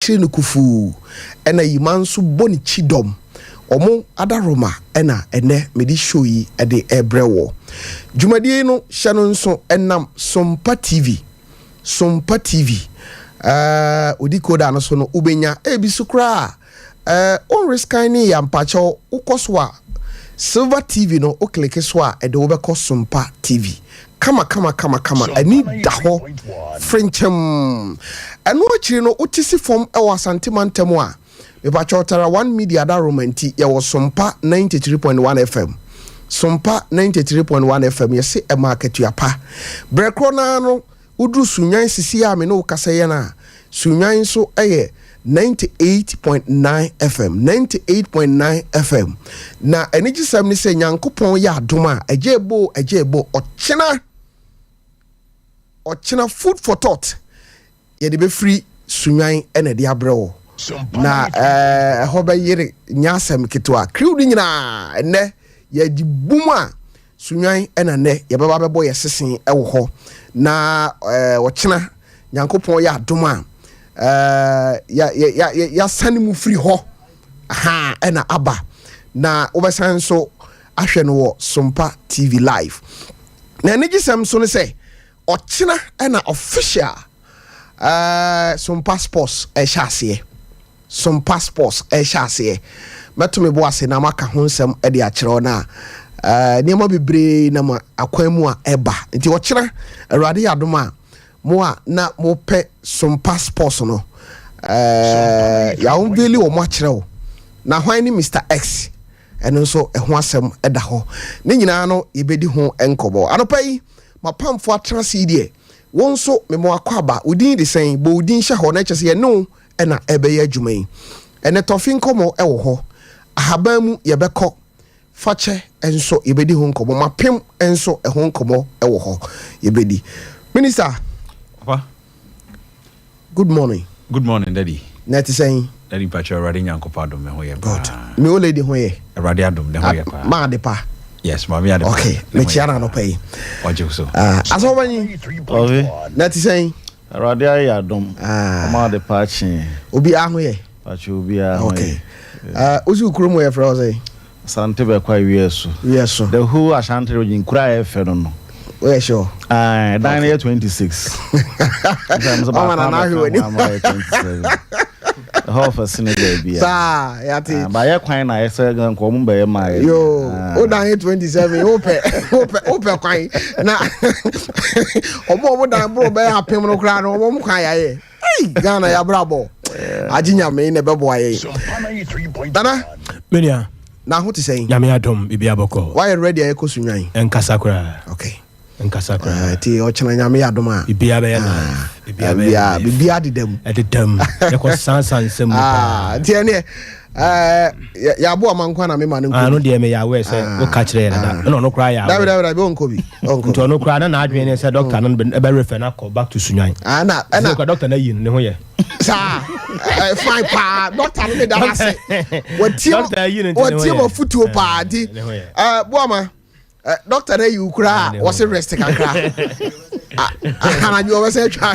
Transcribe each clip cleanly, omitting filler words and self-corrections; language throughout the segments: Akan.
kyere no kufuu ɛna Yima nso bɔ ne kyidɔm. Ɔmo adaworoma ɛna ɛnɛ mede show yi ɛde ɛbrɛ wɔ. Dwumadie no hyɛ no nso ɛnam Sompa TV. Sompa TV ɛɛ odi koda no so no wobɛnya ebi so koraa ɛɛ onrescan ne yɛ ampakyɛw wokɔ so a Silver TV no wo klike so a ɛde wobɛkɔ Sompa TV kama kama kama kama ani da hɔ frenkyɛm. Ɛno akyiri no wote si fam ɛwɔ Asante mantam a mepakyɛw Tara One Media Adaroma nti yɛwɔ Sompa 93.1 FM. Sompa 93.1 FM yɛse ɛma akatua pa. Berɛ korɔ no ara no Woduru Sunnwan sisi a me ne wo kasa yi a, Sunnwan nso yɛ 98.9 FM, 98.9 FM. Na anigyesɛm ne sɛ Nyankopɔn yɛ adom a, agya ebo agya ebo, ɔkyena, ɔkyena food for thought yɛde bɛfiri Sunnwan na ɛde abrɛ wo. Na ɛhɔ bɛyere nyɛ asɛm ketewa. Crew no nyinaa ɛnnɛ yɛde bum a Sunnwan na nnɛ yɛbɛba abɛbɔ yɛ sese wɔ hɔ na ɔkyena Nyankopɔn yɛ adom a yɛasane mu firi hɔ ha ɛna aba na wobɛsan nso ahwɛ no wɔ Sompa TV live. Na anigyesɛm nso ne sɛ ɔkyena ɛna official Sompa Sports ɛhyɛ aseɛ. Sompa Sports rehyɛ aseɛ. Mɛto me bo ase na maka ho nsɛm de akyerɛ wo na nneɛma bebree nam akwan mu a ɛba. Nti ɔkyena Awurade yɛ adom a mo a na mopɛ Sompa Sports no yɛaunveili wɔn akyerɛ wo. Na hwan ne Mister X? Ɛno nso ɛho asɛm da hɔ. Ne nyinaa no yɛbɛdi ho nkɔmmɔ. Anɔpa yi mapamfo atena ase yi deɛ wo nso mema wakɔ Wo din de sɛn? Bɔ wo din hyɛ hɔ na ɛkyɛ sɛ yɛne wo na ɛrebɛyɛ adwuma yi. Ɛnnɛ tɔfe nkɔmmɔ wɔ hɔ, ahaban mu yɛbɛkɔ, fakyɛ nso yɛbɛdi ho nkɔmmɔ, mapem nso ɛho nkɔmmɔ wɔ hɔ yɛbɛdi. Minister. Papa. Good morning. Good morning, Daddy. Na ɛte sɛn? Daddy mpakyɛ Awurade Nyankopɔn adom me ho yɛ paa. Good. Me old lady ho yɛ? Awurade adom ne ho yɛ paa. Ma ade pa. Yes, maame ade pa. Okay, mekyia no anɔpa yi. Ɔgye so. Ah, asɔfo Na ɛte sɛn? Awurade ayɛ adom. Ɔma ade pa akye. Obiara ho yɛ? Pakyɛ obiara ho yɛ. Okay. Wosi wo kurom yɛfrɛ wo sɛn? Asante Bɛkwa Wiɛso. Wiɛso. The whole Ashanti region kuro a ɛyɛ fɛ no no. Woyɛ sure? Aye, dan no yɛ 26. Ɔma na n'ahwɛ w'anim. Ɛhɔ ɔfɛ sene baabi a. Saa yate. Ba yɛ kwan na yɛ sɛ nka ɔmo bɛyɛ maa yɛ. Yoo, o dan yɛ 27, wopɛ wopɛ wopɛ kwan na ɔmo ɔmo dan boro bɛyɛ apem no koraa no ɔmo kwan yɛ ayɛ. Ei, Ghana yɛ abrabɔ. Agye nyame na ɛbɛboa yɛn. Nana. Menua. Na ho te sɛn? Nyame adom, biribi abɔkɔ. Wayɛ ready a yɛkɔ Sunnwan? Ɛnkasa koraa. Okay. Nkasa koraa. Eh, ti ɔkyena nyame yɛ adom a. Biribiara bɛyɛ live. Biribiara bɛyɛ live. Biribiara deda mu. Ɛdeda mu. Yɛkɔ sansan nsɛm mu paa. Nti ɛneɛ yɛabo ama nkwa na mema no nkɔ. Ano deɛ meyɛ aware sɛ woka kyerɛ yɛ dada. Ɛna ɔno koraa yɛ aware. Dabi dabi dabi ɔnkɔ bi. Nti ɔno koraa na n'adwene ne sɛ dɔkta no bɛrefɛ no akɔ back to Sunyani. Ɛna ɛna. Sɛ dɔkta no ayi no ne ho yɛ. Saa fine paa dɔkta no meda no ase. Watie ma futuo paa nti boama. Eh, doctor na yi kura a wɔsi rest kakra anadwo wɔbɛsɛ atwa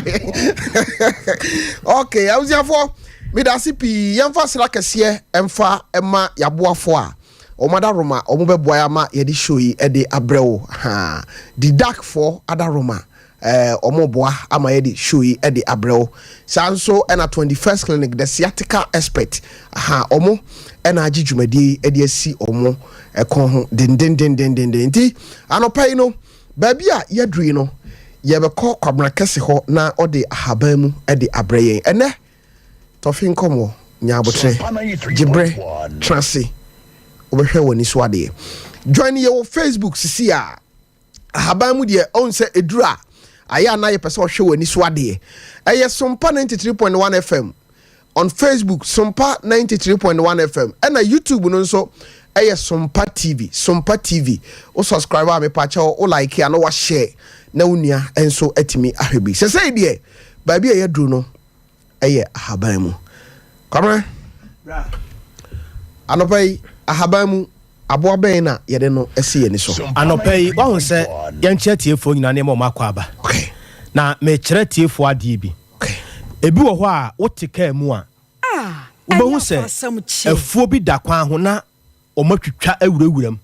okay abusuafoɔ medase pii yɛmfa sra kɛseɛ ɛmfa ɛma yaboafoɔ a wɔn adaroma wɔn bɛboa yɛ ama yɛde show yi ɛde abrɛ wo ha didakfoɔ adaroma Eh, wɔn boa ama yɛde show yi de abrɛ wo. Saa nso ɛna 21st Clinic, the sciatica expert, aha, wɔn ɛna agye dwumadie yi de asi wɔn ɛkɔn ho dendendendendenden. Nti anɔpa yi no, baabi a yɛaduru yi no, yɛbɛkɔ Kwabena Kɛse hɔ na ɔde ahaban mu de abrɛ yɛn. Ɛnɛ, tɔfe nkɔmmɔ, nya abotrɛ, gye berɛ, tena ase, wobɛhwɛ w'ani so adeɛ. Join yɛ wɔ Facebook sisi a. Ahaban mu deɛ ɔhu sɛ ɛduru a ayɛ a na yɛpɛ sɛ ɔhwɛ w'ani so adeɛ. Ɛyɛ Sompa 93.1 FM on Facebook, Sompa 93.1 FM, ɛna YouTube no nso ɛyɛ Sompa TV, Sompa TV. Wo subscribe a mepakyɛw, wo like a na wa share na wo nua nso atumi ahwɛ bi. Sɛsɛi deɛ baabi a yɛaduru no ɛyɛ ahaban mu. Kwabena, anɔpa yi ahaban mu aboa bɛn na yɛde no asi yɛn ani so? Anɔpa yi, wahu sɛ yɛnkyerɛ atiefoɔ nyinaa nneɛma a wɔakɔ aba. Okay. Na mekyerɛ atiefoɔ adeɛ bi. Okay. Ebi wɔ hɔ a wote kaa mu a, Wobɛhu sɛ afuo bi da kwan ho na wɔatwitwa awurawura mu.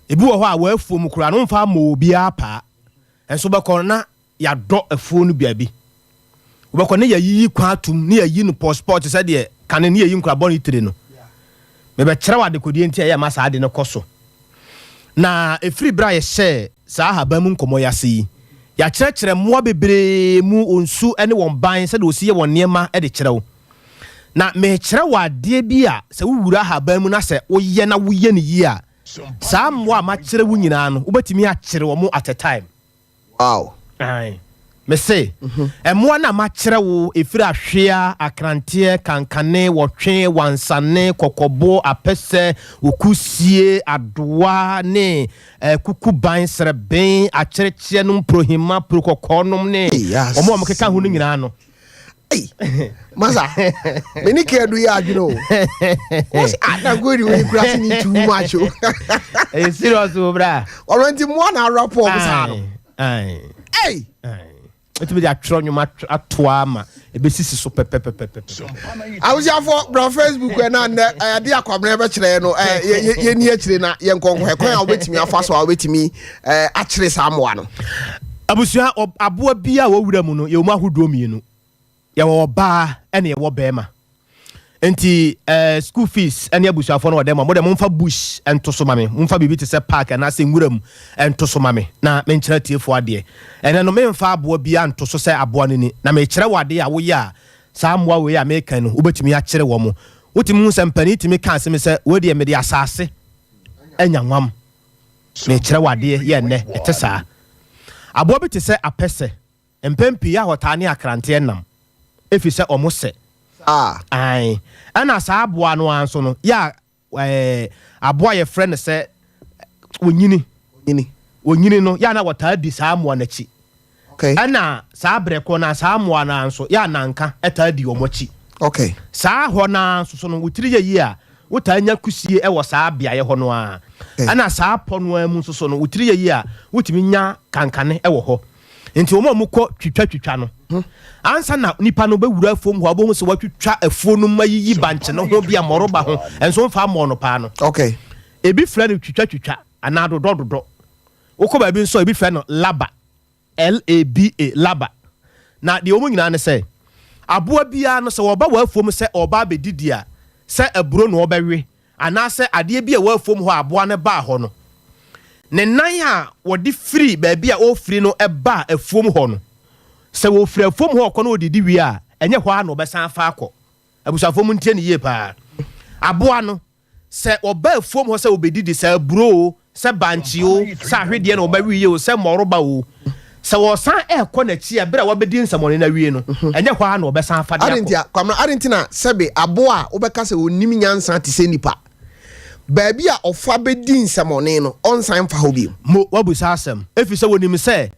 Ebi wɔ hɔ a wɔ afuo mu koraa no womfa mmɔ obiara paa. Nso wobɛkɔ no na yɛadɔ afuo no baabi. Wobɛkɔ ne yɛyiyi kwan atom ne yɛyi no pɔspɔ te sɛ deɛ kane ne yɛyi nkorabɔ ne tire no. Mebɛkyerɛ wo adekodeɛ nti a ɛyɛ ma saa ade no kɔ so. Na ɛfiri berɛ a yɛhyɛɛ saa ahaban mu nkɔmmɔ yi ase yi, yɛakyerɛkyerɛ mmoa bebree mu wɔn su ne wɔn ban sɛdeɛ wɔsi yɛ wɔn nneɛma de kyerɛ wo. Na merekyerɛ wo adeɛ bi a sɛ wowura ahaban mu na sɛ woyɛ na woyɛ no yie a, saa mmoa a makyerɛ wo nyinaa no, wobɛtumi akyere wɔn at a time. Ae. Mese, mmoa no a makyerɛ wo, ɛfiri ahwea, akranteɛ, kankane, wɔtwe, wansane, kɔkɔbo, apɛsɛ, okusie, adowa, ne kukuban, srɛben, akyerɛkyeɛ nom, prohima, prokɔkɔɔ nom ne wɔn a wɔkeka ho no nyinaa no. Ei, masa, me ne kɛdu yɛ adwene o. Wɔsi ah na go wei kura se ni too much o. Ɛyɛ serious o bra. Ɔno nti mmoa na awura pɔɔ mo saa no. Ae. Ei. Ae. Wotumi de atwerɛ nnwom ato ama ɛbɛsisi so pɛpɛpɛpɛpɛ. Abusuafo bra Facebook ɛ na nnɛ ɛde akwamena bɛkyerɛ no ɛ yɛni akyire na yɛnkɔnkɔ ɛkwan a wobɛtumi afa so a wobɛtumi akyere saa mmoa no. Abusua, aboa bi a wɔwura mu no yɛwɔ mu ahodoɔ mmienu. Yɛwɔ ɔbaa ɛne yɛwɔ bɛrima. Nti school fees ɛne abusuafoɔ no wɔ dɛm a mo deɛ momfa bush nto so ma me. Momfa biribi te sɛ park anaasɛ nwura mu nto so ma me na menkyerɛ atiefoɔ adeɛ. Ɛnɛ no memfa aboa biara nto so sɛ aboa no ni. Na mekyerɛ wo adeɛ a woyɛ a saa mmoa wei a meka no wobɛtumi akyere wɔ mo. Wotumi hu sɛ mpanin tumi ka asɛm sɛ wei deɛ mede asase anya nwam. Mekyerɛ wo adeɛ yɛ nnɛ ɛte saa. Aboa bi te sɛ apɛsɛ. Mpɛn pii a wɔtaa ne akranteɛ nam ɛfiri sɛ ɔmo sɛ. Ae. Ɛna saa aboa no ara nso no yɛ a ɛɛ aboa a yɛfrɛ no sɛ onyini. Onyini. Onyini no yɛ a na wɔtaa di saa mmoa no akyi. Okay. Ɛna saa berɛ korɔ no a saa mmoa no ara nso yɛ a nanka taa di wɔn akyi. Okay. Saa hɔ no ara nso so no wo tiri yɛ yie a wotaa nya kusie wɔ saa beaeɛ hɔ no ara. Okay. Ɛna saa pɔ no ara mu nso so no wo tiri yɛ yie a wotumi nya kankane wɔ hɔ. Nti wɔn a wɔkɔ twitwatwitwa no, ansa na nipa no bɛwura afuom hɔ a wobɛhu sɛ watwitwa afuo no mu ayiyi bankye no ho bi a mmɔroba ho nso mfa mmɔɔ no paa no. Okay. Ebi frɛ no twitwatwitwa anaa dodɔdodɔ. Wokɔ baabi nso a ebi frɛ no laba, L-A-B-A, laba. Na deɛ wɔn nyinaa ne sɛ, aboa biara no sɛ wɔba w'afuom sɛ ɔreba abɛdidi a, sɛ aburo na ɔbɛwe anaasɛ adeɛ bi a ɛwɔ afuom hɔ a aboa no baa hɔ no, ne nan a wɔde firi baabi a ɔrefiri no baa afuom hɔ no, sɛ wɔfiri afuom hɔ rekɔ na ɔdidi wie a, ɛnyɛ hɔ ara na ɔbɛsan afa akɔ. Abusuafoɔ montie no yie paa. Aboa no, sɛ ɔba afuom hɔ sɛ ɔbɛdidi, sɛ aburo o, sɛ bankye o, sɛ ahwedeɛ na ɔbɛweeɛ o, sɛ mmɔrɔba o, sɛ ɔsan rekɔ n'akyi a, berɛ a wabɛdi nsɛmmɔne no awie no, ɛnyɛ hɔ ara na ɔbɛsan afa de Adɛn akɔ. ntia, Kwamina, adɛn nti na sɛbe aboa a wobɛka sɛ ɔnnim nyansa te sɛ nipa, baabi a ɔfa bɛdi nsɛmmɔne no, ɔnsan mfa hɔ bio? Mo, woabisa asɛm, ɛfiri sɛ wɔnim sɛ,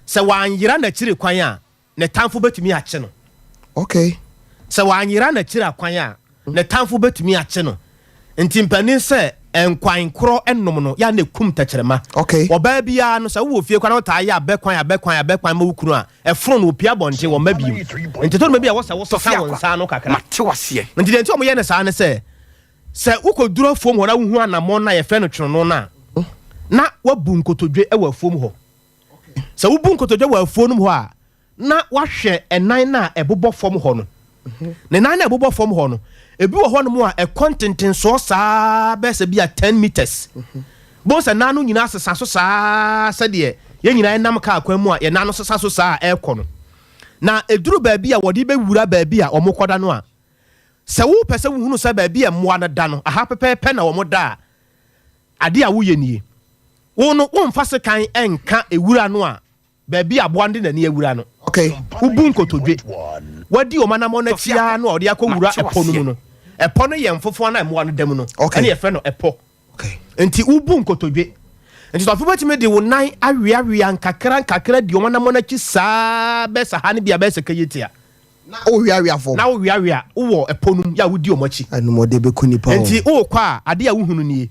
sɛ wanyera n'akyiri kwan a, ne tamfo bɛtumi akye no. Okay. Sɛ wanyera n'akyiri akwan a, ne tamfo bɛtumi akye no. Nti mpanin sɛ nkwan korɔ nom no, yɛ a na ɛkum tɛkyerɛma. Okay. Ɔbaa biara no, sɛ wowɔ fie koraa na wotaa yɛ abɛkwan, abɛkwan, abɛkwan ma wo kunu a, ɛfono no, ɔpue abɔnten, wɔmma bio. Nti ɛtɔ da bi a ɛwɔ sɛ wosesa wo nsa ano kakra. Nti deɛ nti a wɔyɛ no saa ne sɛ, sɛ wokɔduru afuom hɔ na wohu anammɔn no a yɛfrɛ no twenonoo no a, na woabu nkotodwe wɔ afuom hɔ. Sɛ wobu nkotodwe wɔ afuo no mu hɔ a, na wahwɛ ɛnan no a ɛbobɔ fam hɔ no. Ne nan no a ɛbobɔ fam hɔ no, ebi wɔ hɔnom a ɛkɔ ntentensoɔ saa bɛyɛ sɛ bi a 10 meters. Bohu sɛ nan no nyinaa sesa so saa sɛdeɛ yɛn nyinaa nam kaa kwan mu a yɛn nan no sesa so saa a ɛrekɔ no. Na ɛduru baabi a wɔde bɛwura baabi a wɔkɔda no a, sɛ wopɛ sɛ wohunu sɛ baabi a mmoa no da no, aha pɛpɛɛpɛ na wɔda a, Ade a woyɛ nie, Wo no, womfa sekan nka ewura no a baabi a aboa no de n'ani awura no. Wobu nkotodwe. Wadi wɔn anammɔn akyi ara no a ɔde akɔwura ɛpɔ no mu no. Ɛpɔ no yɛ mfofoa no a mmoa no da mu no, ɛne yɛfrɛ no ɛpɔ. Nti wobu nkotodwe. Nti sɔfo bɛtumi de wo nan aweawea nkakra nkakra di wɔn anammɔn akyi saa bɛyɛ sɛ ha no bi a bɛyɛ sɛ keyetia. Na woweawea fam. Na woweawea wowɔ ɛpɔ no mu yɛ a wodi wɔn akyi. Anumɔde bɛku nipa o. Nti wokɔ a, adeɛ a wohunu nie.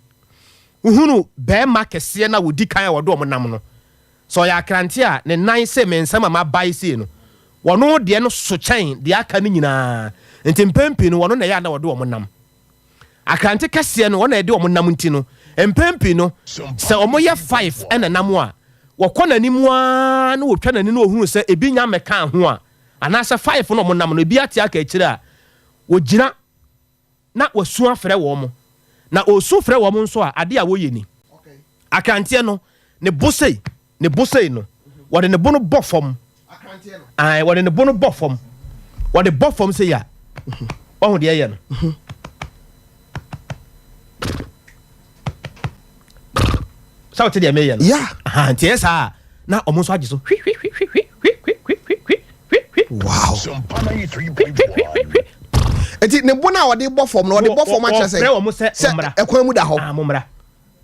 Wohunu barima kɛseɛ no a wɔdi kan a wɔde wɔn nam no. Sɛ ɔyɛ akrante a, ne nan se me nsam a mabae sei no, wɔno deɛ no so kyɛn deɛ aka no nyinaa. Nti mpɛn pii no wɔno na ɛyɛ a na wɔde wɔn nam. Akrante kɛseɛ no wɔn na ɛde wɔn nam nti no mpɛn pii no sɛ wɔyɛ five ɛna nam a wɔkɔ n'anim ara na wɔtwa n'ani na wɔhunu sɛ ebi nya mmɛkaa ho a anaasɛ five na wɔn nam no ebi ate aka akyire a wɔgyina na wasu afrɛ wɔn. Na ɔresu frɛ wɔn nso a, adeɛ a wɔyɛ ni. Akranteɛ no, ne bo sei, ne bo sei no, wɔde ne bo no bɔ fam. Ae, wɔde ne bo no bɔ fam. Wɔde bɔ fam sei a, wahu deɛ ɛyɛ no. Sɛ wote deɛ meyɛ no? Yeah. Aha, nti ɛyɛ saa a, na wɔn nso agye so. Hwi, hwi, hwi, hwi, hwi, hwi, hwi, hwi, hwi, hwi. Wow. Eti ne bo no a ɔde bɔ fam no ɔde bɔ fam akyerɛ sɛ sɛ ɛkwan mu da hɔ. Ah, mommra.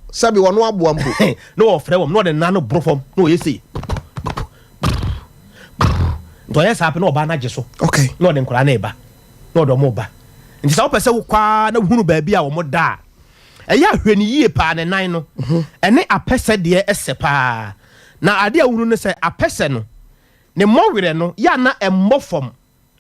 Sɛbi ɔno aboa mpo. Na wɔfrɛ wɔn na ɔde nan no boro fam na ɔyɛ sei. Nti ɔyɛ saa pɛ na ɔbaa no agye so. Okay. Na ɔde nkwadaa no reba. Na ɔde wɔn reba. Nti sɛ wopɛ sɛ wokɔ ara na wohunu baabi a wɔn da a, ɛyɛ ahwɛ no yie paa ne nan no. Ɛne apɛsɛ deɛ ɛsɛ paa. Na adeɛ a wohunu ne sɛ apɛsɛ no Ne mmɔwerɛ no, yɛ a na ɛmmɔ fam,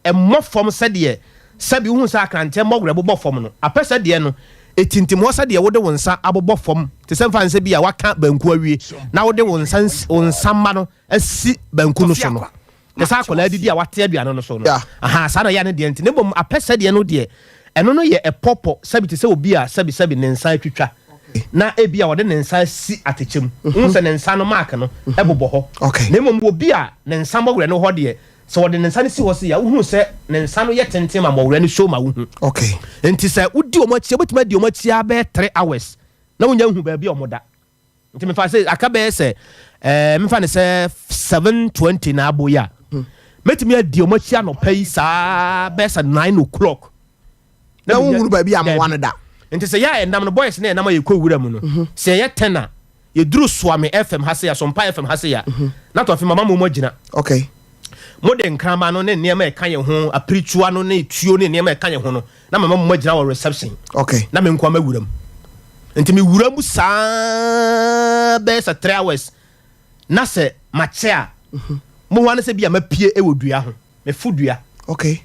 ɛmmɔ fam sɛdeɛ sɛbe wohu sɛ akranteɛ mmɔwerɛ bobɔ fam no. Apɛsɛ deɛ no, ɛtintim hɔ sɛdeɛ wode wo nsa abobɔ fam, te sɛ mfa no sɛ bi a woaka banku awie na wode wo nsa wo nsa mma no asi banku no so no. Te sɛ akwadaa didi a wate aduane no so no. Aha, saa na ɛyɛ a ne deɛ nti. Na mmom apɛsɛ deɛ no deɛ, ɛno no yɛ ɛpɔpɔ, sɛbe te sɛ obi a sɛbe sɛbe ne nsa atwitwa. na ebia ɔde ne nsa asi atɛkyɛ mu. Wohu sɛ ne nsa no mark no bobɔ hɔ. Na mmom obi a ne nsa mmɔwerɛ no wɔ hɔ deɛ, sɛ ɔde ne nsa no si hɔ sei a, wohunu sɛ ne nsa no yɛ tenten ma mmɔwerɛ no show ma wohu. Enti sɛ wodi wɔn akyi a, wobɛtumi adi wɔn akyi ara bɛyɛ 3 hours na wonnya nhu baabi a wɔda. Nti mefa sɛ aka bɛyɛ sɛ ɛɛ mefa no sɛ 7:20 na abɔ yi a, mɛtumi adi wɔn akyi anɔpa yi saa bɛyɛ sɛ 9 o'clock. Na wohunu baabi a mmoa no da. Nti sɛ yɛ a ɛnam no boys na ɛnam a yɛkɔ wura mu no mhm. sɛ yɛyɛ ten a yɛduru Soame FM ha sei a Sompa FM ha sei a mhm. na tɔfe mama mo agyina. Okay. Mo de nkrama no ne nneɛma ɛka yɛn ho apiritua no ne tuo ne nneɛma ɛka yɛn ho no na mama mo agyina wɔ reception. Okay. Na me nko ama wura mu. Nti me wura mu saa bɛyɛ sɛ 3 hours na sɛ makyɛ a mhm. mo ho ano sɛ bi a mapie wɔ dua ho. Mefo dua. Okay.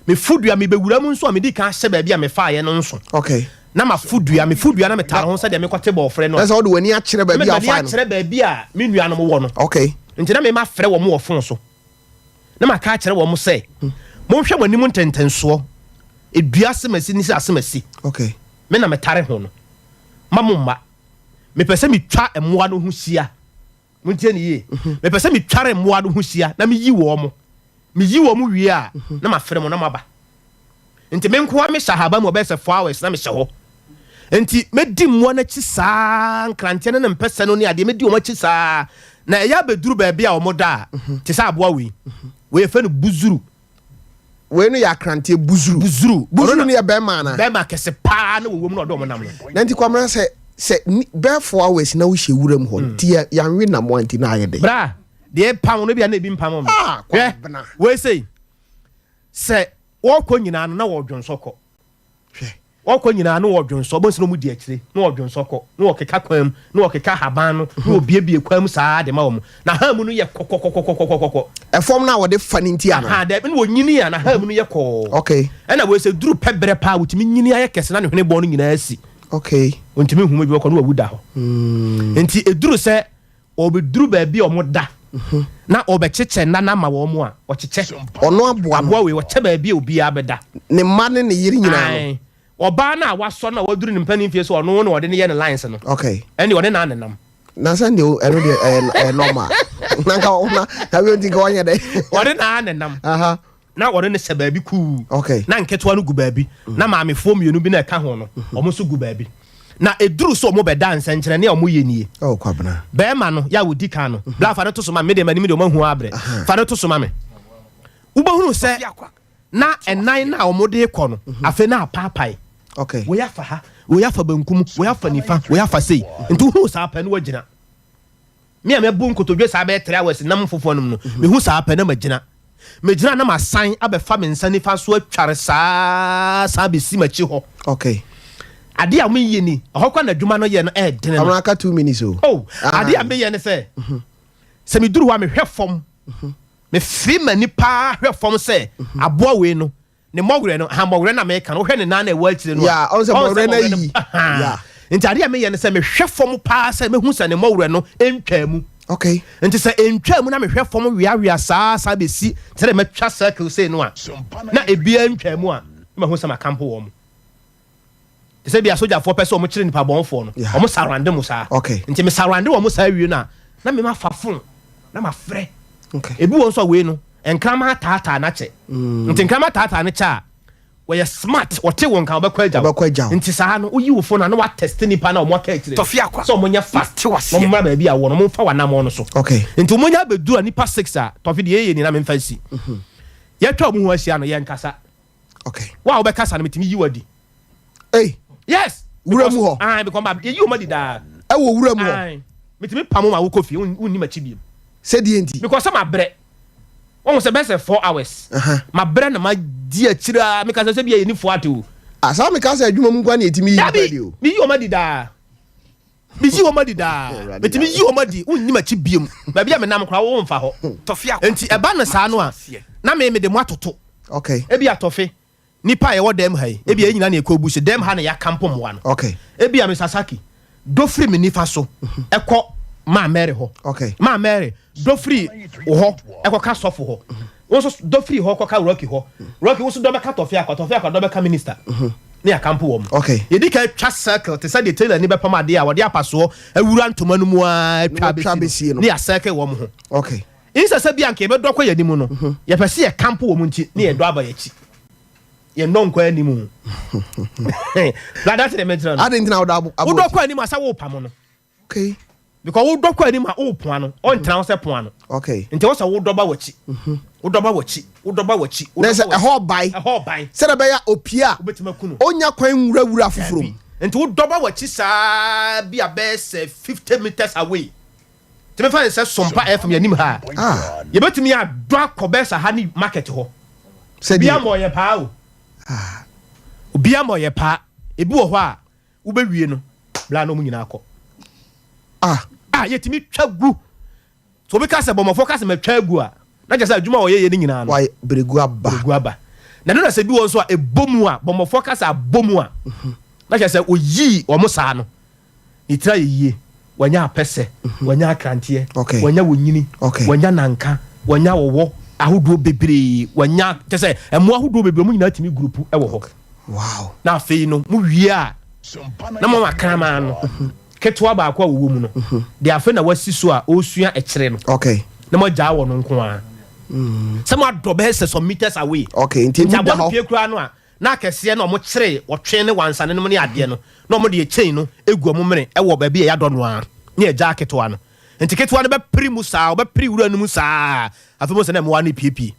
Mefo dua, mebɛwura mu nso a, medi kan ahyɛ baabi a mefaeɛ no nso. Okay. Na mafo dua, mefo dua na metare ho sɛdeɛ mekɔte bɔɔfrɛ no a. Na sɛ wode w'ani akyerɛ baabi a wofaeɛ no. Na mede m'ani akyerɛ baabi a me nuanom wɔ no. Okay. Nti na mema frɛ wɔn wɔ fon so. Na maka akyerɛ wɔn sɛ, Monhwɛ mo anim ntɛntɛnsoɔ. Dua asemasi ne sɛ asemasi. Okay. Me na metare ho no. Ma mo mma. Mepɛ sɛ metwa mmoa no ho hyia. Montie no yie. Mepɛ sɛ metware mmoa no ho hyia na meyi wɔn. Meyi wɔn wie a, na mafrɛ mo na moaba. Nti me nkoa mehyɛ ahaban mu ɔbɛyɛ sɛ 4 hours na mehyɛ hɔ. Nti mɛdi mmoa no akyi saa, nkranteɛ no ne mpɛsɛ no ne adeɛ, mɛdi wɔn akyi saa. Na ɛyɛ abɛduru baabi a wɔda a, te sɛ aboa wei. Wei yɛfrɛ no buzuru. Wei no yɛ akranteɛ buzuru. Buzuru. Buzuru no yɛ bɛrima anaa? Bɛrima kɛse paa na wɔwɔ mu na ɔde wɔn nam no. Na nti Kwamina sɛ sɛ bɛyɛ 4 hours na wohyɛ wura mu hɔ mm. nti yɛ yanwe nam a nti na ayɛ dɛ. Bra deɛ pam no bi a na ebi mpam mi. Ah Kwabena. Wei sei sɛ wɔkɔ nyinaa no na wɔdwonsɔ kɔ. Hwɛ. Wɔkɔ nyinaa na wɔdwonsɔ, wobɛhu sɛ na wɔdi akyire, na wɔdwonsɔ kɔ, na wɔkeka kwan mu, na wɔkeka ahaban no, na wɔbuebue kwan mu saa ara de ma wɔn. Na han mu no yɛ kɔkɔkɔkɔkɔkɔkɔ. Ɛfam no a wɔde fa no nti anaa? Ahaa, daabi, na wɔnyini a, na han mu no yɛ kɔɔ. Okay. Ɛna wei sɛ duru pɛ berɛ paa, wɔtumi nyini ayɛ kɛse na ne hwene bɔn no nyinaa asi. Okay. Wɔntumi nhu mu bi, wɔkɔ na wɔawu da hɔ. Nti ɛduru sɛ Ɔbɛduru baabi a wɔda na ɔbɛkyekyɛ nna no ama wɔn a, ɔkyekyɛ. Ɔno aboa no. Aboa wei, ɔkyɛ baabi a obiara bɛda. Ne mma ne ne yere nyinaa no. Ae. Ɔbaa no a wasɔ no a waduru ne mpanin mfeɛ so ɔno na ɔde no yɛ ne lines no. Okay. Ɛnneɛ ɔne no ara nenam. Na sɛ deɛ ɛno deɛ ɛyɛ ɛyɛ normal. Na nka na na wei nti nka ɔnyɛ dɛ. Ɔne no ara nenam. Aha. Na wɔne no hyɛ baabi kuu. Okay. Na nketewa no gu baabi. Na maamefoɔ mmienu bi na ɛka ho no, wɔn nso gu baabi. Na ɛduru sɛ wɔbɛda a, nsɛnkyerɛnne a wɔyɛ nie. Oh, Kwabena. Barima no, yɛ a ɔdi kan no, bra fa no to so ma me. Me deɛ m'anim deɛ wɔahu abrɛ. Fa no to so ma me. Wobɛhunu sɛ na ɛnan no a wɔde rekɔ no, afei na apaapae. Okay. Wei afa ha, wei afa benkum, wei afa nifa, wei afa sei. Nti wohunu saa pɛ na woagyina. Me a mabu nkotodwe saa bɛyɛ 3 hours nam mfofoɔ nom no, mehu saa pɛ na magyina. Megyina na masan abɛfa me nsa nifa so atware saa san abɛsi m'akyi hɔ. Okay. Adeɛ a meyɛ ni, ɛhɔ koraa na adwuma no yɛ no ɛɛdene no. Ɔno aka 2 minutes o. Oh, adeɛ a meyɛ ne sɛ, sɛ meduru hɔ a mehwɛ fam, mefiri m'ani paa hwɛ fam sɛ aboa wei no, ne mmɔwerɛ no, aha mmɔwerɛ na meka no, wohwɛ ne nan na ɛwɔ akyire no a, Yeah, ɔn sɛ ɔn mmɔwerɛ no mmɔwerɛ ayi. aha. Yeah. Nti adeɛ a meyɛ ne sɛ mehwɛ fam paa sɛ mehu sɛ ne mmɔwerɛ no ntwaa mu. Okay. Nti sɛ ɛntwaa mu na mehwɛ fam weawea saa saa bɛsi sɛdeɛ mɛtwa circle sei no a, na ebiara ntwaa mu a, na mahu sɛ makampo wɔn. Te sɛ bia sogyafoɔ pɛ sɛ wɔn kyere nipa bɔnfoɔ no, Yeah. wɔn sarande mo saa. Okay. Nti me sarande wɔn saa wie no a, na me ma fa phone na ma frɛ. Okay. Ebi wɔ nso a wei no, nkraman ataataa n'akyɛ. Nti nkraman ataataa ne kyɛ a, wɔyɛ smart, wɔte wɔn nka wɔbɛkɔ agya wo. Wɔbɛkɔ agya wo. Nti saa no, woyi wo phone a na watɛste nipa no a wɔn aka akyire no. Tɔfe akwa. Sɛ wɔn nyɛ fast, Mate na waseɛ. wɔn mmra baabi a wɔ no, wɔn mfa w'anammɔn no so. Okay. Nti wɔn nya abɛduru a nipa 6 a, tɔfe deɛ yɛyɛ ni na memfa nsi. Yɛatwa wɔn ho ahyia no, yɛnkasa. Okay. Wo a wobɛkasa no, metumi yi wo adi. Hey. Yes. Wura mu hɔ. Aye, because ma yɛyi wɔn adi daa. Ɛwɔ wura mu hɔ. Aye. Metumi pam ma wokɔ fie, wonni m'akyi biem. Sɛdeɛ nti? Because sɛ mabrɛ. Wɔn sɛ bɛsɛ 4 hours. Mabrɛ na madi akyire a meka sɛ sɛ bi a yɛni fo ate o. Ah, saa meka sɛ adwuma mu nkwa ne ɛtumi yi nipa Dabi, di o. meyi wɔn adi daa. Meyi wɔn adi daa. Awurade Metumi yi wɔn adi, wonni m'akyi biem. Baabi a menam koraa womfa hɔ. Tɔfe akwa. Nti ɛba no saa no a, Mate waseɛ. na me mede mo atoto. Okay. Ebi atɔfe, nipa a yɛwɔ dɛm ha yi, ebi yɛn nyinaa na yɛkɔ bush, dɛm ha na yɛakampo mmoa no. Okay. Ebi a Mr. Saki, dɔ firi me nifa so ɛkɔ Maa Mary hɔ. Okay. Maa Mary, dɔ firi wo hɔ ɛkɔka sɔfo hɔ. Wo nso dɔ firi hɔ kɔka Rocky hɔ. Rocky, wo nso dɔ bɛka Tɔfe akwa, Tɔfe akwa dɔ bɛka minister. Ne yɛakampo wɔn. Okay. Yɛdi kan twa circle te sɛ deɛ tailor ni bɛpam adeɛ a wɔde apasoɔ awura ntoma no mu ara Na atwa watwa abɛsi abɛsie no. no. Ne yɛasɛke wɔn ho. Okay. Nsɛ sɛ bi anka yɛbɛdɔ kɔ yɛn anim no, yɛpɛ sɛ yɛkampo wɔn nti ne yɛdɔ aba yɛn akyi. Yɛnnɔ nkɔ anim. Brada te deɛ mekyerɛ no. Ade nti na wodɔ abo abo Wodɔ kɔ anim a sɛ wopam no. Okay. Because wodɔ kɔ anim a wopoa no, ɔntena hɔ sɛ poa no. Okay. Nti wɔ sɛ wodɔ ba w'akyi. Wodɔ ba w'akyi. Wodɔ ba w'akyi. Na sɛ ɛhɔ ban. Ɛhɔ ban. Sɛdeɛ ɛbɛyɛ a opie a, Wobɛtumi aku no. ɔnya kwan nwura wura foforɔ mu. Nti wodɔ ba w'akyi saa bi a bɛyɛ sɛ 50 meters away. Nti mefa ne sɛ Sompa FM yɛn anim ha a, Ah. yɛbɛtumi adɔ akɔ bɛyɛ sɛ ha ne market hɔ. Sɛdeɛ. Obiara ma ɔyɛ paa o. Obiara ma ɔyɛ paa. Ebi wɔ hɔ a, wobɛwie no, bla na ɔmo nyinaa kɔ. Ah. Ah, yɛtumi twa gu. So obi ka sɛ bɔmmɔfoɔ ka sɛ matwa agu a, na kyerɛ sɛ adwuma a ɔyɛyɛ no nyinaa no, Why beregu aba. beregu aba. Na ɛno na sɛ bi wɔ nso a ɛbɔ mu a, bɔmmɔfoɔ ka sɛ abɔ mu a, na kyerɛ sɛ oyii wɔn saa no, ne tiri ayɛ yie, wanya apɛsɛ, wanya akranteɛ, Okay. wanya wonyini, Okay. wanya nanka, wanya wɔwɔ ahodoɔ bebree, wanya kyerɛ sɛ mmoa ahodoɔ bebree, wɔn nyinaa tumi gurupu wɔ hɔ. Wow. Na afei no, mo wie a, na mo ama kraman no ketewa baako a wɔwɔ mu no, deɛ afei na wasi so a ɔresua ɛkyerɛ no, Okay. na mo agyaa wɔ no nko ara. Sɛ mo adɔ bɛyɛ sɛ some meters away. Okay, nti Nti emu da aboa no hɔ. pie koraa no a, na akɛseɛ na wɔn kyere wɔtwe ne wansane nom ne adeɛ no, na wɔn de chain no egu wɔn mene ɛwɔ baabi a yɛadɔ no ara, ne yɛgyaa ketewa no. Nti ketewa no bɛpere mu saa, ɔbɛpere wura no mu saa, afei mo sɛ na mmoa no piepie.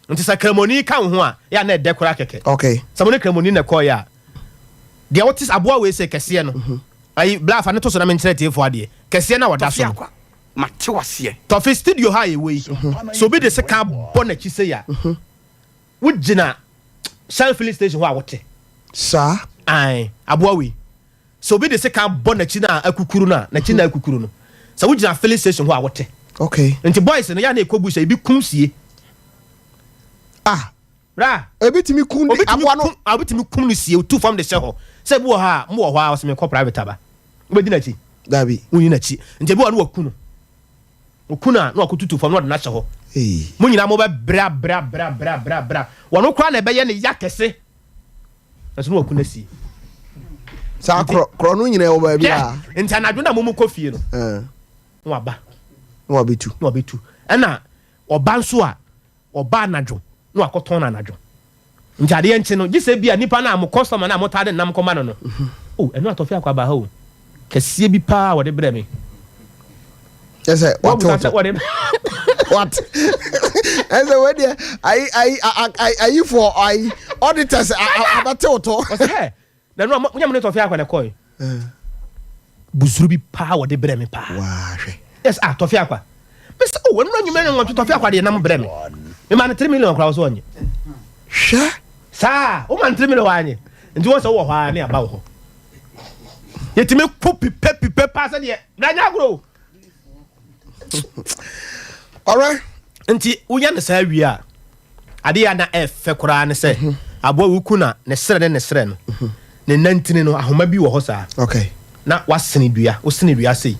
Nti sɛ kramoni ka wo ho a, yɛ a na ɛdɛ koraa kɛkɛ. Okay. Sɛ mo ne kramoni na ɛkɔɔeɛ a, deɛ wote sɛ aboa wei sɛ kɛseɛ no, ayi, bla fa no to so na menkyerɛ atiefoɔ adeɛ. Kɛseɛ no a ɔda so Tɔfe no. akwa. Mate waseɛ. Tɔfe, studio ha a yɛwɔ yi, sɛ obi de sekan bɔ n'akyi sei a, wogyina Shell filling station hɔ a wote. Saa. Ae, aboa wei. Sɛ obi de sekan bɔ n'akyi na akukuru no a, n'akyi na akukuru no. Sɛ wogyina filling station hɔ a wote. Okay. Nti boys no, yɛ a na ɛkɔ bush a, ebi kum sie. Ah. Bra. Ebi tumi kum de Obi tumi aboa no. kum, obi tumi kum no sie, otu fam de hyɛ hɔ. Sɛ ebi wɔ hɔ a, mo wɔ hɔ a, ɔsɛ mekɔ private aba. Wobɛdi n'akyi? Dabi. Wonni n'akyi. Nti ebi wɔ hɔ a na waku no. Oku no a, na wakotutu fam na ɔde no ahyɛ hɔ. Ei. Mo nyinaa mobɛbra bra bra bra bra bra. Wɔn koraa na ɛbɛyɛ ne ya kɛse. Nanso na waku no asie. Saa korɔ korɔ no nyinaa wɔ baabi a. Nti anadwo na mo mu kɔ fie no. Eh. Na waba. Na wabɛtu. Na wabɛtu. Ɛna ɔba nso a, ɔba anadwo na wakɔtɔn no anadwo. Nti adeɛ nkye no, gye sɛ bi a nipa no a mo customer no a motaa de nam kɔma no no, oh, ɛno atɔfe akɔ aba ha o, kɛseɛ bi paa wɔde brɛ me. Kyɛ sɛ wate Wɔbusa sɛ woto. wɔde Wate. Ɛsɛ wei deɛ ayi ayi ayi ayifoɔ ayi auditors abɛte woto. Ɔsɛ hɛ, na ɛno a mo nyɛ mo ne tɔfe akɔ na ɛkɔe. Busuru bi paa wɔde brɛ me paa. Waa hwɛ. Yes, ah, tɔfe akwa. Me sɛ, oh, ɛno anwummerɛ ne nwɔtwe tɔfe akwa deɛ nam brɛ me. Me ma no 3 million koraa wɔ sɛ ɔnye. Hwɛ. Saa, wo ma no 3 million wanye. Nti wɔn sɛ wowɔ hɔ a ne aba wɔ hɔ. Yɛtumi ko pipɛ pipɛ paa sɛ deɛ, na nyɛ agorɔ o. Alright. Nti wonya no saa wie a, adeɛ a na ɛfɛ koraa ne sɛ, mhm. Aboa woku na ne serɛ ne ne serɛ no, ne nantini no, ahoma bi wɔ hɔ saa. Okay. Na wasene dua, wosene dua sei.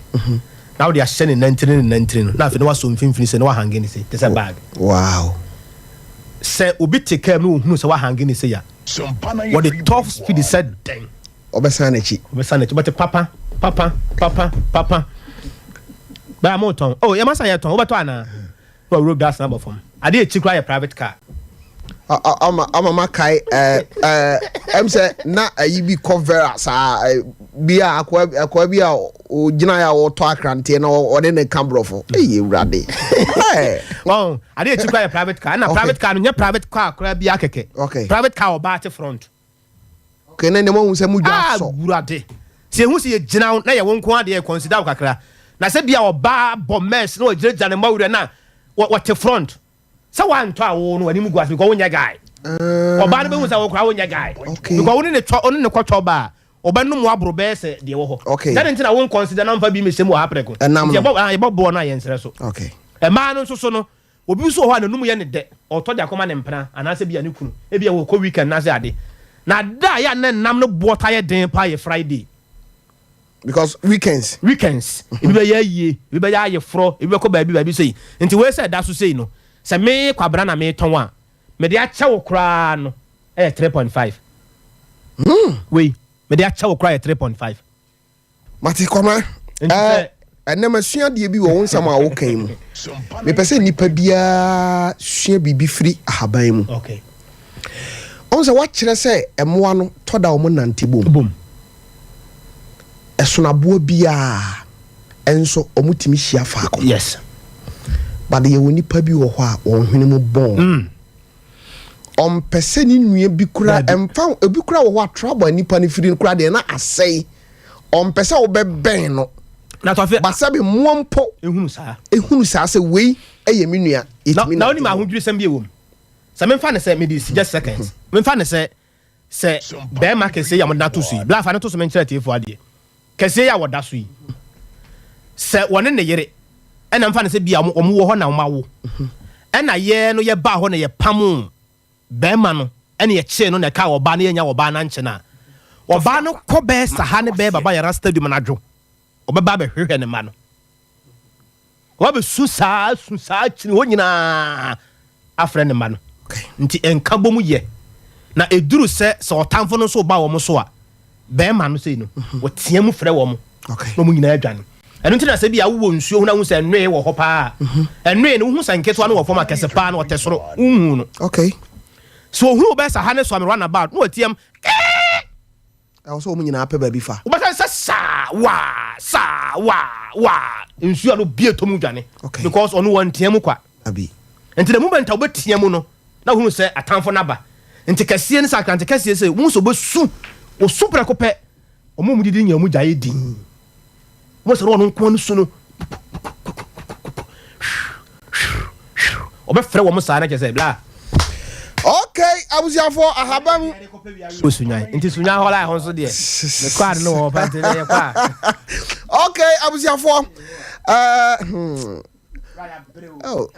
Na wode ahyɛ ne nantini ne nantini no, na afei na wasɔ mfimfini sei na wahange ne sei, te sɛ bag. Wow. Sɛ obi te kaa mu na ohunu sɛ wahange ne sei a, wɔde top speed sɛ dɛn. Ɔbɛsan n'akyi. Ɔbɛsan n'akyi. Wɔte papa, papa, papa, papa. Bɛyɛ a motɔn. Oh, yɛma sa yɛtɔn. Wobɛtɔ anaa? Na wawuro gas no abɔ fam. Adeɛ akyi koraa yɛ private car. Ama ama makae ɛɛ ɛɛ ɛm sɛ na ayi bi kɔ vera saa bi a akoa akoa bi a ogyina a ɔtɔ akranteɛ na ɔne ne ka borɔfo. Eyi ewurade. Wɔn adeɛ akyi koraa yɛ private car. Ɛna private car no nyɛ private car koraa bi akɛkɛ. Okay. Private car ɔbaa te front. Okay, na nneɛma hu sɛ mo dwa sɔ. Awurade. Sɛ yɛhu sɛ yɛgyina wo na yɛ wo nko ara deɛ yɛ consider wo kakra. Na sɛ bia ɔbaa bɔ mess na ɔgyinagyina ne mmɔwerɛ na wɔte front. Sɛ woantɔ a wo no w'anim gu ase because wonyɛ guy. Ɔbaa no bɛhu sɛ wo koraa wonyɛ guy. Okay. Because wo ne ne twɔ wo ne ne kɔtɔ ba a ɔbɛnom wo aboro bɛyɛ sɛ deɛ ɛwɔ hɔ. Okay. Dɛn nti na wo nconsider na mfa bi mmɛhyɛ mu wɔ ha prɛko. Ɛnam Nti no. yɛbɔ ah, yɛbɔ boɔ no a yɛnsrɛ so. Okay. Mmaa no nso so no, Obi nso wɔ hɔ a n'anum yɛ no dɛ, ɔtɔ de akɔma ne mpena anaasɛ ebia ne kunu. Ebia wɔrekɔ weekend anaasɛ ade. Na da a ɛyɛ a na nam no boɔ taa yɛ den paa yɛ Friday. Because weekends. Weekends. Ebi bɛyɛ ayie, ebi bɛyɛ ayeforɔ, ebi bɛkɔ baabi baabi sei. Nti wei sɛ ɛda so sei no, sɛ me Kwabena na meretɔn a, mede akyɛ wo koraa no yɛ 3.5. Wei, mede akyɛ wo koraa yɛ 3.5. Mate Kwame. Nti sɛ. Ɛnɛ masua adeɛ bi wɔ wo nsɛm a woka yi mu. Mepɛ sɛ nnipa biara sua biribi firi ahaban mu. Okay. Ɔn sɛ woakyerɛ sɛ mmoa no tɔ da wɔn nante bom. Bom. Ɛsono aboa biara nso wɔn tumi hyia faako. Yes. But yɛwɔ nnipa bi wɔ hɔ a wɔn hwene mu bɔn. Ɔmpɛ sɛ ne nua bi koraa ɛmfa ho ebi koraa wɔ hɔ a trouble a nipa no firi no koraa deɛ na asɛe. Ɔmpɛ sɛ wobɛbɛn no. Na tɔfe. But sɛbe mmoa mpo. Ehunu saa. Ehunu saa sɛ wei yɛ me nua. Yɛtumi Na wonim nante bom. ahodwirisɛm bi a ɛwɔ mu? Sɛ memfa no sɛ mede si just seconds. Memfa no sɛ sɛ bɛrima kɛseɛ yi a wɔde no ato so yi, bla fa no to so menkyerɛ atiefoɔ adeɛ. Kɛseɛ yi a wɔda so yi, sɛ wɔne ne yere ɛna mfa no sɛ bi a wɔn wɔ hɔ na wɔn awo, ɛna yɛn no yɛbaa hɔ na yɛpamoo bɛrima no ɛna yɛkyee no na ɛkaa ɔbaa no yɛnya ɔbaa no ankye no a, ɔbaa no kɔ bɛyɛ saha ne bɛyɛ Baba Yara Stadium anadwo, ɔbɛba abɛhwehwɛ ne mma no. Wɔabɛsu saa su saa kyini hɔ nyinaa afrɛ ne mma no. Nti nkabom yɛ. Na ɛduru sɛ sɛ ɔtamfo no nso ba wɔn so a, bɛrima no sei no, wɔtea mu frɛ wɔn na wɔn nyinaa adwane. Ɛno nti na sɛ bi a wowɔ nsuo ho na wohu sɛ ɛnoe wɔ hɔ paa a, ɛnoe no wohu sɛ nketewa no wɔ fam a kɛse paa no ɔtɛ soro, wonhu no. Sɛ ohunu wo bɛyɛ sɛ ha ne Suame runabout na wateam, Kee! Ɛwɔ sɛ wɔn nyinaa pɛ baabi fa. Wobɛka sɛ saa waa saa waa waa nsuo a no bie tɔ mu dwane. Okay. Because ɔno wɔntea mu kwa. Abi. Nti the moment a wobɛtea mu no na wohunu sɛ atamfo no aba. Nti kɛseɛ ne sɛ akrante kɛseɛ sɛ wohu sɛ wobɛsu osu prɛko pɛ wɔn a wɔdidi nyinaa wɔn gyae dinn. Wɔn sɛ ɔno nko no su no ɔbɛfrɛ wɔn saa na kyerɛ sɛ bla. Okay, abusuafoɔ ahaban. O sunyan nti sunyan hɔ la ɛhɔ nso deɛ mekɔ ade no wɔ hɔ pa nti yɛ kɔ a. Okay, abusuafoɔ ɛɛ oh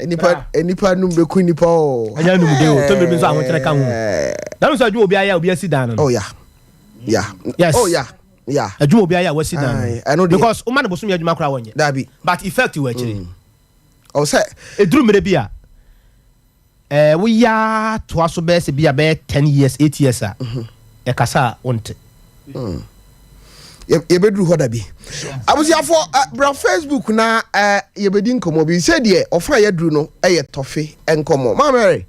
nipa nipa num bɛ kun nipa o. Ɛnyɛ num de o tɔmbi bi nso ahokyerɛ ka ho. Na nso adwuma obi ayɛ a obi asi dan no. Oh yeah. Yeah. Yes. Oh yeah. Yeah. Adwuma obi ayɛ a wasi dan no. Ɛno deɛ. Because woma no bosomi adwuma koraa wɔnyɛ. Dabi. But effect wɔ akyire. Ɔwɔ sɛ. Eduru mmerɛ bi a ɛɛ woyɛ toa so bɛyɛ sɛ bi a bɛyɛ 10 years 8 years a ɛkasa a wonte. Yɛbɛduru hɔ da bi. Abusuafoɔ, bra Facebook na yɛbɛdi nkɔmmɔ bi. Sɛ deɛ ɔfa yɛduru no yɛ tɔfe nkɔmmɔ. Maame Mary.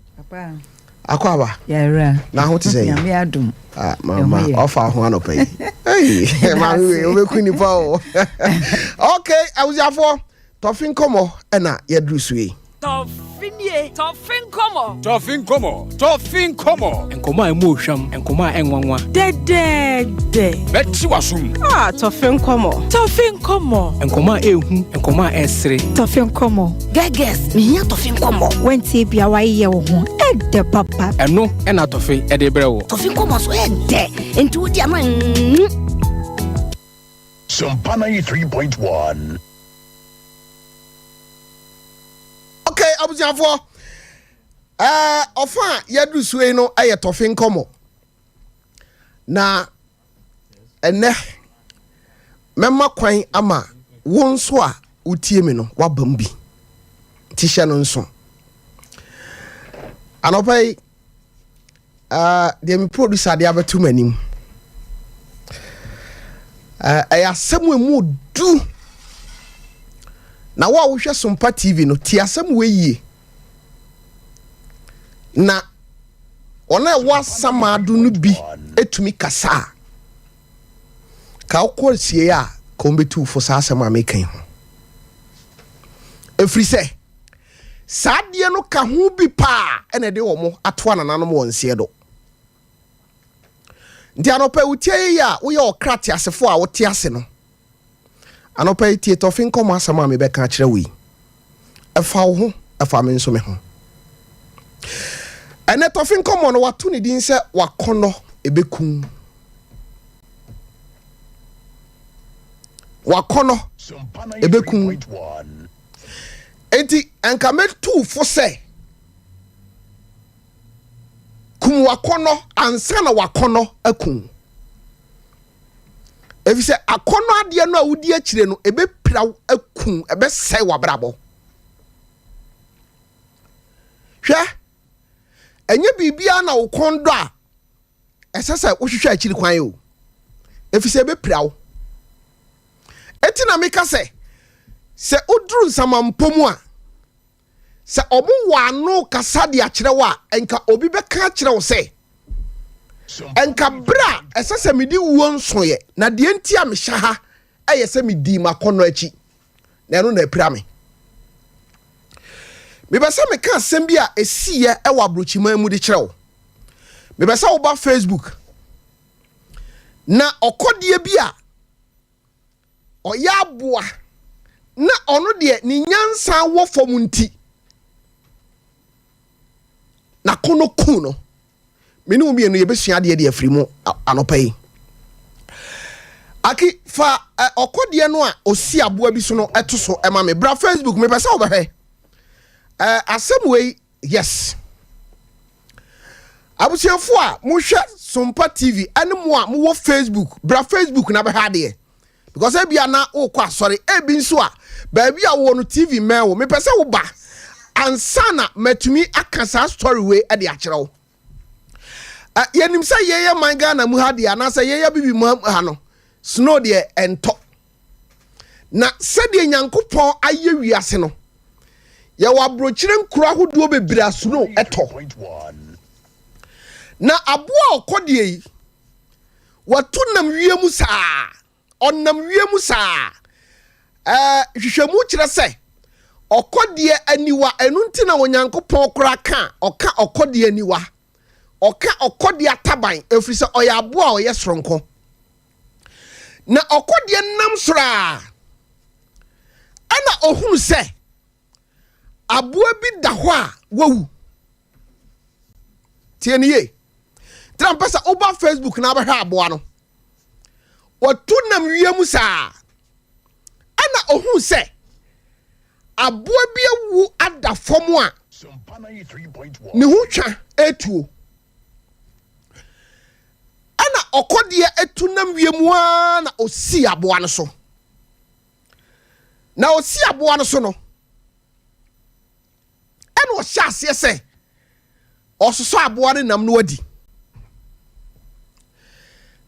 Akɔ aba. Yɛwura. Na ho te sɛ. Nyame adom. Ah, mama ɔfa ho anɔpa yi. Hey, maame wei wobɛku nipa o. Okay, abusuafoɔ, tɔfe nkɔmmɔ ɛna yɛduru so yi. Tɔfe nie. Tɔfe nkɔmmɔ. Tɔfe nkɔmmɔ. Tɔfe nkɔmmɔ. Nkɔmmɔ a ɛmu ohwam, nkɔmmɔ a ɛnwanwa. Dɛdɛɛdɛ. Bɛkye w'asom. Ah, tɔfe nkɔmmɔ. Tɔfe nkɔmmɔ. Nkɔmmɔ a ɛɛhu, nkɔmmɔ a ɛɛsere. Tɔfe nkɔmmɔ. Gɛgɛs, mehia tɔfe nkɔmmɔ. Wantie bia wayeyɛ wo ho. Ɛdɛ papa. Ɛno ɛna tɔfe ɛde brɛ wo. Tɔfe nkɔmmɔ so ɛdɛ. Nti wodi ama Sompa 93.1. Okay, abusuafoɔ. Ɛɛ, ɔfa a yɛaduru so yi no yɛ tɔfe nkɔmmɔ. Na ɛnɛ mɛma kwan ama wo nso a wotie me no woaba mu bi. Nti hyɛ no nso. Anɔpa yi, uh, deɛ me producer de abɛto m'anim uh, ɛyɛ asɛm a ɛmu du na wo a wohwɛ Sompa TV no tie asɛm wɔ yie na wɔn a ɛwɔ asamado no bi tumi kasa a ka wokɔ sie a ka wɔbɛtu fo saa asɛm a meka yi ho ɛfiri sɛ saa adeɛ no ka ho bi paa ɛna ɛde wɔn ato anananom wɔn nseɛ do nti anɔpa wotie yi a woyɛ ɔkra teasefoɔ a wote ase no Anɔpa yi, tie tɔfe nkɔmmɔ asɛm a mebɛka akyerɛ wo yi. Ɛfa wo ho, ɛfa me nso me ho. Ɛnɛ tɔfe nkɔmmɔ no, wato ne din sɛ Wakɔnnɔ Ɛbɛku. Wakɔnnɔ Ɛbɛku. Enti, ɛnka mɛtu fo sɛ kum wakɔnnɔ ansa na wakɔnnɔ aku. Efisɛ akɔnnɔ adeɛ no a wodi akyire no, ɛbɛpira wo aku, ɛbɛsɛe w'abrabɔ. Hwɛ, ɛnyɛ biribiara na wo kɔn dɔ a ɛsɛ sɛ wohwehwɛ akyiri kwan o, efisɛ ɛbɛpira wo. Eti na meka sɛ, sɛ woduru nsamanpɔ mu a, Sɛ ɔmo wɔ ano kasa de akyerɛ wo a, nka obi bɛka akyerɛ wo sɛ, Nka bere a ɛsɛ sɛ mede wuo nsoeɛ, na deɛ nti a mehyɛ ha yɛ sɛ medii m'akɔnnɔ akyi, na ɛno na apira me. Mepɛ sɛ meka asɛm bi a ɛsiiɛ wɔ aburokyiman mu de kyerɛ wo. Mepɛ sɛ woba Facebook na ɔkɔdeɛ bi a ɔyɛ aboa na ɔno deɛ ne nyansa wɔ fam nti n'akɔnnɔ ku no. Me ne wo mmienu yɛbɛsua adeɛ de afiri mu anɔpa yi. Aki fa ɔkɔdeɛ no a ɔsi aboa bi so no ɛto so ɛma me. Bra Facebook mepɛ sɛ wobɛhwɛ asɛm wei. Yes. Abusuafo a mohwɛ Sompa TV ɛne mo a mowɔ Facebook, bra Facebook na bɛhwɛ adeɛ. Because ebia na wokɔ asɔre, ebi nso a baabi a wowɔ no TV mmɛn wo. Mepɛ sɛ woba ansa na matumi aka saa story wei de akyerɛ wo. Uh, yɛnim sɛ yɛyɛ man Ghana mu ha deɛ anaasɛ yɛyɛ bibi mu ha no, snow deɛ ɛntɔ. Na sɛdeɛ Nyankopɔn ayɛ wiase no, yɛwɔ aburokyire nkuro ahodoɔ bebree a snow tɔ. Na aboa a ɔkɔ deɛ yi, watu nam wiem saa, ɔnam wiem saa. Ɛɛ hwehwɛmu kyerɛ sɛ ɔkɔdeɛ aniwa, ɛno nti na Onyankopɔn koraa ka ɔka ɔkɔdeɛ aniwa, ɔka ɔkɔdeɛ ataban, ɛfiri sɛ ɔyɛ aboa a ɔyɛ soronko. Na ɔkɔdeɛ nam soro a, ɛna ɔhunu sɛ aboa bi da hɔ a wawu. Tie ne yie. Tena mpɛ sɛ woba Facebook na abɛhwɛ aboa no. Wɔto nam wiem saa. Ɛna ɔhunu sɛ aboa bi awu ada fam a ne ho twa etuo. Ɛna ɔkɔdeɛ atu nam wiem ara na ɔsii aboa no so. Na ɔsii aboa no so no, ɛna ɔhyɛ aseɛ sɛ ɔsosɔ aboa no nam no adi.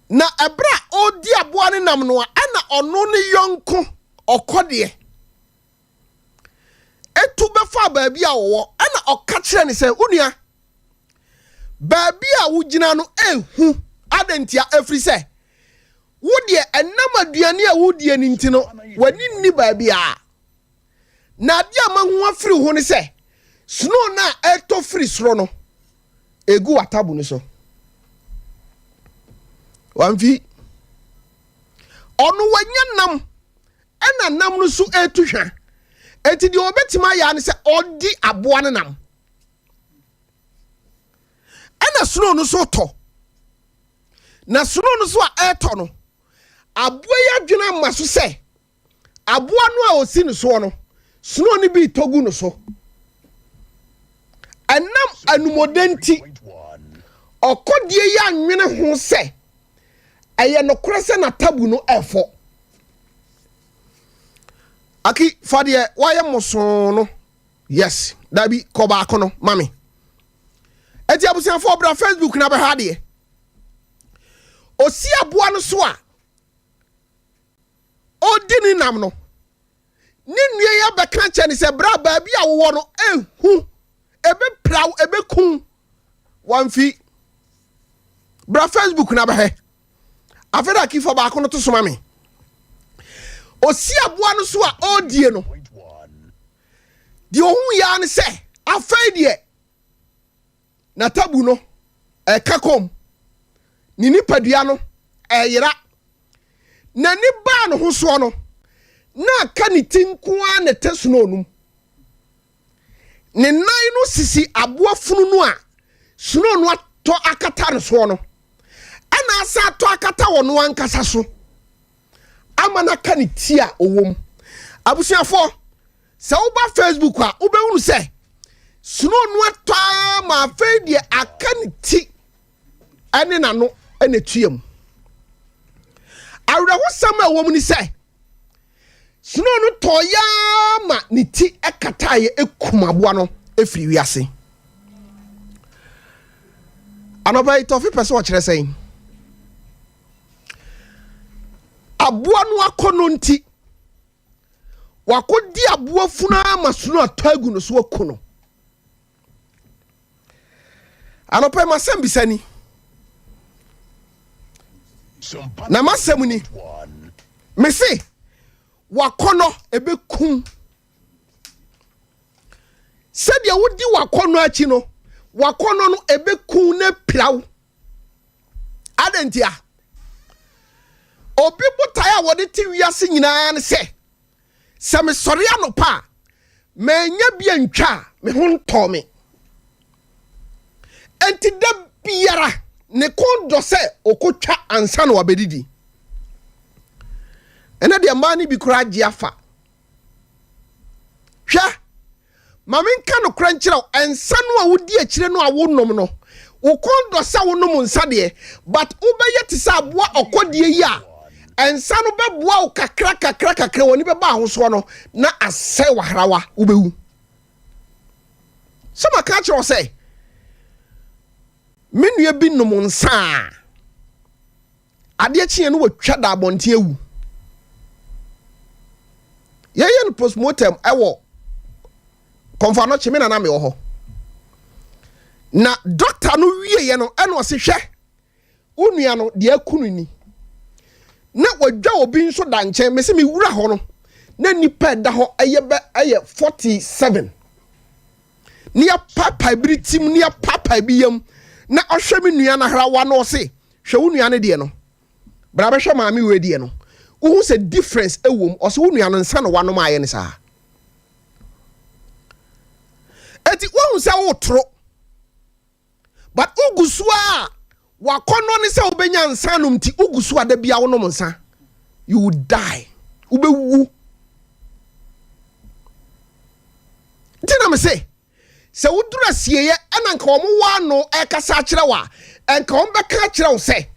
Na ɛberɛ a ɔredi aboa no nam no a, ɛna ɔno ne yɔnko ɔkɔdeɛ etu bɛfaa baabi a ɔwɔ, ɛna ɔka kyerɛ ne sɛ, wo nua, baabi a wogyina no ehu. Adɛn ntia? Ɛfiri sɛ, wo deɛ ɛnam aduane a wodie no nti no, w'ani nni baabi a. Na adeɛ a mahu afiri ho ne sɛ, snow no a ɛtɔ firi soro no, egu w'atabu no so. Wamfi. Ɔno wanya nam ɛna nam no so retu hwa. Enti deɛ ɔbɛtumi ayɛ ne sɛ ɔdi aboa no nam. Ɛna snow no so tɔ. Na snow no so a ɛretɔ no, aboa yi adwene ama so sɛ aboa no a ɔsi no soɔ no, snow no bi tɔ gu no so. Ɛnam Anumɔdɛ nti, ɔkɔdeɛ yi anwene ho sɛ ɛyɛ nokorɛ sɛ n'atabu no ɛfɔ. Aki, fa deɛ wayɛ mmosoo no. Yes, dabi, kɔ baako no ma me. Eti abusuafoɔ bra Facebook na bɛhwɛ adeɛ. Osi aboa no so a ɔredi ne nam no, ne nua yi abɛka akyerɛ no sɛ bra baabi a wowɔ no ehu, ebepira wo, ebeku wo. Wamfi. Bra Facebook na bɛhwɛ. Afei na Akifa baako no to soma me. Osi aboa no so a ɔredie no, deɛ ohun yɛ ara ne sɛ afei deɛ n'atabu no ɛka kɔm, ne nipadua no ɛyera. N'ani baa ne ho soɔ no, na aka ne ti nko ara na ɛte snow no mu. Ne nan no sisi aboa funu no a snow no atɔ akata no soɔ no, ɛna asa atɔ akata ɔno ankasa so ama no aka ne ti a ɔwɔ mu. Abusuafoɔ, sɛ woba Facebook a, wobɛhunu sɛ snow no atɔ ara ma afei deɛ aka ne ti ne n'ano na ɛtua mu. Awerɛhosɛm a ɛwɔ mu ne sɛ, snow no tɔɔ yaa ma ne ti kataeɛ kum aboa no firi wiase. Anɔpa yi tɔfe pɛ sɛ ɔkyerɛ sɛn? Aboa no akɔnnɔ nti, wakɔdi aboa funu ama snow atɔ agu no so aku no. Anɔpa yi m'asɛm bisa ni. Na m'asɛm ni. Mese wakɔnɔ ɛbɛkum. Sɛdeɛ wodi wakɔnɔ akyi no, wakɔnɔ no ɛbɛkum na pira wo. Adɛn ntia? Obi botae a wɔde te wiase nyinaa ne sɛ Sɛ mesɔre anɔpa a, mannya bi antwa a, me ho ntɔɔ me. Enti da biara ne kɔn dɔ sɛ ɔkɔtwa ansa na wabɛdidi. Ɛnɛ deɛ mmaa no bi koraa gye afa. Hwɛ! Ma menka nokorɛ nkyerɛ wo, nsa no a wodi akyire no a wonom no, wo kɔn dɔ sɛ wonom nsa deɛ, but wobɛyɛ te sɛ aboa ɔkɔdeɛ yi a, nsa no bɛboa wo kakra kakra kakra, w'ani bɛba ahosoɔ no, na asɛe w'ahrawa, wobɛwu. Sɛ maka akyerɛ wo sɛ, me nua bi nom nsa a, Adeɛ kyeeɛ no watwa da abɔnten awu. Yɛyɛ no postmortem ɛwɔ Kɔmfoanɔkye, me na na mewɔ hɔ. Na dɔkta no wieɛ no ɛna ɔse hwɛ wo nua no deɛ aku no ni. Na wadwa obi nso da nkyɛn, mese mewura hɔ no na nipa ɛda hɔ ɛyɛ bɛ ɛyɛ 47. Ne yɛpaapae biri tim ne yɛpaapae bi yam na ɔhwɛ me nua no ahrawa na ɔse Hwɛ wo nua no deɛ no, bra bɛhwɛ maame wei deɛ no, wohu sɛ difference wɔ mu. Ɔsɛ wo nua no nsa na wanom ayɛ no saa. Eti wohu sɛ wotoro, but wogu so a wakɔnnɔ ne sɛ wobɛnya nsa nom nti wogu so a da bia wonom nsa, you will die, wobɛwu. Nti na me se Sɛ woduru asieeɛ na nka wɔn wɔ ano rekasa akyerɛ wo a, nka wɔbɛka akyerɛ wo sɛ,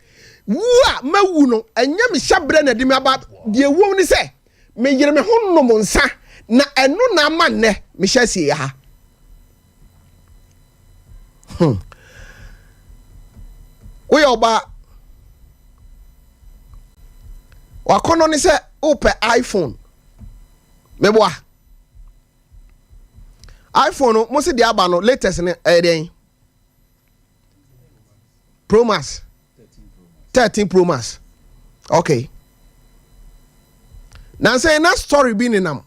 Wu a mawu no, ɛnyɛ me hyɛberɛ na ɛde me aba. Deɛ ɛwom ne sɛ, meyere me ho nom nsa, na ɛno na ama nnɛ mehyɛ asieeɛ ha. Hmm. Woyɛ ɔbaa. Wakɔnɔ ne sɛ wopɛ iPhone. Meboa. iphone no mo se deɛ aba no latest no ɛyɛ deɛn pro max 13 pro max okay nansa na story bi nenam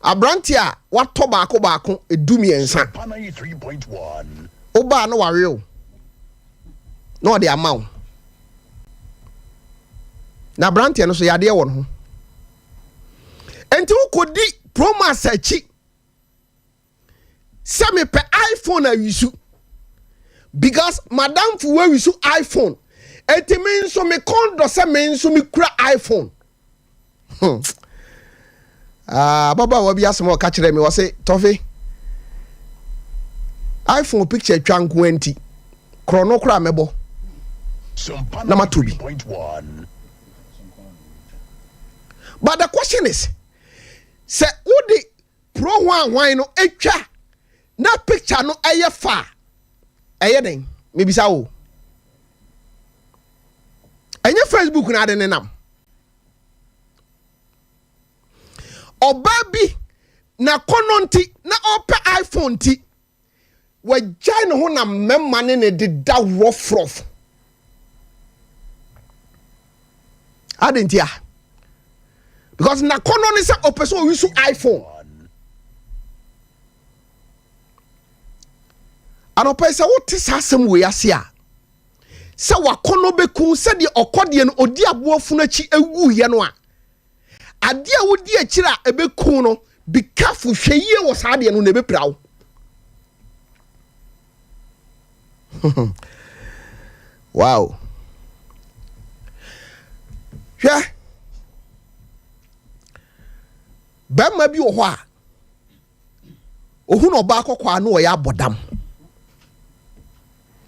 aberante a watɔ baako baako 13 wobaa na wawe o na ɔde ama wo na aberanteɛ no so yadeɛ wɔ ne ho Enti wokɔdi Promax akyi sɛ mepɛ iPhone awisu because madamfo wawisu iPhone enti me nso me kɔn dɔ sɛ me nso mekura iPhone. Hmm. Ah, ababaawa bi asɛm a ɔka kyerɛ me ɔse tɔfe. iPhone picture twa nko ara nti, korɔno koraa mɛbɔ na matɔ bi. But the question is, sɛ wode pro hwan hwan no atwa na picture no ɛyɛ fa a, ɛyɛ dɛn? Mebisa wo. Ɛnyɛ Facebook na ade nenam. Ɔbaa bi n'akɔnnɔ nti na ɔrepɛ iPhone nti wagyae ne ho na mmarima ne ne deda rɔfrɔf. Adi nti a because n'akɔnnɔ ne sɛ ɔpɛ sɛ ɔyi so iPhone. Anɔpa yi sɛ wote saa asɛm wei ase a sɛ wakɔnnɔ bɛku sɛdeɛ ɔkɔdeɛ no ɔdi aboa funu akyi awuiɛ no a Adeɛ a wodi akyire a ɛbɛku no, be careful, hwɛ yie wɔ saa adeɛ no na ɛbɛpira wo. Wow. Hwɛ, bɛrima bi wɔ hɔ a, ohun ɔbaa kɔkɔɔ a na ɔyɛ abɔdam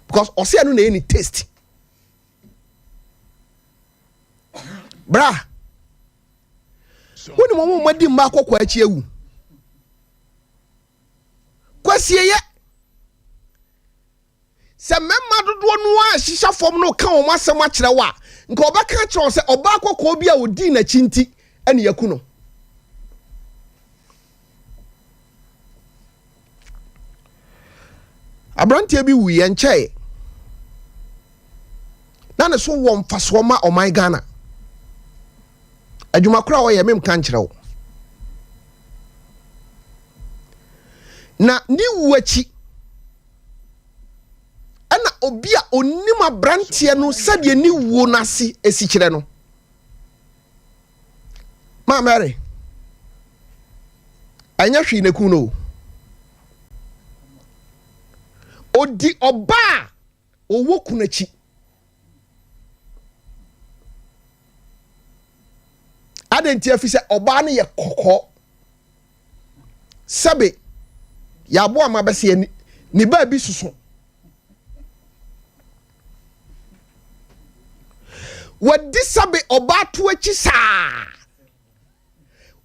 because ɔsɛ ɛno na ɛyɛ ne taste. Bra, wonim wɔn a wɔadi mma akɔkɔɔ akyi awu. Kwasieyɛ sɛ mmarima dodoɔ no a hyehyɛ fam no ka wɔn asɛm akyerɛ wo a, nka ɔbɛka akyerɛ wo sɛ ɔbaa kɔkɔɔ bi a ɔdii n'akyi nti ɛne yɛku no. Aberanteɛ bi wuiɛ nkyɛe na ne so wɔ mfasoɔ ma ɔman Ghana. Adwuma koro a ɔyɛ memka nkyerɛ wo. Na ne wu akyi ɛna obi a onim aberanteɛ no sɛdeɛ ne wuo no ase esi kyerɛ no. Maa Mary, ɛnyɛ hwee na eku no o. Odi ɔbaa a ɔwɔ kunu akyi. Adɛn nti afi sɛ ɔbaa no yɛ kɔkɔɔ. Sɛbe yɛaboa ma bɛsɛ ne baabi soso. Wadi sɛbe ɔbaa to akyi saa.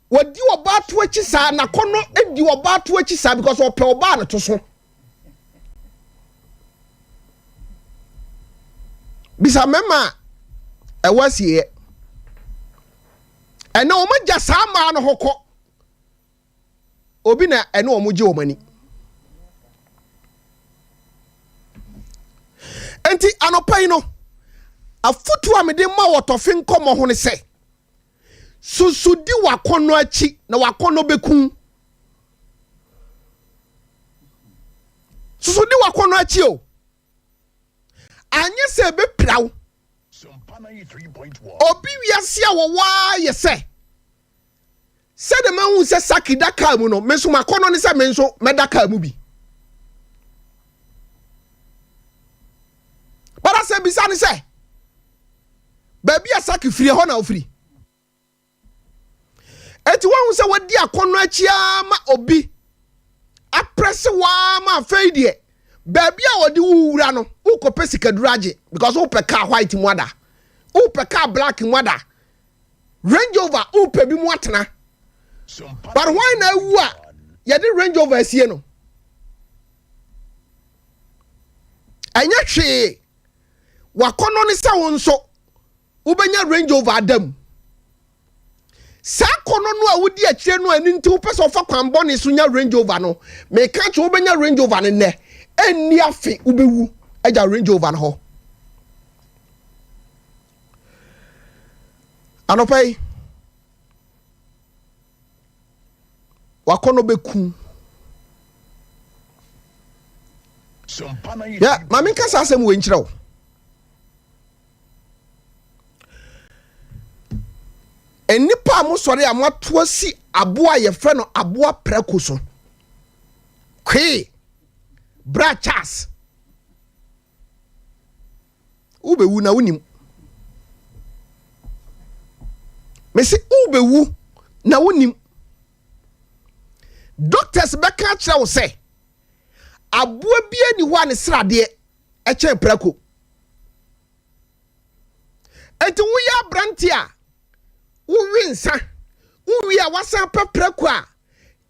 Wadi ɔbaa to akyi saa n'akɔnɔ di ɔbaa to akyi saa because ɔpɛ ɔbaa no to so. Bisa mmarima a ɛwɔ asieɛ. Ɛnɛ wɔn agya saa mmaa no hɔ kɔ. Obi na ɛne wɔn gye wɔn ani. Enti anɔpa yi no, afotu a mede ma wɔ tɔfe nkɔmmɔ ho ne sɛ, susu di w'akɔnnɔ akyi na w'akɔnnɔ bɛku. Susu di w'akɔnnɔ akyi o. Anyɛ sɛ ɛbɛpira wo. Obi wiase a wɔwɔ ara yɛ sɛ Sɛdeɛ mahu sɛ Saki da kaa mu no, me nso m'akɔnnɔ ne sɛ me nso mɛda kaa mu bi. But asɛ bisa ne sɛ, baabi a Saki firi ɛhɔ na ofiri. Eti wɔn sɛ wɔdi akɔnnɔ akyi ara ma obi aprɛse waa ma afei deɛ baabi a wɔde wo wura no wokɔpɛ sikaduro agye because wopɛ kaa white mu ada wopɛ kaa black mu ada Range Rover wopɛ bi mu atena but hwan na awu a yɛde Range Rover asie no ɛnyɛ hwee wakɔnɔ ne sɛ wo nso wobɛnya Range Rover ada mu saa kɔnɔ no a wodi akyire no a ɛno nti wopɛ sɛ ɔfa kwan bɔne so nya Range Rover no meka kyerɛ wobɛnya Range Rover no nnɛ ɛnni afe wobɛwu agya Range Rover no hɔ Anɔpa yi, wakɔnɔ bɛku. Yɛ maame nka saa asɛm wei nkyerɛ wo. Nnipa a mosɔre a moato asi aboa a yɛfrɛ no aboa prɛko so. Kwee, Bra Charles. Wobɛwu na wonim. Mese wobɛwu na wonim. Doctors bɛka akyerɛ wo sɛ Aboa biara nni hɔ a ne sradeɛ kyɛn prako. Enti woyɛ aberante a wowe nsa, wowie a wasan pɛ prako a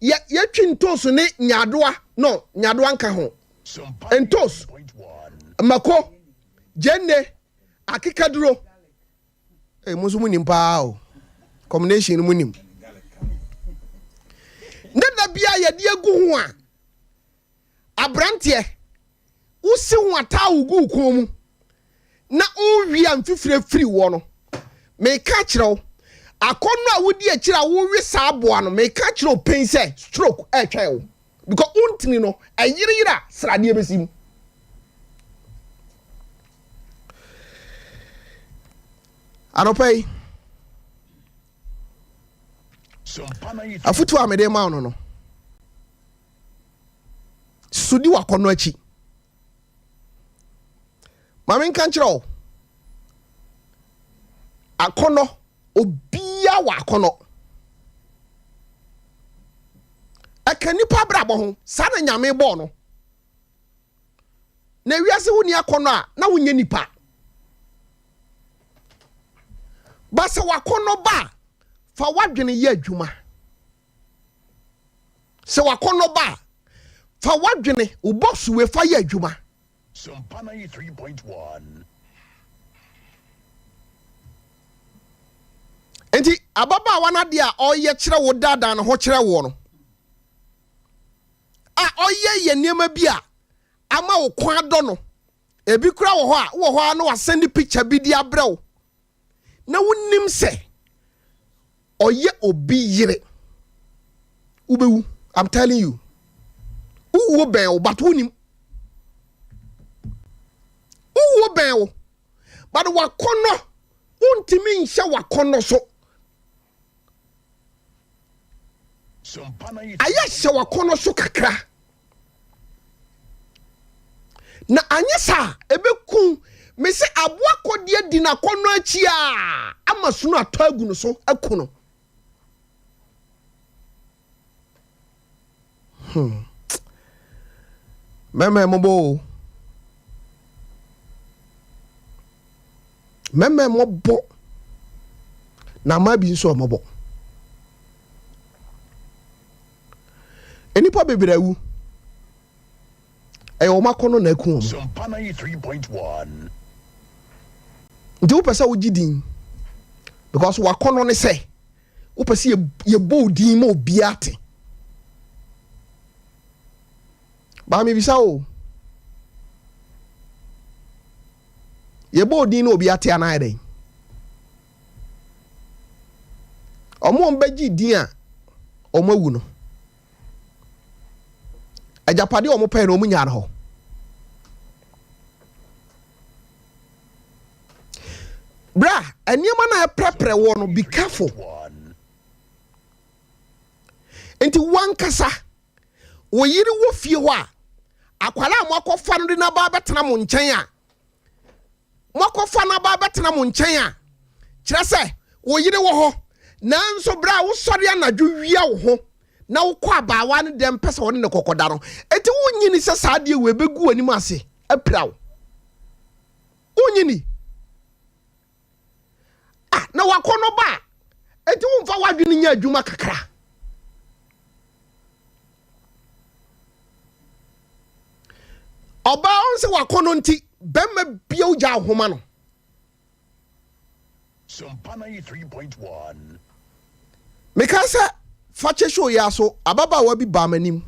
yɛ yɛtwi ntoosu ne nyaadoa no nyaadoa nka ho. Ntoos, mako, gyeene, akekaduro. Hey, mo nso mo nim paa o. Combination no mo nim. Ne da bia yɛde agu ho a Aberanteɛ, wosi ho ataa wo gu wo kɔn mu na wowie a mfifire firi woɔ no, meka akyerɛ wo, akɔnnɔ a wodi akyire a wowe saa aboa no, meka akyerɛ wo pɛn sɛ stroke ɛretwɛn wo because wontini no ɛyereyere a sradeɛ bɛsi mu. Anɔpa yi, afotuo a mede ma wo no no, So di w'akɔnnɔ akyi. Ma menka nkyerɛ wo, akɔnnɔ, obiara wɔ akɔnnɔ. Ɛka nipa abrabɔ ho, saa na Nyame bɔɔ no. Na wiase wonni akɔnnɔ a, na wonyɛ nipa. Ba sɛ w'akɔnnɔ ba a, fa w'adwene yɛ adwuma. Sɛ w'akɔnnɔ ba a, fa w'adwene, wo box wei fa yɛ adwuma. Sompa 93.1. Nti ababaawa no adeɛ a ɔyɛ kyerɛ wo daadaa ne ho kyerɛ woɔ no, a ɔyɛ yɛ nneɛma bi a ama wo kɔn adɔ no, ebi kora wɔ hɔ a wɔ hɔ a na wasɛnde picture bi de abrɛ wo na wonim sɛ ɔyɛ obi yere wobɛwu i'm telling you wowuo bɛn wo but wonim wowuo bɛn wo but wakɔnɔ wontumi nhyɛ wakɔnɔ so Ayɛ hyɛ w'akɔnnɔ so kakra, na anyɛ saa a, ɛbɛku me sɛ aboa kɔdeɛ di n'akɔnnɔ akyi a ama sunu atɔ agu no so aku no. Hmm. Mɛmɛ mɔbɔ o. Mɛmɛ mɔbɔ. Na mmaa bi nso ɔmɔbɔ. Nnipa bebree awu. Ɛyɛ wɔn akɔnnɔ na aku wɔn. Nti wopɛ sɛ wogye din because wakɔnnɔ ne sɛ wopɛ sɛ yɛbɔ wo din ma obiara te. Baa mebisa o. Yɛbɔ wo din na obi ate anaa ayɛ dɛn? Ɔmo a wɔbɛgye din a wɔn awu no, agyapadeɛ a wɔn pɛɛ no wɔn nyaa no hɔ. Bra, nneɛma no a ɛprɛprɛ wɔ no, be careful. Nti wankasa wo yere wɔ fie hɔ a, akwadaa a moakɔfa no de no aba abɛtena mo nkyɛn a, moakɔfa no aba abɛtena mo nkyɛn a, kyerɛ sɛ wo yere wɔ hɔ, nanso berɛ a wosɔre anadwo wia wo ho na wokɔ abaawa no dɛm pɛ sɛ wɔne no kɔkɔda no, enti wonyini sɛ saa adeɛ wei bɛgu w'anim ase apira wo? Wonyini? Ah, na wakɔnɔ ba a, enti womfa w'adwene nyɛ adwuma kakra? Ɔbaa ɔn sɛ wakɔnɔ nti, bɛrima bia wogya ahoma no. Sompa 93.1. Meka sɛ fakyɛ show yi aso ababaawa bi baa m'anim.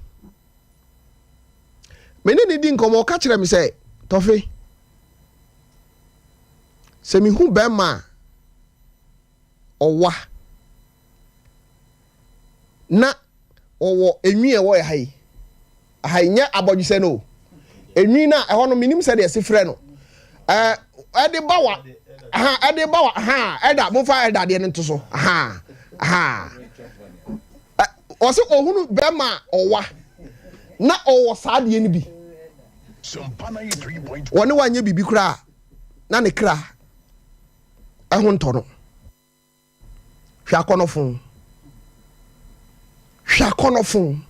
Me ne ne di nkɔmmɔ, ɔka kyerɛ me sɛ, Tɔfe, sɛ mehu bɛrima a ɔwa na ɔwɔ enwi a ɛwɔ ha yi, aha yi nyɛ abɔdwesɛ no o, enwi no a ɛhɔ no menim sɛdeɛ ɛsi frɛ no, ɛɛ ɛde ba wa, aha ɛde ba wa, aha ɛda momfa ɛda adeɛ no nto so, aha aha. Ɔse ɔhunu bɛɛma a ɔwa na ɔwɔ saa adeɛ no bi. Wɔne wo anyɛ biribi koraa na ne kra ɛho ntɔ no. Hwɛ akɔnɔfo. Hwɛ akɔnɔfo.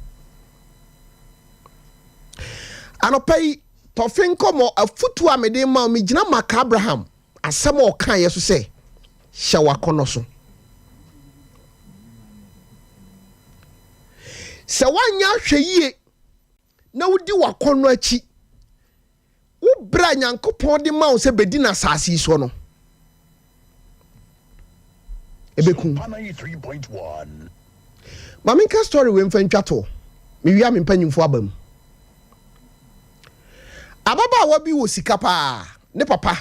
Anɔpa yi, tɔfe nkɔmmɔ afutuo a mede ma wo, megyina Maka Abraham asɛm a ɔkaeɛ so sɛ, hyɛ w'akɔnnɔ so. Sɛ woanyɛ ahwɛ yie na wodi w'akɔnnɔ akyi, wo berɛ a Nyankopɔn de ma wo sɛ bɛdi no asase yi soɔ no, ɛbɛku wo. Ma menka story wei mfa ntwa toɔ. Mewie a me mpanyimfoɔ aba mu. Ababaawa bi wɔ sika paa, ne papa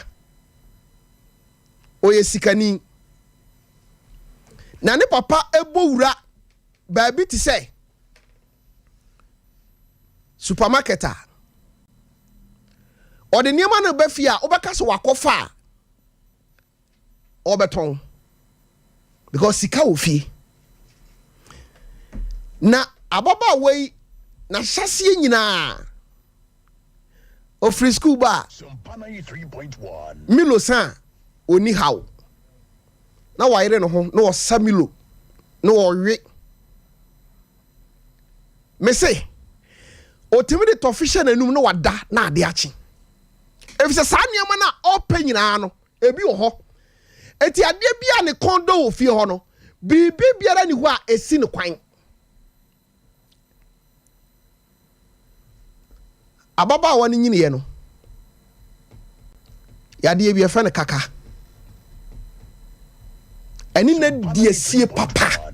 ɔyɛ sikani. Na ne papa bɔ wura baabi te sɛ supermarket a, ɔde nneɛma no ba fie a, wobɛka sɛ wakɔfa a ɔbɛtɔn because sika wɔ fie. Na ababaawa yi n'ahyɛseɛ nyinaa ofiri sukuu ba a Milo san ɔni haw na wayere ne ho na ɔsa Milo na ɔwe. Mese ɔtumi de tɔfe hyɛ n'anum na wada na ade akye. Efisɛ saa nneɛma no a ɔpɛ nyinaa no, ebi wɔ hɔ. Enti adeɛ bi a ne kɔn dɔ wɔ fie hɔ no, biribi biara nni hɔ a esi no kwan. Ababaawa no nyiniiɛ no, yadeɛ bi yɛfrɛ no kaka. Ɛne na di asie papa.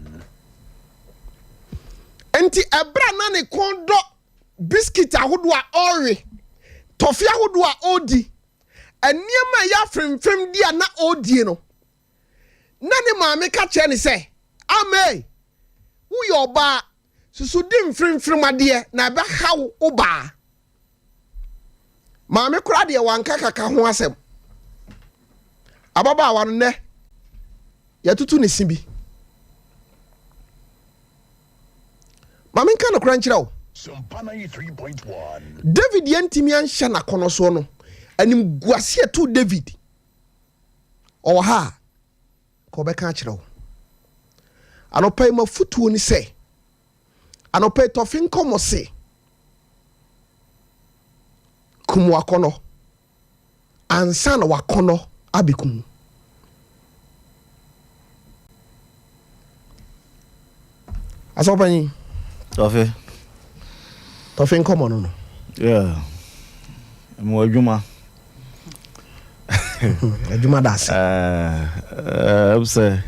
Nti ɛberɛ a na ne kɔn dɔ biskit ahodoɔ a ɔrewe, tɔfe ahodoɔ a ɔredi, nneɛma a ɛyɛ afemfem di a na ɔredie no, na ne maame ka kyerɛ no sɛ, Amee, woyɛ ɔbaa, susu di mfremfrem adeɛ na ɛbɛhaw wo baa. Maame koraa deɛ wanka kaka ho asɛm. Ababaawa no nnɛ, yɛatutu ne se bi. Ma menka nokorɛ nkyerɛ wo. David antumi anhyɛ n'akɔnnɔ soɔ no, animguaseɛ too David. Ɔwɔ ha a, nka ɔbɛka akyerɛ wo. Anɔpa yi m'afotuo ne sɛ, anɔpa yi tɔfe nkɔmmɔ se, kum w'akɔnnɔ ansa na w'akɔnnɔ abɛkum wo. Asɔpanyin. Tɔfe. Tɔfe nkɔmmɔ no no. Yeah. Mo adwuma. Adwuma da ase. Ɛɛ sɛ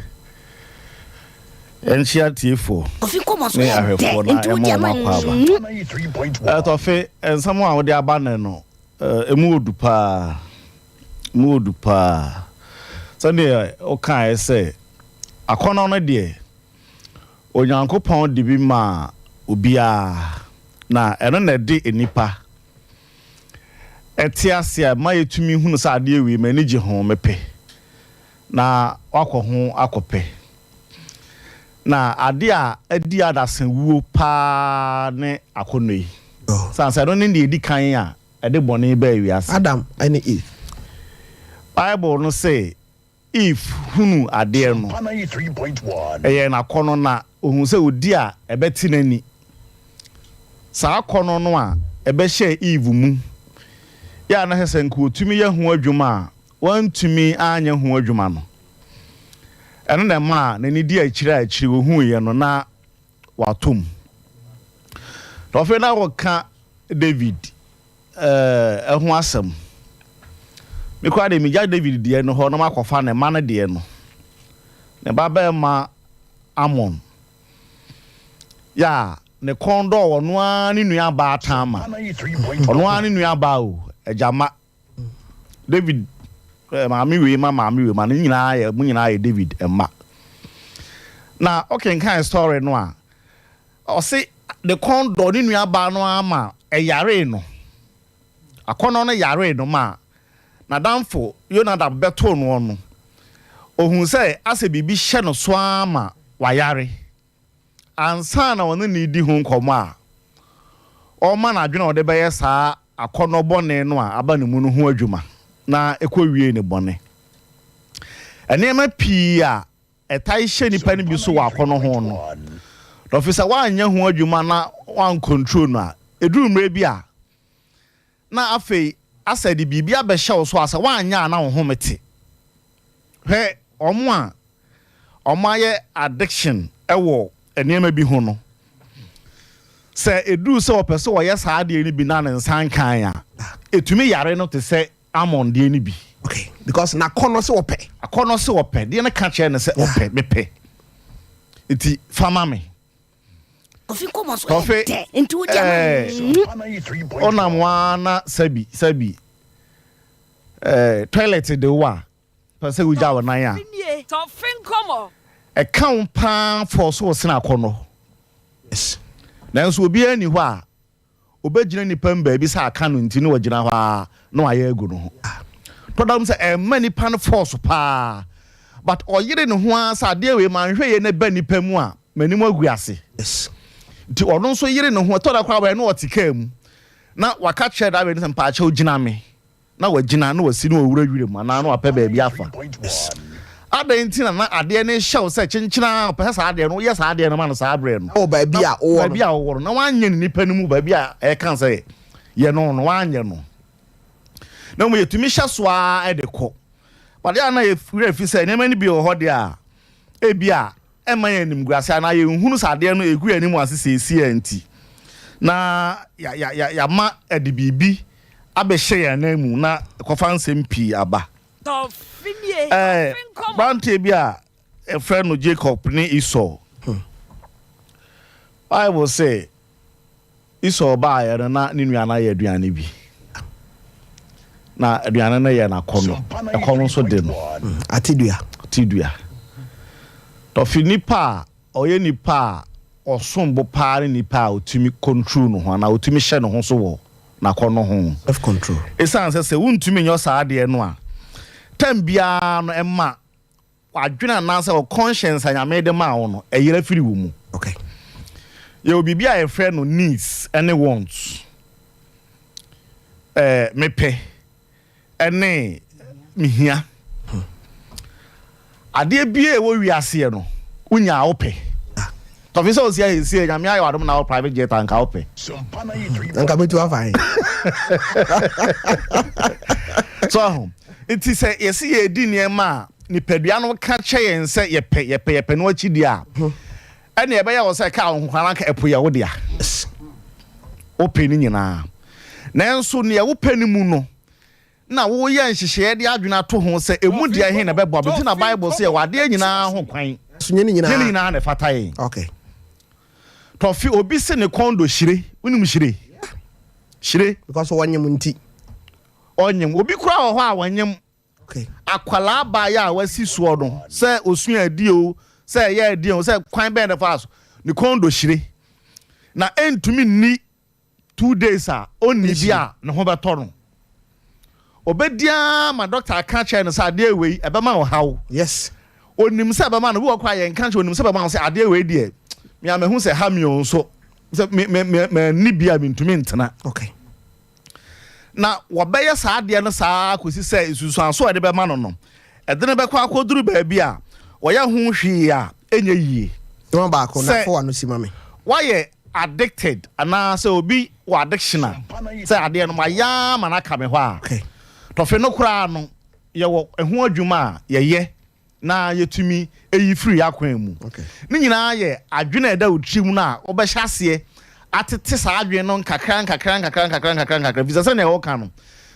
yɛnkyea tiefoɔ ne ahwɛfoɔ na yɛma wɔn akɔ aba. Tɔfe, nsɛm a wode aba nnɛ no, ɛmu odu paa. Ɛmu odu paa. Sɛdeɛ wokaeɛ sɛ akɔnnɔ no deɛ, Onyankopɔn de bi maa obiara, na ɛno na ɛde nnipa ɛte ase a ɛma yɛtumi hunu sɛ adeɛ wei m'ani gye ho, mepɛ, na wakɔ ho akɔpɛ. Na adeɛ a adi adasa wuo paa ne akɔnnɔ yi. Sane sɛ ɛno ne deɛ ɛdi kan a ɛde bɔne baa wiase. Adam ne Eve. Bible no se Eve hunuu adeɛ no, ɛyɛɛ no akɔnnɔ na ɔhuu sɛ ɔdi a ɛbɛte n'ani. Saa akɔnnɔ no a ɛbɛhyɛɛ Eve mu yɛ a na ɛsɛ sɛ nka ɔtumi yɛ ho adwuma a wantumi anyɛ ho adwuma no, ɛno na ɛmaa n'ani di akyire a akyire ɔhuiɛ no na watɔ mu. Na afei na wɔka David ho asɛm. Me koraa deɛ megya David deɛ no hɔ na makɔfa ne mma no deɛ no. Ne babarima Amon yɛ a ne kɔn dɔɔ ɔno ara ne nuabaa Tamar. Ɔno ara ne nuabaa o, agya mma. David maame wei ma maame wei ma ne nyinaa yɛ mo nyinaa yɛ David mma. Na ɔkenkan story no a, Ɔse ne kɔn dɔ ne nua baa no ara ma ɛyaree no. Akɔnnɔ no yaree no ma n'adamfo Yonadab bɛtoo noɔ no, ohuu sɛ asɛ biribi hyɛ no so ara ma wayare. Ansa na ɔne no redi ho nkɔmmɔ a, ɔrema no adwene a ɔde bɛyɛ saa akɔnnɔ bɔne no a aba ne mu no ho adwuma na ɛkɔwiee ne bɔne. Nneɛma pii a ɛtaa hyɛ nnipa no bi so wɔ akɔnnɔ ho no, na ɔfiri sɛ woanyɛ ho adwuma na woancontrol no a, ɛduru mmerɛ bi a, Na afei asɛ de biribi abɛhyɛ wo so a sɛ woanyɛ a na wo home te. Hwɛ wɔn a wɔayɛ addiction wɔ nneɛma bi ho no, sɛ ɛduru sɛ wɔpɛ sɛ wɔyɛ saa adeɛ no bi na ne nsa nkan a, ɛtumi yare no te sɛ Amon deɛ no bi. Okay, because n'akɔnnɔ sɛ ɔpɛ. Akɔnnɔ sɛ ɔpɛ, deɛ no ka kyerɛ no sɛ ɔpɛ, mepɛ, nti fa ma me. Tɔfe, ɛɛ, ɔnam waa na sɛbi, sɛbi, ɛɛ, toilet de wo a, pɛ sɛ wogya wo nan a, ɛka wo paa fɔɔso wo sene akɔnnɔ. Yes. Nanso obiara nni hɔ a Obegyina nnipa mu baabi sɛ aka no nti na wagyina hɔ ara na wayɛ agu ne ho. Tɔ da mu sɛ ɛmma nipa no force paa but ɔyere ne ho ara sɛ adeɛ wei manhwɛ yie na ɛba nipa mu a m'anim agu ase. Nti ɔno nso yere ne ho ɛtɔ da koraa wɔ na ɔte kaa mu na waka kyerɛ driver no sɛ mpaakyɛw gyina me. na wagyina na wasi na wawura wiram anaa na wapɛ baabi afa. Adɛn nti na na adeɛ no rehyɛ wo sɛ kyenkyene ara ɔpɛ sɛ saa adeɛ no woyɛ saa adeɛ no ma no saa berɛ no? Wɔ baabi a wowɔ no. Baabi a wowɔ no na woanyɛ no nipa no mu baabi a ɛka sɛ yɛ no no woanyɛ no. Na mmom yɛtumi hyɛ so ara de kɔ. But yɛ a na yɛ werɛ fi sɛ nneɛma no bi wɔ hɔ deɛ a ebi a ɛmma yɛn animguase anaa yɛnhunu sɛ adeɛ no ɛgu yɛn anim ase seesei ara nti na yɛama ɛde biribi abɛhyɛ yɛn ananmu na ɛkɔfa nsɛm pii aba. Ɛɛ, aberanteɛ bi a yɛfrɛ no Jacob ne Esau. Bible se Esau baeɛ no na ne nua no ayɛ aduane bi. Na aduane no yɛ n'akɔnnɔ. Ɛkɔm nso de no. Atedua. Atedua. Tɔfe nipa a Ɔyɛ nipa a ɔsom bo paa ne nipa a ɔtumi control ne ho anaa ɔtumi hyɛ ne ho so wɔ n'akɔnnɔ ho. Self control. Ɛsiane sɛ sɛ wontumi nyɔ saa adeɛ no a, time biara no ɛma w'adwene anaasɛ wo conscience a Nyame de maa wo no ɛyera firi wo mu. Okay. Yɛwɔ biribi a yɛfrɛ no needs ne wants. Ɛɛ mepɛ. ne mehia. Adeɛ biara ɛwɔ wiaseɛ no, wonya a wopɛ. Tɔfe sɛ ɔsi ayɛ sie nyame ayɛ wadom na wɔ private jet anka wopɛ. Anka bɛtu afa he. So aho. Nti sɛ yɛsi yɛdi nneɛma a nipadua no ka kyɛ yɛn sɛ yɛpɛ yɛpɛ yɛpɛ no akyi deɛ a, ɛne ɛbɛyɛ wɔ sɛ kaa wo ho koraa anka ɛpo yɛ wo dea. Wopɛ ne nyinaa. Nanso nea wopɛ no mu no na woyɛ nhyehyɛeɛ de adwene ato ho sɛ emu deɛ he na ɛbɛboa me. Nti na Bible se yɛwɔ adeɛ nyinaa ho kwan. So nyɛ ne nyinaa. Nyɛ ne nyinaa na ɛfata yɛn. Okay. Tɔfe, obi se ne kɔn dɔ hyire. Wonim hyire? Hyire. Because wɔnyem nti. Ɔnyem. Obi koraa wɔ hɔ a wɔnyem. Okay. Akwadaa baayɛ a wasi soɔ no, sɛ osua adie o, sɛ ɛyɛ adie o, sɛ kwan bɛn na ɛfa so, ne kɔn dɔ hyire. Na ɛntumi nni 2 days a ɔnni bi a ne ho bɛtɔ no. Ɔbɛdi ara ma doctor aka kyerɛ no sɛ adeɛ wei ɛbɛma wo haw. Onim sɛ ɛbɛma no, bi wɔ koraa yɛnka nkyerɛ, onim sɛ ɛbɛma wo sɛ adeɛ wei deɛ, me a mahu sɛ ɛha me o nso, sɛ me me me manni bi a mentumi ntena. Na wɔbɛyɛ saa adeɛ no saa ara kɔsi sɛ nsunsuansoɔ a ɛde bɛma no no, ɛde no bɛkɔ akɔduru baabi a wɔyɛ ho hwee a ɛnyɛ yie. Nneɛma baako na Sɛ fa w'ano si ma me. woayɛ addicted anaa sɛ obi wɔ addiction a, sɛ adeɛ no mayɛ ara ma no aka me hɔ a, tɔfe no koraa no, yɛwɔ ɛho adwuma a yɛyɛ na yɛtumi yi firi yɛn akwan mu. Ne nyinaa yɛ adwene a ɛda wo tirim no a wobɛhyɛ aseɛ atete saa adwene no nkakra nkakra nkakra nkakra nkakra nkakra firi sɛ sɛdeɛ wɔka no,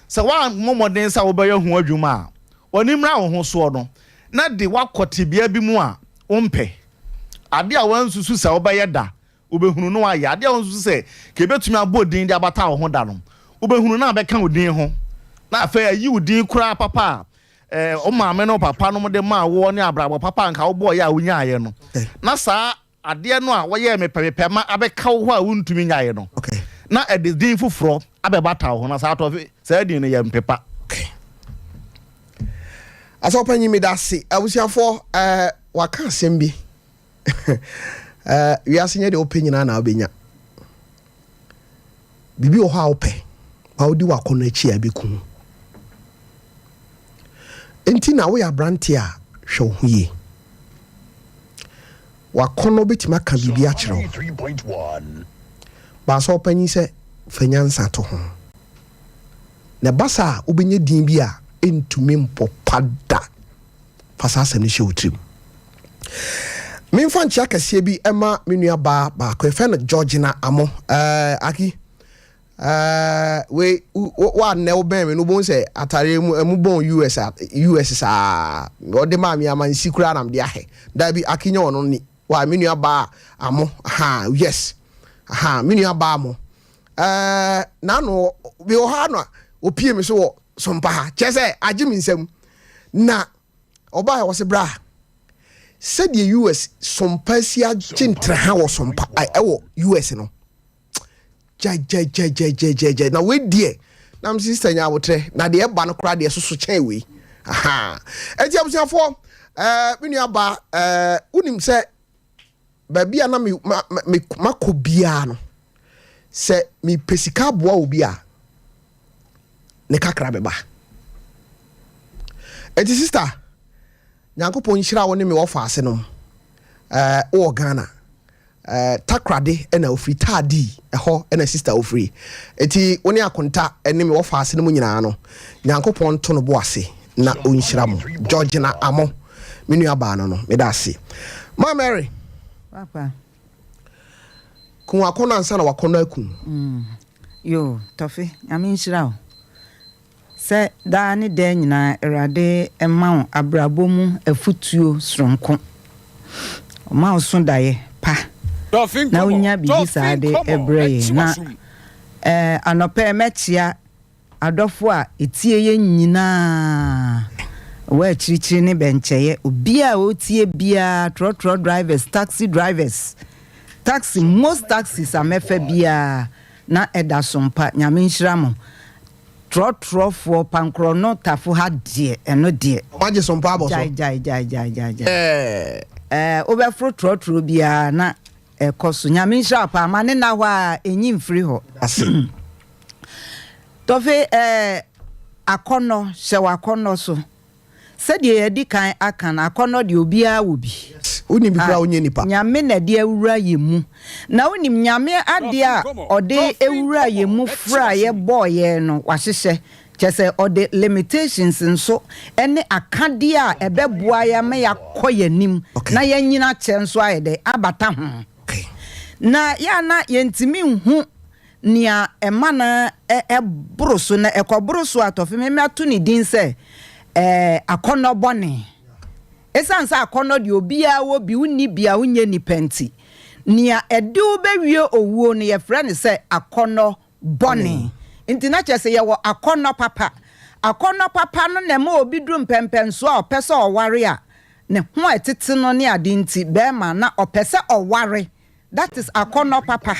sɛ woammɔ mmɔden sɛ wobɛyɛ ho adwuma a, w'ani mmra wo ho soɔ no na de woakɔ tebea bi mu a wompɛ, adeɛ a woansusu sɛ wobɛyɛ da Wobɛhunu na woayɛ adeɛ a wonsusu sɛ ka ɛbɛtumi abɔ din de abata wo ho da no. Wobɛhunu na abɛka wo din ho, na afei ayi wo din koraa papa a eh, wo maame ne wo papa nom de maa woɔ ne abrabɔ papa a nka wobɔeɛ a wonyaaeɛ no. Na saa adeɛ no a wɔyɛɛ mepɛmepɛ ma abɛka wo hɔ a wontumi nyaeɛ no, na ɛde din foforɔ abɛbata wo ho, na saa tɔfe, saa din no yɛ mpepa. Asɔpanyin meda ase. Abusuafoɔ, eh, waka asɛm bi. Eh, wiase nyɛ deɛ wopɛ nyinaa na wobɛnya. Biribi wɔ hɔ a wopɛ, ma wodi w'akɔnnɔ akyi a ɛbɛku wo. Enti na woyɛ aberante a, hwɛ wo ho yie. W'akɔnnɔ bɛtumi aka biribi akyerɛ wo. Baasa ɔpanyin sɛ fa nyansa to ho. Na ɛba saa a, wobɛnya din bi a ɛntumi mpopa da. Fa saa asɛm no hyɛ wo tirim. Memfa nkyea kɛseɛ bi ma me nua baa baako, yɛfrɛ no Georgina Amo. Ɛɛ, Aki, ɛɛ, wei, woannɛ wobɛn me no, wobɛhu sɛ atareɛ mu, ɛmu bɔn US, a, US saa. Ɔde maa me ama nsi koraa na mede ahɛ. Daabi, Aki nyɛ ɔno ni. Wa, me nua baa Amo, aha, yes, aha, me nua baa Amo. Ɛɛ, n'ano, mewɔ hɔ ano a, opie me so wɔ sompa ha. Kyerɛ sɛ, agye me nsam. Na ɔbaeɛ ɔse bra sɛdeɛ US sompa si agye ntraha wɔ sompa ɛwɔ US no gyagyagyagyagyagyagya na wei deɛ na me sister nya abotrɛ na deɛ ɛba no koraa deɛ soso kyɛn wei aha ɛnti abusuafoɔ ɛɛ me nua ba ɛɛ wonim sɛ Baabi a na me ma me makɔ biara no, sɛ mepɛ sika aboa obi a, ne kakra bɛba. Enti sista, Nyankopɔn nhyira wo ne me wɔfa ase nom. Ɛɛ wowɔ Ghana. Ɛɛ Takoradi na ofiri Taadi ɛhɔ na sista ofiri. Enti wo ne Akonta ne me wɔfa ase nom nyinaa no, Nyankopɔn nto no bo ase na ɔnhyira mo. Georgina Amo, me nua baa no no, meda ase. Ma Mary. Papa. Kun wakɔnɔ ansa na wakɔnɔ aku. Mm. Yo, Tɔfe, Nyame nhyira wo. Sɛ daa ne daa nyinaa Awurade ma wo abrabɔ mu afutuo soronko. Ɔma wo so daeɛ pa na wonya biribi saa de brɛ yɛn. Na eh, anɔpa yi mɛkyea Adɔfo a etie yɛn nyinaa wɔ akyirikyiri ne bɛnkyɛeɛ, obiara a ɔretie biara, trɔtrɔ drivers, taxi drivers, taxi, most taxis a mɛfa biara na ɛda so mpa, Nyame nhyira mo. Trɔtrɔfoɔ, pankorɔno tafo ha deɛ, ɛno deɛ. Wɔagye so mpa abɔ so. Gyae, gyae, gyae, gyae, gyae, gyae. Ɛɛ, wobɛforo trɔtrɔ biara na ɛkɔ so. Nyame nhyira wo paa, ma ne nna hɔ a, ɛnyi mfiri hɔ. Ase. Tɔfe ɛɛ akɔnnɔ, hyɛ w'akɔnnɔ so. Sɛdeɛ yɛadi kan aka no, akɔnnɔ deɛ obiara wɔ bi. Yes, wonni bi koraa a wonyɛ nipa. Nyame na ɛde awura yɛn mu. Na wonim, Nyame adeɛ a ɔde awura yɛn mu frɛ a yɛbɔɔ yɛn no, wahyehyɛ. Kyerɛ sɛ, ɔde limitations nso ne akadeɛ a ɛbɛboa yɛn ama yɛakɔ yɛn anim na yɛanyini akyɛ nso ayɛ dɛn? Abata ho. Na yɛ a na yɛntumi nhu Nea ɛma no boro so, na ɛkɔboro so a, tɔfe me mato ne din sɛ akɔnnɔ bɔne. Esiane sɛ akɔnnɔ deɛ obiara wɔ bi, wonni bi a wonyɛ nipa nti, nea ɛde wo bɛwie owuo no, yɛfrɛ no sɛ akɔnnɔ bɔne. Nti na kyerɛ sɛ yɛwɔ akɔnnɔ papa. Akɔnnɔ papa no na ɛma obi duru mpɛnpɛnsoɔ a ɔpɛ sɛ ɔware a, ne ho a ɛtete no ne ade nti, barima na ɔpɛ sɛ ɔware. That is akɔnnɔ papa.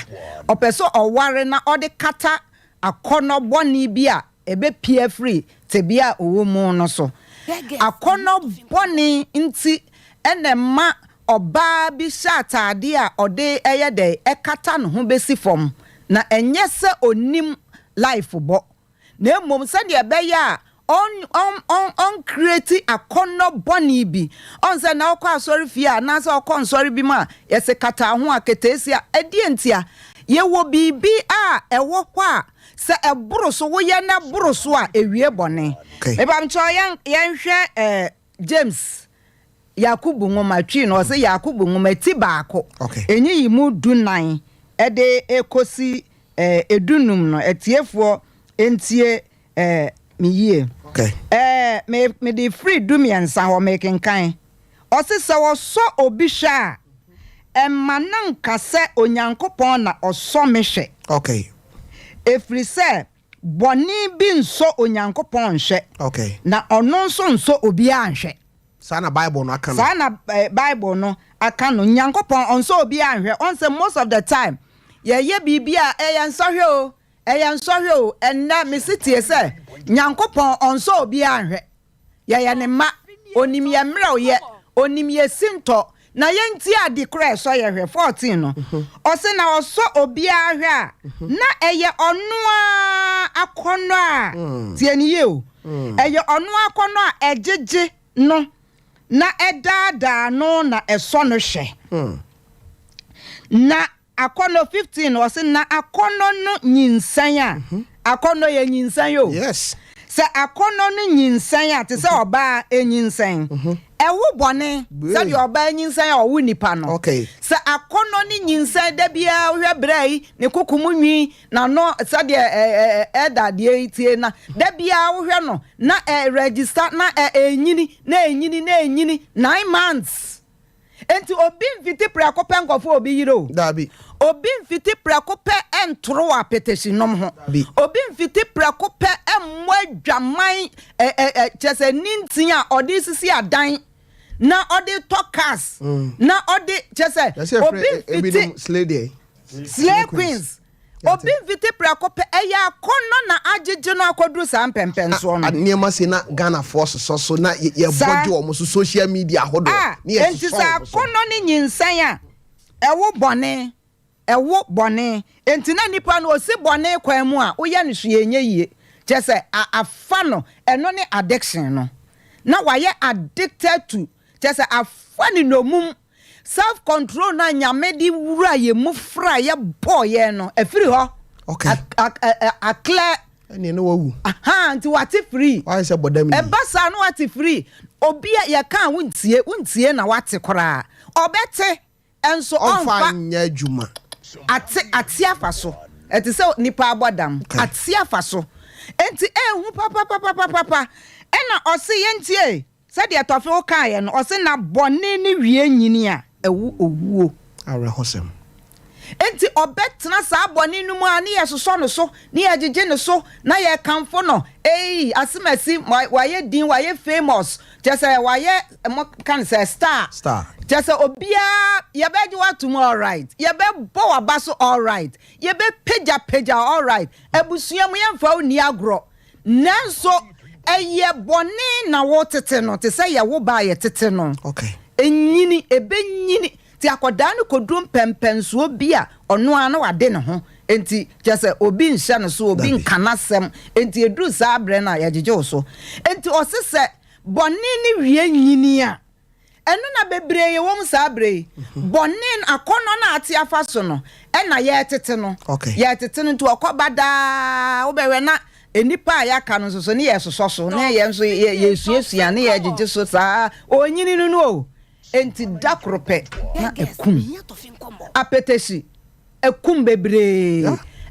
Ɔpɛ sɛ ɔware na ɔde kata akɔnnɔ bɔne bi a ɛbɛpue afiri tebea a ɔwɔ mu no so. Akɔnnɔ bɔne nti na ɛma ɔbaa bi hyɛ ataadeɛ a ɔde yɛ dɛn ɛkata ne ho bɛsi fam. Na ɛnyɛ sɛ ɔnnim life bɔ. na mmom sɛdeɛ ɛbɛyɛ a ɔn ɔn ɔn ɔncreate akɔnnɔ bɔne bi. Ɔn sɛ na ɔkɔ asɔre fie a anaasɛ ɔkɔ nsɔre bi mu a, yɛse kata ho a, keteesia. Ɛdeɛn ntia? Yɛwɔ biribi a ɛwɔ hɔ a sɛ ɛboro so, woyɛ na ɛboro so a, ɛwie bɔne. Mepamkyɛw yɛn yɛnhwɛ eh, James, Yakubu nwoma, Twi no ɔse Yakubu nwoma ti baako, nyiyimu dunan de kɔsi dunum no, atiefoɔ ntie me yie. Me, mede firi dumiɛnsa hɔ mekenkan. Ɔse sɛ wɔsɔ obi hwɛ a, ɛmma no nka sɛ Onyankopɔn na ɔsɔ me hwɛ. Ɛfiri sɛ Bɔne bi nsɔ Onyankopɔn nhwɛ, na ɔno nso nsɔ obiara nhwɛ. Saa na Bible no aka no. Saa na Bible no aka no. Nyankopɔn ɔnsɔ obiara nhwɛ. Ɔn sɛ most of the time yɛyɛ biribi a ɛyɛ nsɔhwɛ o, ɛyɛ nsɔhwɛ o. Ɛnnɛ mese tie sɛ Nyankopɔn ɔnsɔ obiara nhwɛ. Yɛyɛ ne mma. Onim yɛn mmerɛwyɛ. Onim yɛn sintɔ. Na yɛntie ade koro a ɛsɔ yɛn hwɛ. 14 no, ɔse, Na ɔsɔ obiara hwɛ a, na ɛyɛ ɔno ara akɔnnɔ a, tie no yie o, ɛyɛ ɔno ara akɔnnɔ a ɛgyegye no na ɛdaadaa no na ɛsɔ no hwɛ. Na Akɔnnɔ 15 ɔse na akɔnnɔ no nyinsɛn a, Akɔnnɔ yɛ nyinsɛn o. Yes. Sɛ akɔnnɔ no nyinsɛn a, te sɛ ɔbaa nyinsɛn. Ɛwo bɔne sɛdeɛ ɔbaa nyinsɛn a ɔwo nipa no. Okay. Sɛ akɔnnɔ no nyinsɛn da biara wohwɛ berɛ yi, ne koko mu nwi, n'ano sɛdeɛ ɛda deɛ yi tie na da biara wohwɛ no na ɛ register na ɛ ɛnyini na ɛnyini na ɛnyini 9 months. Enti obi mfiti prɛko pɛ nkɔfa obi yere o. Dabi. Obi mfiti prɛko pɛ ntoro wɔ apetehyinom ho. Dabi. Obi mfiti prɛko pɛ mmɔ adwaman ɛ ɛ ɛ kyerɛ sɛ ne ntin a ɔde sisi adan na ɔde tɔ cars na ɔde kyerɛ sɛ Yɛsɛ obi yɛfrɛ mfiti ebinom slay deɛ. Slay queens. Obi mfiti prɛko pɛ, ɛyɛ akɔnnɔ na agyegye no akɔduru saa mpɛmpɛnsoɔ no. Nneɛma sei na Ghanafoɔ sosɔ so na yɛbɔ gye wɔn so social media ahodoɔ A, ne enti yɛsosɔ sɛ wɔn so. akɔnnɔ ne nyinsɛn a, ɛwo bɔne, ɛwo bɔne. Enti na nipa no ɔsi bɔne kwan mu a, woyɛ no hwee ɛnyɛ yie. Kyerɛ sɛ, a, afa no, ɛno ne addiction no. Na wayɛ addicted to, kyerɛ sɛ afa no nnommum. Self control no a Nyame de wura yɛn mu fra yɛ bɔɔ yɛn no, ɛfiri hɔ. Okay. Aklɛ. Ɛneɛ na wawu. Aha, nti wate free. Wayɛ sɛ bɔdam ni. Ɛba saa na wate free. Obi a yɛka a wontie, wontie na wate koraa. Ɔbɛte, nso ɔmfa ɔmfa. Nyɛ adwuma. Ate, ate afa so. Ɛte sɛ nipa abɔ dam. Ate afa so. Enti ɛnhu papapapapapa. Ɛna ɔse yɛntie. Sɛdeɛ Tɔfe wo kaeɛ no, ɔse na bɔne ne wie nyini a, ɛwo owuo. Awerɛhosɛm. Enti ɔbɛtena saa bɔne no mu ara ne yɛsosɔ no so, ne yɛgyegye no so, na yɛkamfo no, Ei, Asemasi, wayɛ din, wayɛ famous, kyerɛ sɛ wayɛ, mo ka no sɛ star. Star. Kyerɛ sɛ obiara, yɛbɛgye wo atom alright, yɛbɛbɔ w'aba so alright, yɛbɛpagyapagya wo alright, abusua mu yɛmfa wo nni agorɔ. Nanso ɛyɛ bɔne na wotete no te sɛ yɛ wo ba a yɛtete no. Ɛnyini, ɛbɛnyini. Nti akwadaa no kɔduru mpɛnpɛnsoɔ bi a, ɔno ara na wade ne ho. Nti kyerɛ sɛ obi nhyɛ no so, obi nka n'asɛm. Nti ɛduru saa berɛ no a, yɛgyegye wo so. Nti ɔse sɛ bɔne no wie nyini a, Ɛno na bebree yɛ wɔm saa berɛ yi. Bɔne no, akɔnnɔ no a ate afa so no, ɛna yɛretete no. Yɛretete no nti ɔkɔba daa, wobɛhwɛ na nnipa a yɛaka no nso so ne yɛresosɔ so, ne yɛn nso yɛresuasua, ne yɛregyegye so saa. Ɔnyini no no o. Enti da koro pɛ na akum. Apetesi, akum bebree.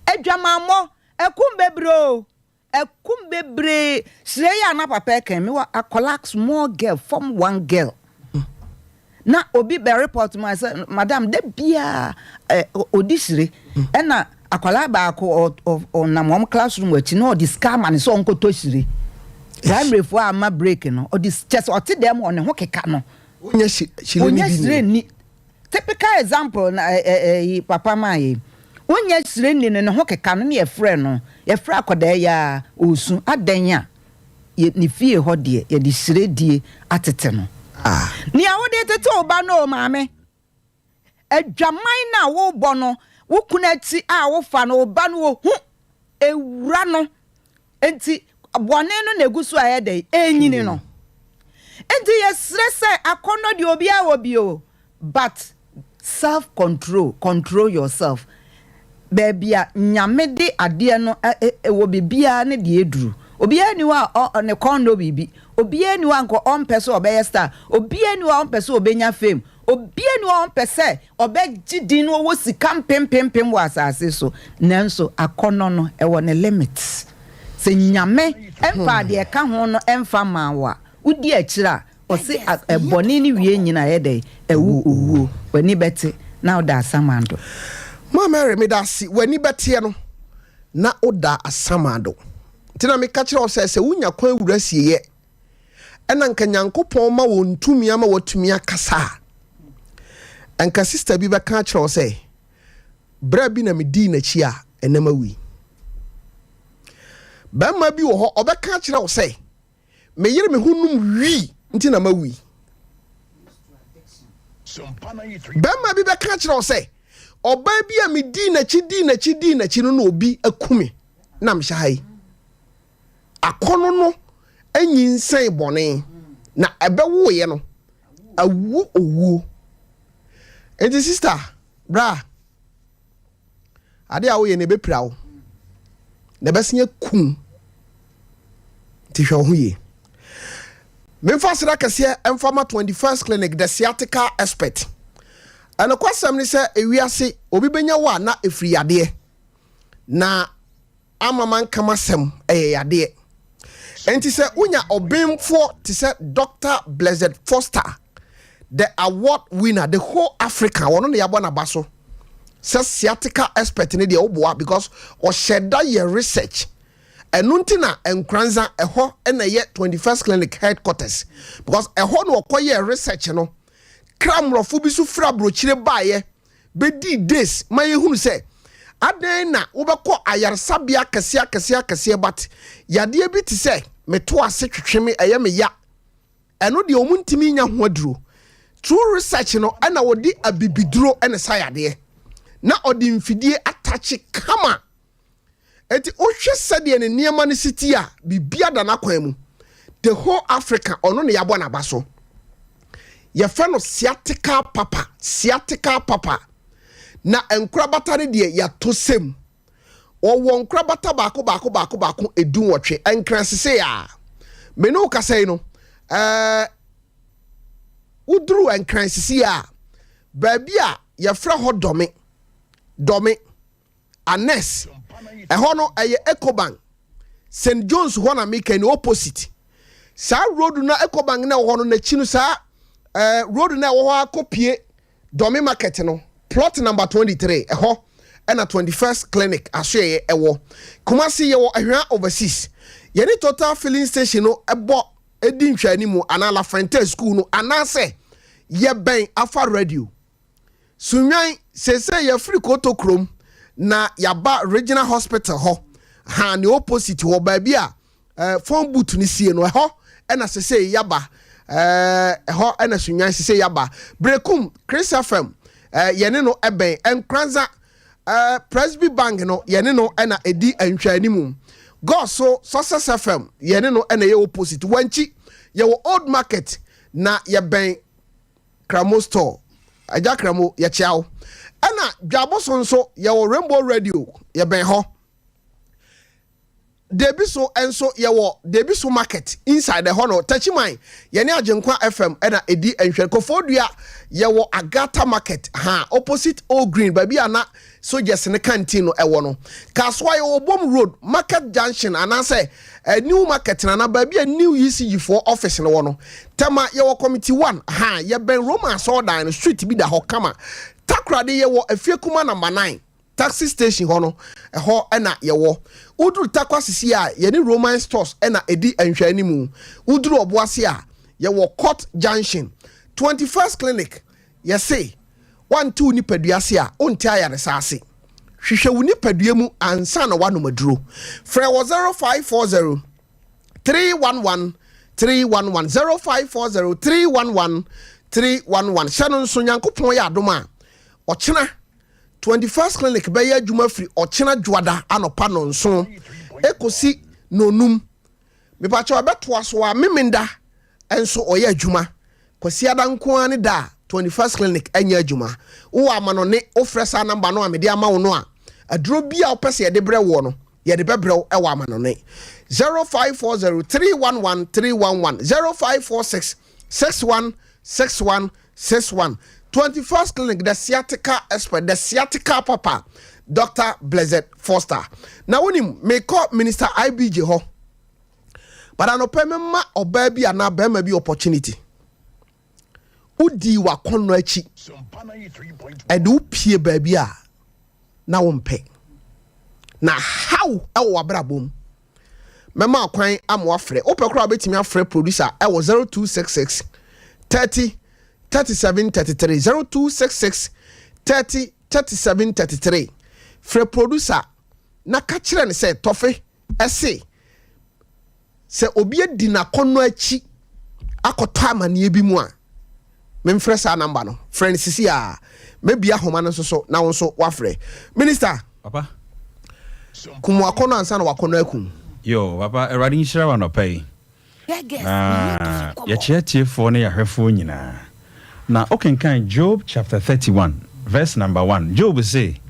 Adwamammɔ, akum bebree o. Ɛkum bebree. Serɛ yi a na papa ɛkɛn me wɔ akwadaa small girl, form one girl, na obi bɛ report ma sɛ madam da biara ɛ odi sire, ɛna akwadaa baako ɔnam wɔn classroom akyi na ɔde sika ama ne sɛ ɔnkɔtɔ sire. Primary foɔ a ama break no, ɔde kyɛ sɛ ɔte dɛm hɔ ne ho keka no. Wonya sire ni. Typical example na ɛ ɛ ɛyi papa maa yɛ yi. Wonyɛ srɛni no ne ho keka no ne yɛfrɛ no, yɛfrɛ akwadaa yi ara ɔresu, adɛn a yɛ ne fie hɔ deɛ yɛde srɛdie atete no. Nea wode tete wo ba no o maame, adwaman no a wobɔ no wo kunu akyi a wofa no wo ba no ɔhu ɛwura no. Enti bɔne no na egu so a ɛyɛ dɛn? Ɛrenyini no. Enti yɛsrɛ sɛ akɔnnɔ deɛ obiara wɔ bi o, but self control, control yourself. Baabi a Nyame de adeɛ no wɔ biribiara ne deɛ ɛduru. Obiara nni hɔ a ɔ ne kɔn nnɔ biribi. Obiara nni hɔ a nka ɔmpɛ sɛ ɔbɛyɛ star. Obiara nni hɔ a ɔmpɛ sɛ ɔbɛnya fame. Obiara nni hɔ a ɔmpɛ sɛ ɔbɛgye din na ɔwɔ sika mpempempem wɔ asase so. Nanso akɔnnɔ no, ɛwɔ ne limit. Sɛ Nyame mfaa deɛ ɛka ho no mfa mmaa wo a, wodi akyire a, ɔse bɔne no wie nyina ɛyɛ dɛn? Ɛwo owuo. W'ani bɛte na woda asamando. Ma Mary, meda ase. W'ani bɛteɛ no na woda asamando. Nti na meka kyerɛ wo sɛ, sɛ wonya kwan wura asieɛ ɛna nka Nyankopɔn ma wɔn tumi ama wɔatumi akasa a, nka sista bi bɛka akyerɛ wo sɛ, berɛ bi na medii n'akyi a ɛnɛ mawu yi. Bɛrima bi wɔ hɔ, ɔbɛka akyerɛ wo sɛ, meyere me ho num wii nti na mawu yi. Bɛrima bi bɛka akyerɛ wo sɛ, ɔbaa bi a medii n'akyi dii n'akyi dii n'akyi no na obi aku me na mehyɛ ha yi. Akɔnnɔ no anyinsɛn bɔne, na ɛbɛwoeɛ no, awu owuo. Nti sista, bra, adeɛ a woyɛ no ɛbɛpira wo. Na ɛbɛsen aku wo. Nti hwɛ wo ho yie. Memfa aseda kɛseɛ mfa ma 21st Clinic, the sciatica expert. Ɛnokwasɛm ne sɛ ewiase obi bɛnya wo a na ɛfiri yadeɛ. Na ama manka m'asɛm ɛyɛ yadeɛ. Enti sɛ wonya ɔbenfoɔ te sɛ Doctor Blessed Foster, the award winner, the whole Africa, ɔno na yɛabɔ n'aba so sɛ sciatica expert no deɛ woboa because ɔhyɛ da yɛ research. Ɛno nti na Nkoranza ɛhɔ na ɛyɛ 21st Clinic headquarters because ɛhɔ na ɔkɔyɛɛ research no. Kra mmorɔfo bi so firi aburokyire baeɛ bɛdii days ma yɛhunu sɛ adɛn na wobɛkɔ ayaresabea akɛseɛ akɛseɛ akɛseɛ but yadeɛ bi te sɛ meto ase twetwe me ɛyɛ me ya ɛno deɛ wɔn ntumi nya ho aduro. Through research no ɛna wɔde abibiduro ɛna sa yadeɛ na ɔde mfidie atakye kama. Enti wohwɛ sɛdeɛ ne nneɛma no si te a, biribiara da n'akwan mu. The whole Africa, ɔno na yɛabɔ n'aba so. Yɛfrɛ no sciatica papa, sciatica papa. Na nkorabata no deɛ yɛato sɛm. Ɔwɔ nkorabata baako baako baako baako edunwɔtwe. Nkran sesei a me ne wo kasa yi no, ɛɛ woduru Nkran sesei a, baabi a yɛfrɛ hɔ Dɔme, Dɔme. Anes, ɛhɔ no ɛyɛ Ecobank, St John's hɔ na meka ni opposite. Saa road no Ecobank na ɛwɔ hɔ no n'akyi no saa eh, road na ɛwɔ hɔ akɔpie Dɔme market no, plot number 23 ɛhɔ ɛna 21st clinic asoɛeɛ ɛwɔ. Kumasi yɛwɔ Ahwea overseas. Yɛne Total filling station no ɛbɔ ɛdi nhwɛanimu anaa La Fuente school no anaasɛ yɛbɛn Afa radio. Sunnwan, seesei yɛafiri Koto kurom na yɛaba Regional Hospital hɔ, ha ne opposite hɔ, baabi a eh, phone booth no sie no, ɛhɔ ɛna seesei yɛaba, eh, ɛhɔ ɛna Sunnwan seesei yɛaba. Berekum, Chris FM, eh, yɛne no ɛbɛn, Nkranza, eh, Presby Bank no, yɛne no ɛna ɛdi nhwɛanimu. Goso, Success FM, yɛne no ɛna ɛyɛ opposite. Wankyi, yɛwɔ Old Market na yɛbɛn Kramo store. Agya Kramo, yɛkyea wo. Ɛna Dwaboso nso, yɛwɔ Rainbow Radio, yɛbɛn hɔ. Debiso nso, yɛwɔ Debiso Market, inside ɛhɔ no. Takyiman, yɛne Agyenkwa FM ɛna ɛdi nhwɛ. Koforidua, yɛwɔ Agata Market, ha, opposite Old Green, baabi a na Soldiers no canteen no ɛwɔ no. Kasoa, yɛwɔ Bom Road, Market Junction, anaasɛ Eh, new market na na baabi a new ECG foɔ office no wɔ no. Tema yɛwɔ committee one, ha yɛbɛn Roma asɔɔdan no, street bi da hɔ kama. Takoradi yɛwɔ Afiekuma number nine, taxi station hɔ no, ɛhɔ na yɛwɔ. Woduru Tarkwa sisi a, yɛne Roman stores na ɛdi nhwɛanimu. Woduru Ɔboase a, yɛwɔ Court Junction. 21st Clinic, Yɛse, woante wo nipadua ase a, wonte ayaresa ase. Hwehwɛ wo nipadua mu ansa na woanom aduro. Frɛ wɔ 0540 311 311, 0540 311 311. Hyɛ no nso, Nyankopɔn yɛ adom a, ɔkyena 21st Clinic bɛyɛ adwuma firi ɔkyena Dwoada anɔpa nnɔnson ɛkɔsi nnɔnum. Mepakyɛw ɛbɛtoa so a Memenda nso ɔyɛ adwuma. Kwasiada nko ara ne da a 21st Clinic nyɛ adwuma. Wowɔ amanɔne wofrɛ saa number no a mede ama wo no a, aduro bi a wopɛ sɛ yɛde brɛ woɔ no, yɛde bɛbrɛ wo wɔ amanɔne. 0540 311 311 0546 61 61 61 21st Clinic, the sciatica expert, the sciatica papa, Dr. Blessed Foster. Na wonim, mekɔ Minister IBJ hɔ. But anɔpɛ mema ɔbaa bi anaa barima bi opportunity. Wodii w'akɔnnɔ akyi. Ɛde wo pie baabi a na wompɛ. Na haw ɛwɔ w'abrabɔ mu. Mɛma kwan ama wafrɛ. Wopɛ koraa wobɛtumi afrɛ producer ɛwɔ 0266 30 37 33 0266 30 37 33. Frɛ producer na ka kyerɛ no sɛ tɔfe ɛse sɛ obi adi n'akɔnnɔ akyi akɔtɔ amaneɛ bi mu a, memfrɛ saa namba no. Frɛ no sisi a mɛbia ahoma no nso so na wo nso woafrɛ. Minister, Papa. kum w'akɔnnɔ ansa na w'akɔnnɔ akum. Yo, papa, Awurade nhyira wo anɔpa yi. Na yɛkyerɛ atiefoɔ ne yɛahwɛfoɔ nyinaa. Na wokenkan Job chapter 31 verse number 1, Job se,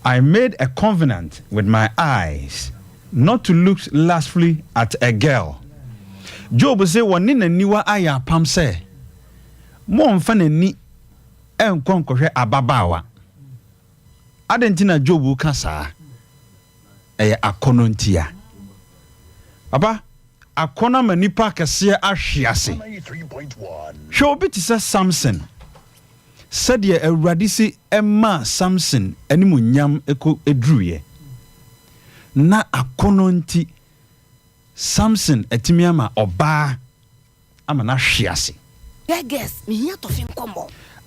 I made a covenant with my eyes. Not to look lustfully at a girl. Job se wɔne n'aniwa ayɛ apam sɛ, Mommfa n'ani nkɔ nkɔhwɛ ababaawa. Adɛn nti na Job reka saa? Ɛyɛ akɔnnɔ ntia. Papa, akɔnnɔ ama nnipa akɛseɛ ahwe ase. Hwɛ obi te sɛ Samson. Sɛdeɛ Awurade si maa Samson animuonyam kɔ duruiɛ. Na akɔnnɔ nti, Samson atumi ama ɔbaa ama no ahwe ase.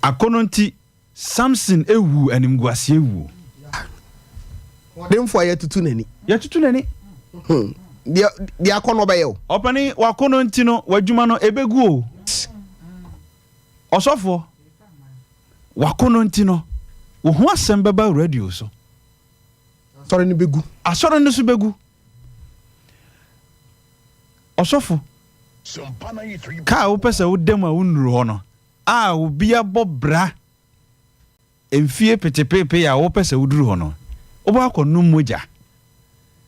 Akɔnnɔ nti, Samson wuu animguaseɛ wuo. Hoɔdenfoɔ a yɛatutu n'ani. Yɛatutu n'ani. Hmm. Deɛ deɛ akɔnnɔ bɛyɛ o. Ɔpanin, w'akɔnnɔ nti no, w'adwuma no, ɛbɛgu o. Ɔsɔfoɔ, w'akɔnnɔ nti no, wo ho asɛm bɛba radio so. Asɔre no bɛgu. Asɔre no nso bɛgu. Ɔsɔfo, kaa a wopɛ sɛ woda mu a wonnuru hɔ no, a obi abɔ bra mfie petepeepee a wopɛ sɛ woduru hɔ no, wobɛkɔ akɔnom mogya.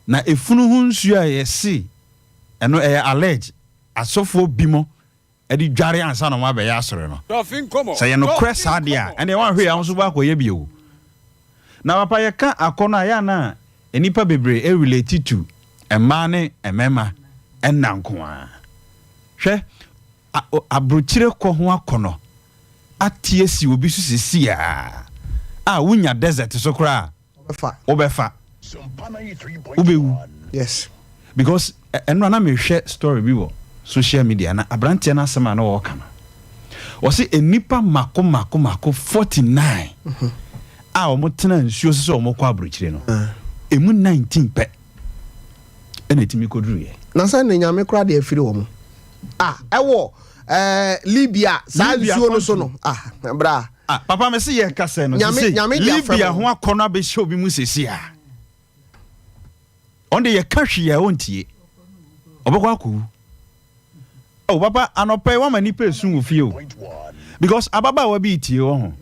Na efunu ho nsuo a yɛse ɛno ɛyɛ allege asɔfoɔ binom de dware ansa na wɔabɛyɛ asɔre no. Sɛ ɛyɛ nokorɛ saa deɛ a, ɛnneɛ woanhwɛ yie a wo nso wobɛkɔ akɔyɛ bi o. Na papa yɛka akɔnnɔ a, ɛyɛ a na nnipa bebree relate to mmaa ne mmarima nna nko ara. Hwɛ, Aburokyire kɔ ho akɔnɔ ate asi obi so sesei a, a wonya desert so koraa a, wobɛfa. Wobɛwu. Yes. Because ɛno a na mehwɛ story bi wɔ social media na aberanteɛ no asɛm a na ɔreka no, ɔse nnipa mako mako mako 49 a wɔtena nsuo so sɛ wɔkɔ aburokyire no, ɛmu 19 pɛ ɛna ɛtumi kɔduruiɛ. Na sɛ ne nyame koraa de afiri wɔn. Ah, ɛwɔ eh, Libya saa nsuo no so no. Ah, bra. Ah, papa me se yɛ kasa no. Nyame, nyame de afrɛ Libya ho akɔnɔ abɛhyɛ obi mu sese a. Ɔno de yɛka hwee a ɔntie. Ɔbɛkɔ akɔwu. Oh papa anɔpa yi wama nipa esu wɔ fie o. Because ababaawa bi retie wɔ ho.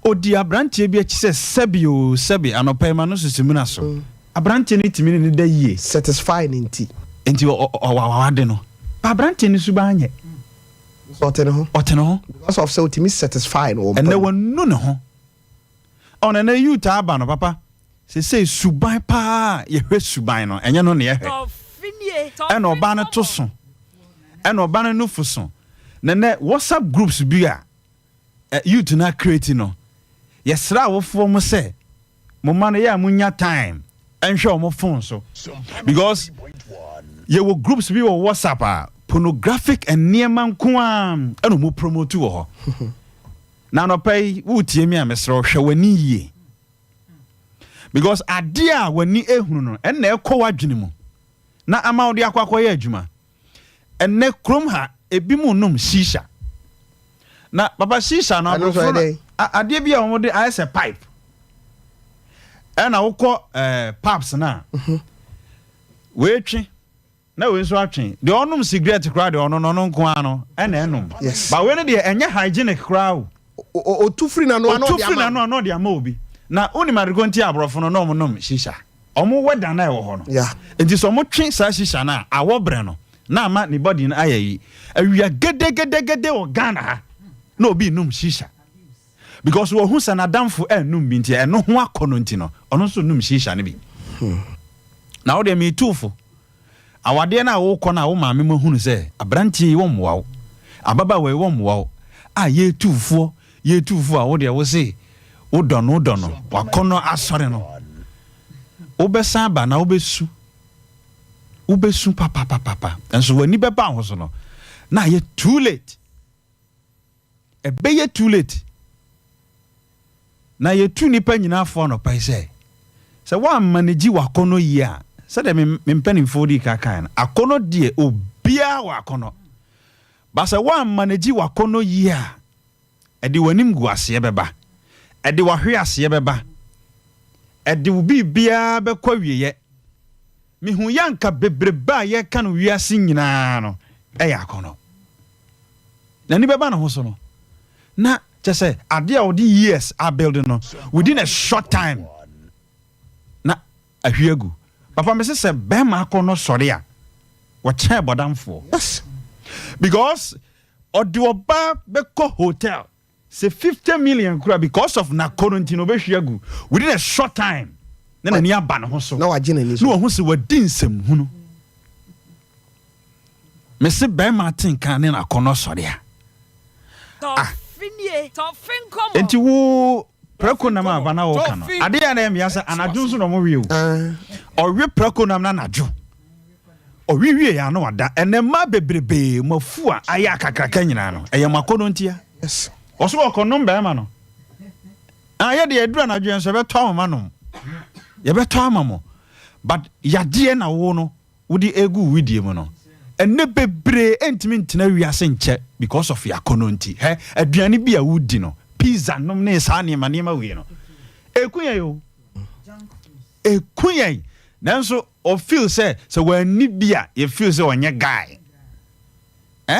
Odi abranteɛ bi akyi sɛ sɛbi o sɛbi anɔpa yi ma no susu mena so. Abranteɛ no tumi ne no da yie. Satisfy no nti. Nti ɔwawade no. Ba abranteɛ no suban nyɛ. So ɔte ne ho. Ɔte ne ho. Because of sɛ otumi satisfy no wɔ mpa mu. Ɛnɛ wanu ne ho. Ɔno ɛnɛ youth aba no papa. Sesei suban paa a yɛhwɛ suban no ɛnyɛ no na yɛhwɛ. Ɛna ɔbaa no to so, ɛna ɔbaa no nufu so. Na nɛ WhatsApp groups bi a youth no acreate no, yɛsrɛ awofoɔ mo sɛ mo mma no yɛ a mo nya time nhwɛ wɔn phone so because yɛwɔ groups bi wɔ WhatsApp a pornographic nneɛma nko ara ɛna wɔn promote wɔ hɔ. Na anɔpa yi woretie me a mesrɛ wo hwɛ w'ani yie. Because adeɛ a w'ani ehunu no ɛna ɛkɔ w'adwene mu na ama wode akɔ akɔyɛ adwuma. Ɛnɛ kurom ha ebi mu nom shisha. Na papa shisha no aborɔfo no adeɛ bi a wɔde ayɛ sɛ pipe. Ɛna wokɔ ɛɛ eh, pubs no a mhm. wei twe Na wei nso atwe. Deɛ ɔnom cigarette koraa deɛ ɔno no ɔno nko ara no ɛna ɛnom. Yes. But wei no deɛ ɛnyɛ hygienic koraa o. Otu firi n'ano a na Otu ɔde firi ama n'ano a na ɔde ama obi. Na wonim adeko nti a aborɔfo no na wɔn nom shisha. Wɔn weather no a ɛwɔ hɔ no. Yeah. Nti sɛ wɔn twe saa shisha no a awɔ brɛ no na ama ne body no ayɛ yi. Awia gedegedegede wɔ Ghana ha na obi nom shisha. Because wahu sɛ n'adamfo ɛnnom bi nti ɛno ho akɔnɔ nti no ɔno nso nom shisha no bi. Na wo deɛ metu wo fo. Awadeɛ no a wokɔ no a wo maame mo ahunu sɛ abranteɛ yi wɔmmoa wo, ababaawa yi wɔmmoa wo a yɛtu wo foɔ, yɛtu wo foɔ a wo deɛ wo se wodɔ no wodɔ no, wakɔnɔ asɔre no. Wobɛsan aba na wobɛsu. Wobɛsu papapapapa. Nso w'ani bɛba wo ho so no na ayɛ too late. Ɛbɛyɛ too late. Na yɛtu nnipa nyinaa fo anɔpa yi sɛ, sɛ woammanegyi w'akɔnnɔ yie a, sɛdeɛ me, me mpanimfoɔ dii kan kaeɛ no, akɔnnɔ deɛ, obiara wɔ akɔnnɔ. Ba sɛ woammanegyi w'akɔnnɔ yie a, ɛde w'animguaseɛ bɛba, ɛde w'ahweaseɛ bɛba, ɛde wo biribiara bɛkɔ awieɛ. Mehu yɛ anka bebrebe a yɛka no wiase nyinaa no yɛ akɔnnɔ. N'ani bɛba ne ho so no, na kyɛ sɛ adeɛ a ɔde years abuild no, within a short time na ahwie agu. Papa mese sɛ bɛrima akɔnnɔ sɔre a, wɔkyɛn bɔdamfoɔ. Yes. Because ɔde ɔbaa bɛkɔ hotel sɛ 50 million kura because of n'akɔnnɔ nti na ɔbɛhwie agu within a short time na n'ani aba ne ho so. Na wagye n'ani so. Na wahu sɛ wadi nsɛmhunu. Mese bɛrima atenka ne n'akɔnnɔ sɔre a. Ah. Enti wo prako nam a na wɔka no, adeɛ a na ɛyɛ mmea sɛ anadwo nso na wɔwe o. Ɔwe prako nam no anadwo. Ɔwe wie yɛ ano wada. Ɛnɛ mmaa bebrebee mo afu a ayɛ akakraka nyinaa no, ɛyɛ mo akɔnnɔ ntia. Ɔso ɔkɔnom bɛrima no. Ah, yɛ deɛ ɛduru anadwo yɛn nso yɛbɛtɔ ama mo anom. Yɛbɛtɔ ama mo. But yadeɛ na wo no wode regu wo wedeɛ mu no, ɛnnɛ bebree ntumi ntena wiase nkyɛ because of yɛn akɔnnɔ nti. Hɛ, aduane bi a wodi no, pizza nom ne saa nneɛma nneɛma wei no, ɛku yɛn o. Ɛku yɛn. Nanso ɔ feel sɛ sɛ wanni bi a, yɛ feel sɛ ɔnyɛ guy. Eh,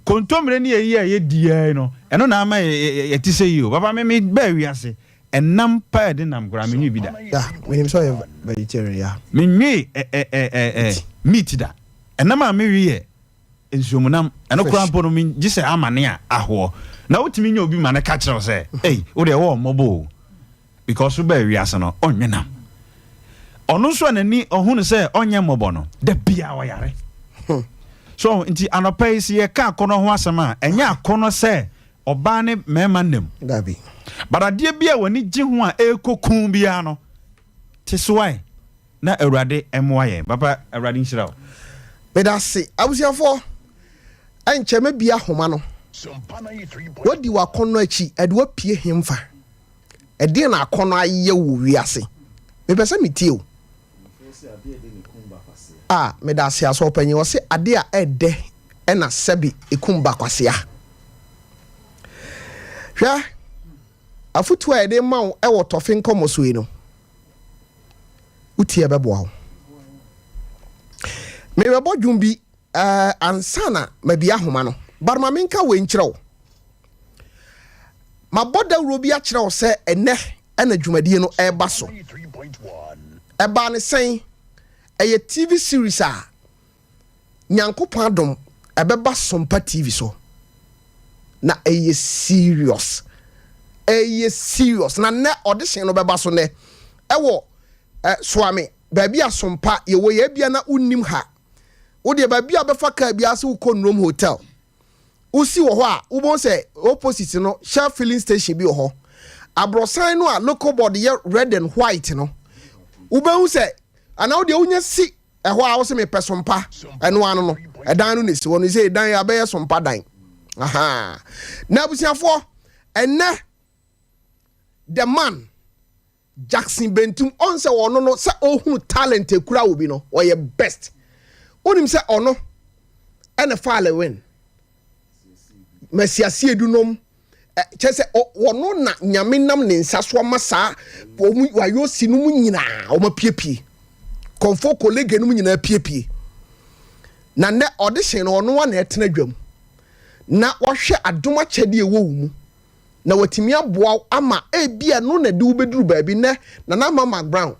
kontommire ne ayi a yɛdi ara yi no, ɛno na ama yɛte sɛ yi o. Papa me me baa wiase, ɛnam paa yɛde nam koraa menwee bi da. Yeah, menim sɛ ɔyɛ vegetarian, yeah. Menwee ɛ ɛ ɛ ɛ ɛ meat da. Ɛnam a mewe yɛ nsuomunam. Ɛno koraa mpo no, gye sɛ amane a ahoɔ. Na wotumi nya obi ma no ka kyerɛ wo sɛ, ei, wo deɛ wowɔ mmɔbɔ o. Because wo baa wiase no ɔnwe nam. Ɔno nso a n'ani ɔhu no sɛ ɔnyɛ mmɔbɔ no, da biara ɔyare. So nti anɔpa yi sɛ yɛka akɔnɔ ho asɛm a, ɛnyɛ akɔnɔ sɛ ɔbaa ne mmarima nna mu. Dabi. But adeɛ bi a w'ani gye ho a ɛrekɔ kun biara no, te so ae na Awurade mmoa yɛn. Papa, Awurade nhyira wo. Meda ase. Abusuafoɔ, ɛnkyɛ mɛbie ahoma no. Woadi w'akɔnnɔ akyi, ɛde wo apue hemfa? Ɛdeɛn na akɔnnɔ ayɛ wo wɔ wiase? Mepɛ sɛ metie o. Ah, meda ase asɔɔ panyin. Ɔse adeɛ a ɛdɛ ɛna sɛbe ekum ba kwasea. Hwɛ, afutuo a yɛde ma wo ɛwɔ tɔfe nkɔmmɔ so yi no, wotie ɛbɛboa wo. Merebɛbɔ dwom bi eh, ansa na mabie ahoma no, but ma menka wei nkyerɛ wo. Mabɔ dawuro bi akyerɛ wo sɛ ɛnɛ ɛna dwumadie no ɛreba so. Ɛbaa ne sɛn? Ɛyɛ TV series a Nyankopɔn adom ɛbɛba Sompa TV so. Na ɛyɛ serious. Ɛyɛ serious. Na nnɛ audition no bɛba so nnɛ ɛwɔ eh, Soame, baabi a Sompa yɛwɔ yɛ ebia na wonnim ha. Wodeɛ baabi a bɛfa kaa biara sɛ wokɔ Nrom Hotel. Wosi wɔ hɔ a, wobɛhu sɛ opposite no, Shell filling station bi wɔ hɔ. Aborɔsan no a local board yɛ red and white no, wobɛhu sɛ, anaa wodeɛ wonya si ɛhɔ a wose mepɛ sompa, ɛno ano no, ɛdan no na esi hɔ no, sɛ ɛdan abɛyɛ sompa dan. Aha. Na abusuafoɔ, ɛnnɛ, the man, Jackson Bentum ɔn sɛ ɔno no sɛ ɔhunu talent ekura obi no ɔyɛ best wonim sɛ ɔno ɛna faa Lewin Masiasie du nom kyɛ sɛ ɔno na nyame nam ne nsa so ama saa wɔn wayosi nom nyinaa wɔn apiepie kɔnfo kolege nom nyinaa apiepie na nɛ audition no ɔno na ɛtena dwam na wahwɛ adom akyɛdeɛ ɛwɔ wo mu na watumi aboa wo ama ebia ɛno na ɛde wo bɛduru baabi. Nnɛ, Nana Ama McBrown,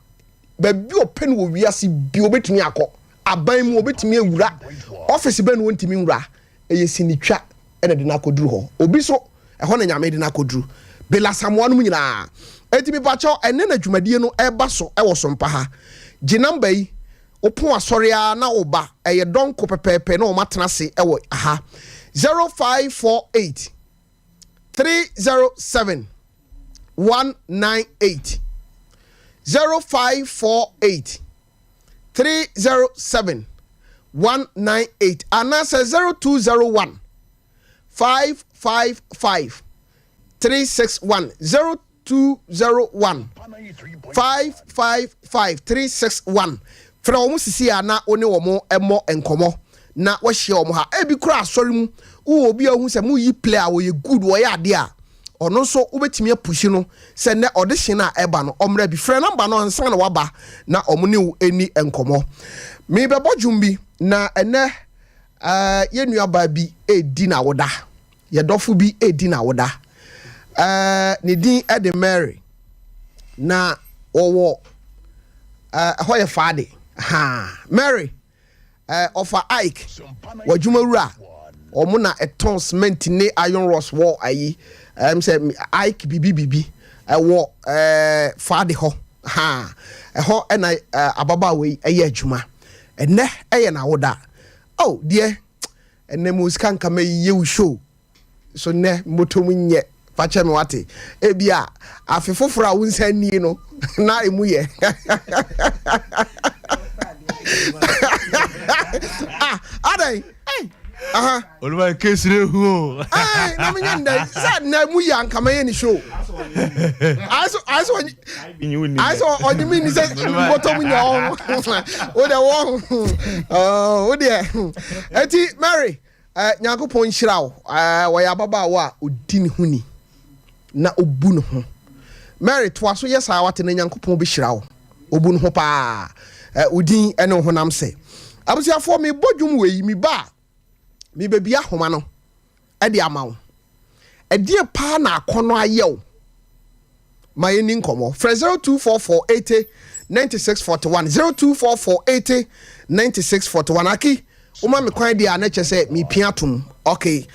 baabi a ɔpɛ no wɔ wiase bi ɔbɛtumi akɔ. Aban mu ɔbɛtumi awura. Ɔfisi bɛn na ɔntumi nwura? Ɛyɛ sinitwa na ɛde no akɔduru hɔ. Obi so, ɛhɔ na Nyame de no akɔduru. Bela Asamoah nom nyinaa. Enti mepakyɛw, ɛnnɛ na dwumadie no ɛreba so wɔ Sompa ha. Gye number yi, wopon asɔre ara na woba. Ɛyɛ dɔnko pɛpɛɛpɛ na wɔatena ase wɔ ha. 0548. 307 198 0548 307 198 anaasɛ 0201 555 361 0201 555 361 Frɛ wɔn sisi a na wo ne wɔn mmɔ nkɔmmɔ na wahyia wɔn ha. Ebi koraa asɔre mu wowɔ obi a wohu sɛ moyi play a wɔyɛ good wɔyɛ adeɛ a ɔno nso wobɛtumi apushi no sɛ nnɛ audition a ɛba no ɔmmra bi. Frɛ namba no ansa na waba na wɔn ne wo ɛni nkɔmmɔ. Mebɛbɔ dwom bi na ɛnɛ uh, yɛn nuabaa bi ɛredi n'awoda. Yɛ dɔfo bi redi n'awoda. Ɛɛ, ne din de Mary. Na wɔwɔ ɛɛ, ɛhɔ yɛ Faade. Ha Mary eh, ɔfa Ike w'adwuma wura wɔn na ɛtɔn cement ne iron rods wɔ ayi ɛm sɛ Ike bibi bibi ɛwɔ ɛɛ faade hɔ ha ɛhɔ ɛna ɛɛ ababaawa yi ɛyɛ adwuma ɛnɛ ɛyɛ n'awoda oh deɛ ɛnɛ mo sika nka mɛ yie wo show. So nnɛ mmɔtɔ mu nyɛ fa kyɛ me wate ebia afe foforɔ a wo nsa nnie no na emu yɛ ah adan aha Oluwa kesire hu o. Ɛɛ na menya ndɛ sɛ na emu yɛ anka mɛyɛ ne show. Ayɛ sɛ ayɛ sɛ ɔnye ayɛ sɛ ɔnye mi ni sɛ mmɔtɔ mu nyɛ ɔho wo deɛ wɔ ho wo deɛ eti Mary. Eh, Nyankopɔn nhyira wo. Eh, wɔyɛ ababaawa a odi ne ho ni na obu ne ho. Mary, toa so yɛ saa wate na Nyankopɔn bɛhyira wo. Obu ne ho paa. Eh, wo din ne wo honam sɛ. Abusuafoɔ, mebɔ dwom wei, meba a, mebɛbia ahoma no de ama wo. Ɛdeɛn paa na akɔnnɔ ayɛ wo? Ma yɛnni nkɔmmɔ. Frɛ 0244 80 96 41, 0244 80 96 41. Aki, woma me kwan deɛ a na kyerɛ sɛ mepia atom. Okay.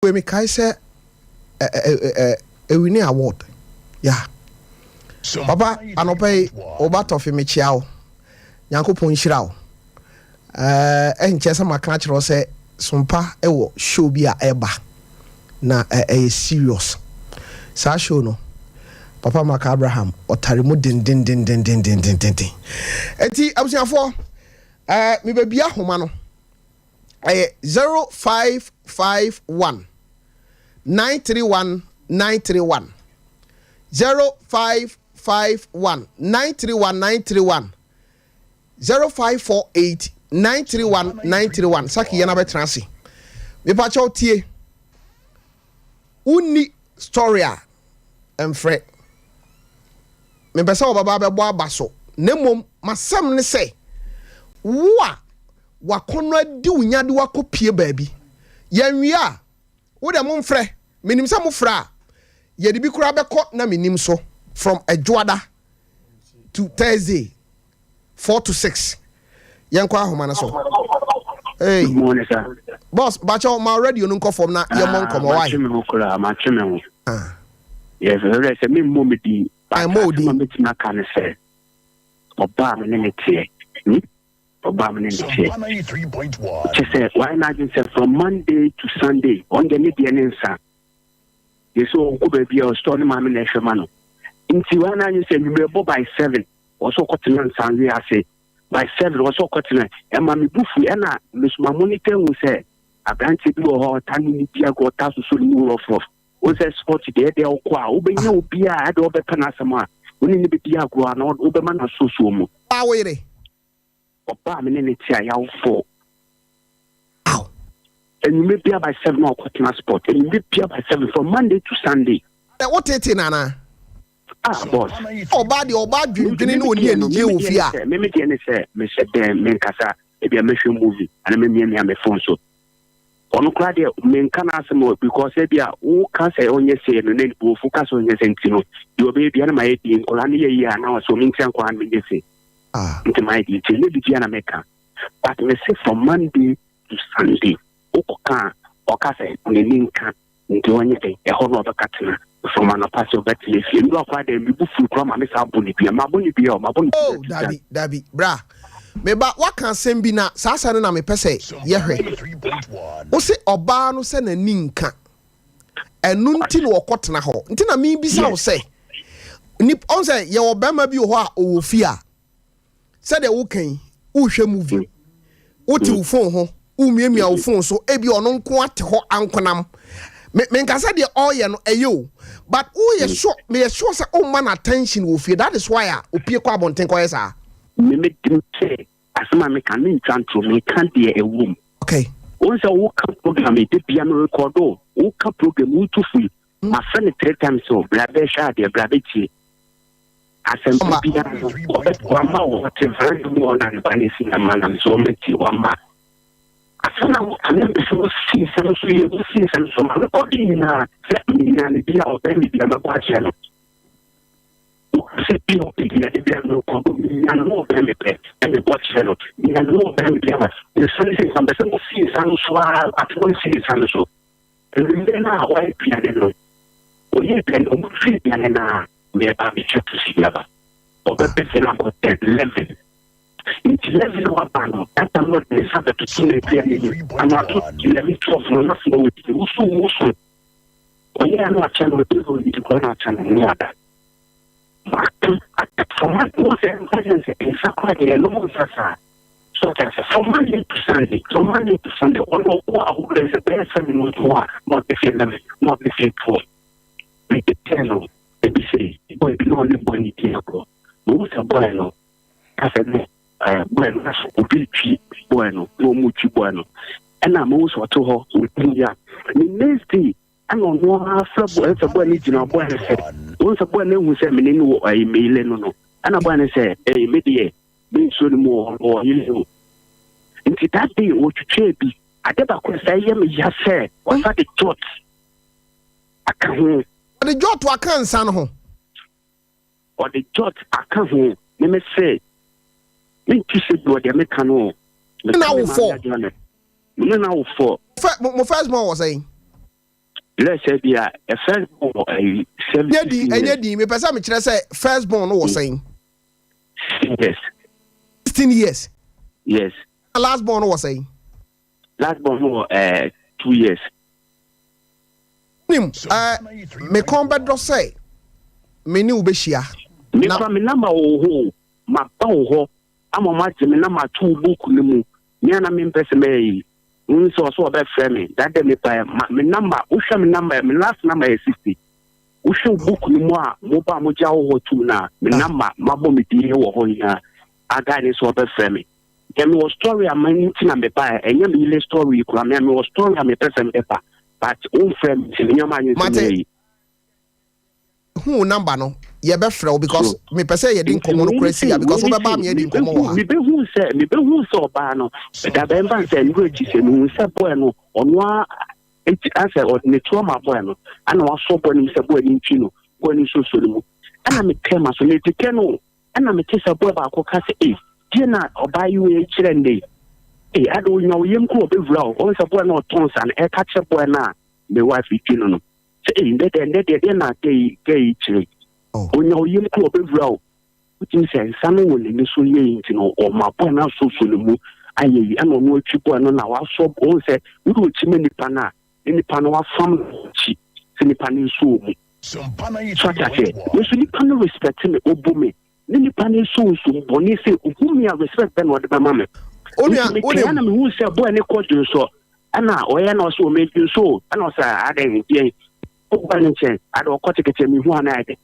Wei mekae sɛ ɛwini award yeah. Papa anɔpa yi wo ba tɔfe mekyia wo Nyankopɔn nhyira wo ɛnkyɛ sɛ maka akyerɛ wo sɛ Sompa wɔ show bi a ɛba na ɛyɛ serious saa show no Papa Maka Abraham ɔtare mu dendendendendendenden enti abusuafoɔ mebɛbia homa no ɛyɛ 0551 931 931 0551 931 931 0548 931 931 saki yɛn abɛtena ase mepakyɛw tie wonni story a mfrɛ mepɛ sɛ wɔbɛba bɛbɔ aba so na mmom masɛm ne sɛ wo a wakɔnɔ adi wo nya de wakɔ pie baabi yɛnwie a wo dɛ momfrɛ menim sɛ mofrɛ a yɛde bi koraa bɛkɔ na menim so from Adwoada to Thursday 4 to 6 yɛnkɔ ahoma no so. Hey. Good morning, sir. Boss, bakyɛ ma radio no nkɔ fam na yɛmmɔ nkɔmmɔ wae. Matwe me ho koraa, matwe me ho. Yes, ɛwɛ sɛ memmɔ me din. Ɛmmɔ wo din. Asɛm a mɛtumi aka ne sɛ, ɔbaa me ne ne teɛ. Hmm? Ɔbaa me ne ne teɛ. Kyɛ sɛ, wayɛ n'adwene sɛ from Monday to Sunday, ɔno deɛ ne deɛ ne nsa. Yɛ sɛ ɔnkɔ baabi a ɔstɔ ne maame na ɛhwɛ ma no. Nti wayɛ n'adwene sɛ anwummerɛ bɔ by 7, ɔsɛ ɔkɔtena nsanwe ase. By 7, ɔsɛ ɔkɔtena. Ɛma me bu fu, ɛna mesoma monitor hu sɛ aberanteɛ bi wɔ hɔ a ɔta ne ne di agorɔ, ɔta soso ne mu rɔfrɔf. Wo sɛ sport deɛ ɛdeɛ wokɔ a wobɛnya obi a ɛdeɛ ɔbɛpɛ n'asɛm a wo ne ne bɛdi agorɔ a na wobɛma no asosuo mu. Ɔbaa wo yere? Ɔbaa me ne ne te a yɛawo 4. Anwummerɛ bia by 7 na ɔkɔtena sport. Anwummerɛ bia by 7 from Monday to Sunday. Ɛ wo tete no anaa? Ah boss. Ɔbaa deɛ ɔbaa dwendwene na ɔni anigyeɛ wɔ fie a. Me me deɛ ne sɛ mehyɛ dɛn menkasa ebia mɛhwɛ movie anaa mɛmiamia me phone so. Ɔno koraa deɛ menka n'asɛm o because ebia woka sɛ ɔnyɛ sei no na buofo ka sɛ ɔnyɛ sɛ nti no deɛ ɔbɛyɛ bia na mayɛ die nkwadaa no yɛ yie a na ɔsɛ ɔme ntia nkwadaa no menyɛ sei nti mayɛ die nti ɛnyɛ biribi a na meka but mese from Monday to Sunday wokɔka a ɔka sɛ n'ani nka nti ɔnyɛ dɛn ɛhɔ na ɔbɛka tena from anɔpa sɛ ɔbɛtena fie nnura koraa dɛ mebu fuu koraa ma me saa bɔ ne dua mabɔ ne dua o mabɔ ne dua Oh dabi dabi bra me ba waka asɛm bi na saa asɛm no na mepɛ sɛ yɛhwɛ wo se ɔbaa no sɛ n'ani nka ɛno nti na ɔkɔ tena hɔ nti na mebisa wo sɛ nip ɔn sɛ yɛwɔ bɛrima bi wɔ hɔ a ɔwɔ fie a Sɛdeɛ woka yi, worehwɛ movie, wote wo phone ho, woremiamia wo phone so, ebi ɔno nko ate hɔ ankonam. Me menka sɛ deɛ ɔreyɛ no ɛyɛ o, but woyɛ sure, meyɛ sure sɛ womma no attention wɔ fie. That is why a opie kɔ abɔnten kɔyɛ saa. Me me de sɛ asɛm a meka mentwa ntoro, meka deɛ ɛwɔ mu. Okay. Wohu sɛ woka program yi, da bia me record o, woka program wotu fo yi, mafrɛ no three times o, bra bɛhwɛ adeɛ, bra bɛtie. Asɛmpa biara no, ɔbɛ wama wɔ ɔte veranda mu hɔ na ne ba no si na ma nam so ɔmɛti wama. Asɛm na wɔka ne mpɛ sɛ wɔsi nsɛm so yie, wɔsi nsɛm so ma rekɔde nyinaa sɛ menya ne bi a ɔbɛn me bi a mɛbɔ akyerɛ no. Sɛ bi a ɔbɛ bi a de bi a mekɔ menya no na ɔbɛn me pɛ na mebɔ kyerɛ no. Menya no na ɔbɛn me bi ama nsa no sɛ nsa mpɛ sɛ wɔsi nsa no so ara ate wɔnsi nsa no so. Mmerɛ no a wɔayɛ aduane no, wɔyɛ aduane, wɔfiri aduane no a Meba abɛtwa pusi bi aba. Ɔbɛpɛ sɛ na akɔ 10, 11. Nti 11 na waba no, that time na ɔde ne nsa bɛtoto n'aduane mu. Ano ato 11, 12 no, na afei ɔdidi. Woso woso. Ɔyɛ a na wakyɛ no, ɔde ɔdidi koraa na wakyɛ no, ne ada. Maka aka from Monday, wo sɛ nka kyerɛ sɛ nsa koraa deɛ ɛnom nsa saa. So ɔkyɛ sɛ from Monday to Sunday, from Monday to Sunday, ɔno ɔkɔ ahodoɔ sɛ bɛyɛ 7 no ɔtɔ a, na ɔde fie 11, na ɔde fie 12. Metetee no ebi sei, boy bi na ɔne boy no di agorɔ. Mehu sɛ boy no ka sɛ ne ɛɛ boy no asɔ obi retwi boy no na wɔn retwi boy no. Ɛna mehu sɛ ɔte hɔ ɔdi ya. Ne next day ɛna ɔno ara frɛ boy ɛsɛ boy no gyina boy no sɛ wɔn sɛ boy no ehu sɛ mene no wɔ ɛyi meile no no. Ɛna boy no sɛ ɛyi me deɛ me nsuo no mu wɔ wɔ yele o. Nti that day wɔtwitwaa bi. Ade baako sɛ ɛyɛ me ya sɛ ɔsa de jot aka ho. Ɔde jot aka nsa no ho. Ɔde jot aka ho. Me me se, me nti sɛ bi wɔ deɛ meka no o. Ne na wo fɔ. Me ne na wo fɔ. Mo first born wɔ sɛn? Let's say bi a ɛ first born wɔ ɛyi Ɛnyɛ 17 din, years. ɛnyɛ din. Mepɛ sɛ mekyerɛ sɛ first born no wɔ sɛn? 16 years. 16 years. Yes. Last born no wɔ sɛn? Last born no wɔ ɛɛ 2 years. Nim, ɛɛ me kɔn bɛdɔ sɛ me ne wo bɛhyia. Me Na kura me number wɔ hɔ o. Ma ba wo hɔ ama ɔmo agye me number ato wo book no mu. Me a na me mpɛ sɛ mɛyɛ yi. N sɛ ɔsɛ ɔbɛfrɛ me. That day me ba ma me number, wohwɛ me number, me last number yɛ 60. Wohwɛ wo book no mu a mo ba mo gya wo hɔ tum na me number mabɔ me din wɔ hɔ nyinaa. Aga ne sɛ ɔbɛfrɛ me. Deɛ mewɔ story a ma nti na mebaeɛ, ɛnyɛ me yere story yi koraa, me a mewɔ story a mepɛ sɛ meba, but womfrɛ me nti menyɛ m'adwene sɛ Mate. mɛyɛ yi. Hu wo number no, yɛbɛfrɛ wo because So mepɛ sɛ yɛde nti nkɔmmɔ no wei kora ne si a sei, because wei ne wobɛba sei, me adi nkɔmmɔ wɔ mebɛhu ha. mebɛhu sɛ mebɛhu sɛ ɔbaa no da bɛmfa sɛ nnuro akyi sɛ mehu sɛ boy no ɔno a eti asɛ ɔde ne to ama boy no, ɛna wasɔ boy no mu sɛ boy no ntwi no, boy no nso so no mu, ɛna metɛ ma so metetɛ no, ɛna mete sɛ boy baako ka sɛ, "Ei, deɛ na ɔbaa yi wei kyerɛ ndɛ yi? Ei, ade onya wo yam koro ɔbɛwura o." Ɔhu sɛ boy no ɔtɔn sa no ɛka kyerɛ boy no a me wife twi no sɛ, "Ei, ndɛ deɛ, ndɛ deɛ, deɛ na gɛ yi gɛ yi kyerɛ?" Oh. Onya wo yam koro ɔbɛwura o. Wotumi sɛ nsa no wɔ n'ani so yɛ yi nti no ɔma boy no asosɔ ne mu ayɛ yi, ɛna ɔno atwi boy no na wasɔ. Ɔhu sɛ wode ɔkyi ma nipa no a, ne nipa no wafam no akyi sɛ nipa no nso wɔ mu. So ate aseɛ? Me nso nipa no respect me, ɔbu me, ne nipa no nso nso bɔne sɛ ohu me a, respect bɛ na ɔde bɛma me. Onua, nti metwɛn wonim. Na mehu sɛ boy ne kɔ dwonsɔ, ɛna ɔyɛ na ɔsɛ ɔmɛ dwonsɔ o, ɛna ɔsɛ adɛn deɛn ɔba ne nkyɛn ade ɔkɔ tekete mehu ana ayɛ dɛ,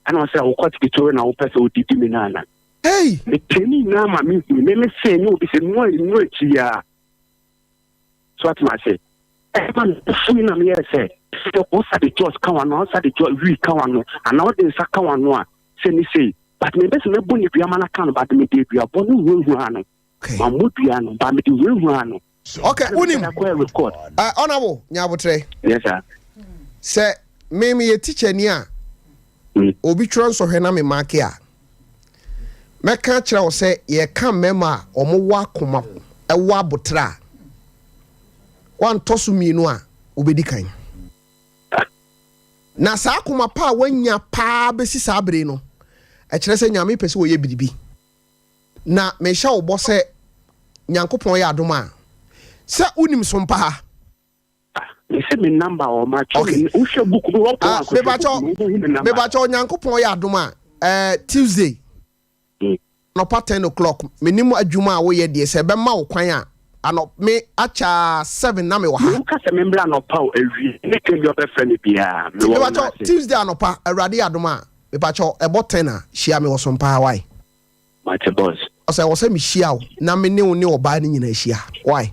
ɛna ɔsɛ ɔkɔ tekete na wopɛ sɛ wodidi me no ana? Hey! Metwɛn ne nyinaa ma mehu me me sɛ nyɛ obi sɛ mu akyi a so atema ase ɛma me fui na meyɛɛ sɛ sɛ ɔsa de jos ka wa no, ɔsa de jos wi ka wa no anaa ɔde nsa ka wa no a sɛ ne sei, but mebɛ sɛ mɛbɔ ne dua ma no ka no, but mede aduabɔ no huahua no. Mammɔ dua no, but mede huahua no. Okay, ɛna wonim. mekɔda kɔɛ record. Honorable, nya abotrɛ. Yes sir. Sɛ me meyɛ teacher ni a, obi twerɛ nsɔhwɛ na me mark a, mɛka kyerɛ wo sɛ yɛka mmarima a wɔwɔ akoma ɛwɔ abotrɛ a, wantɔ so mmienu a wobɛdi kan. Na saa akoma pa a wanya paa bɛsi saa bere no, ɛkyerɛ sɛ Nyame pɛ sɛ wɔyɛ biribi. Na mehyɛ wo bɔ sɛ Nyankopɔn yɛ adom a, sɛ wonim so mpa ha. Mese me number wɔ ma twɛ. Okay. Me wohwɛ book no wɔpɔ Ah, akɔhwɛ book mepakyɛw no wobɛhu me number. Mepakyɛw, Nyankopɔn yɛ adom a, Tuesday anɔpa 10 o'clock, menim adwuma a woyɛ deɛ, sɛ ɛbɛma wo kwan a, anɔ me akyaa 7 na mewɔ ha. Woka sɛ membra anɔpa o, awie ne twɛn bi ɔbɛfrɛ me biara Nti mewɔ wo mepakyɛw ase. Tuesday anɔpa, Awurade yɛ adom a, mepakyɛw ɛbɔ 10 a, hyia me wɔ so mpaa wae. Mate, boss. Ɔsɛ wɔ sɛ mehyia wo na me ne wo ne ɔbaa no nyinaa hyia wae.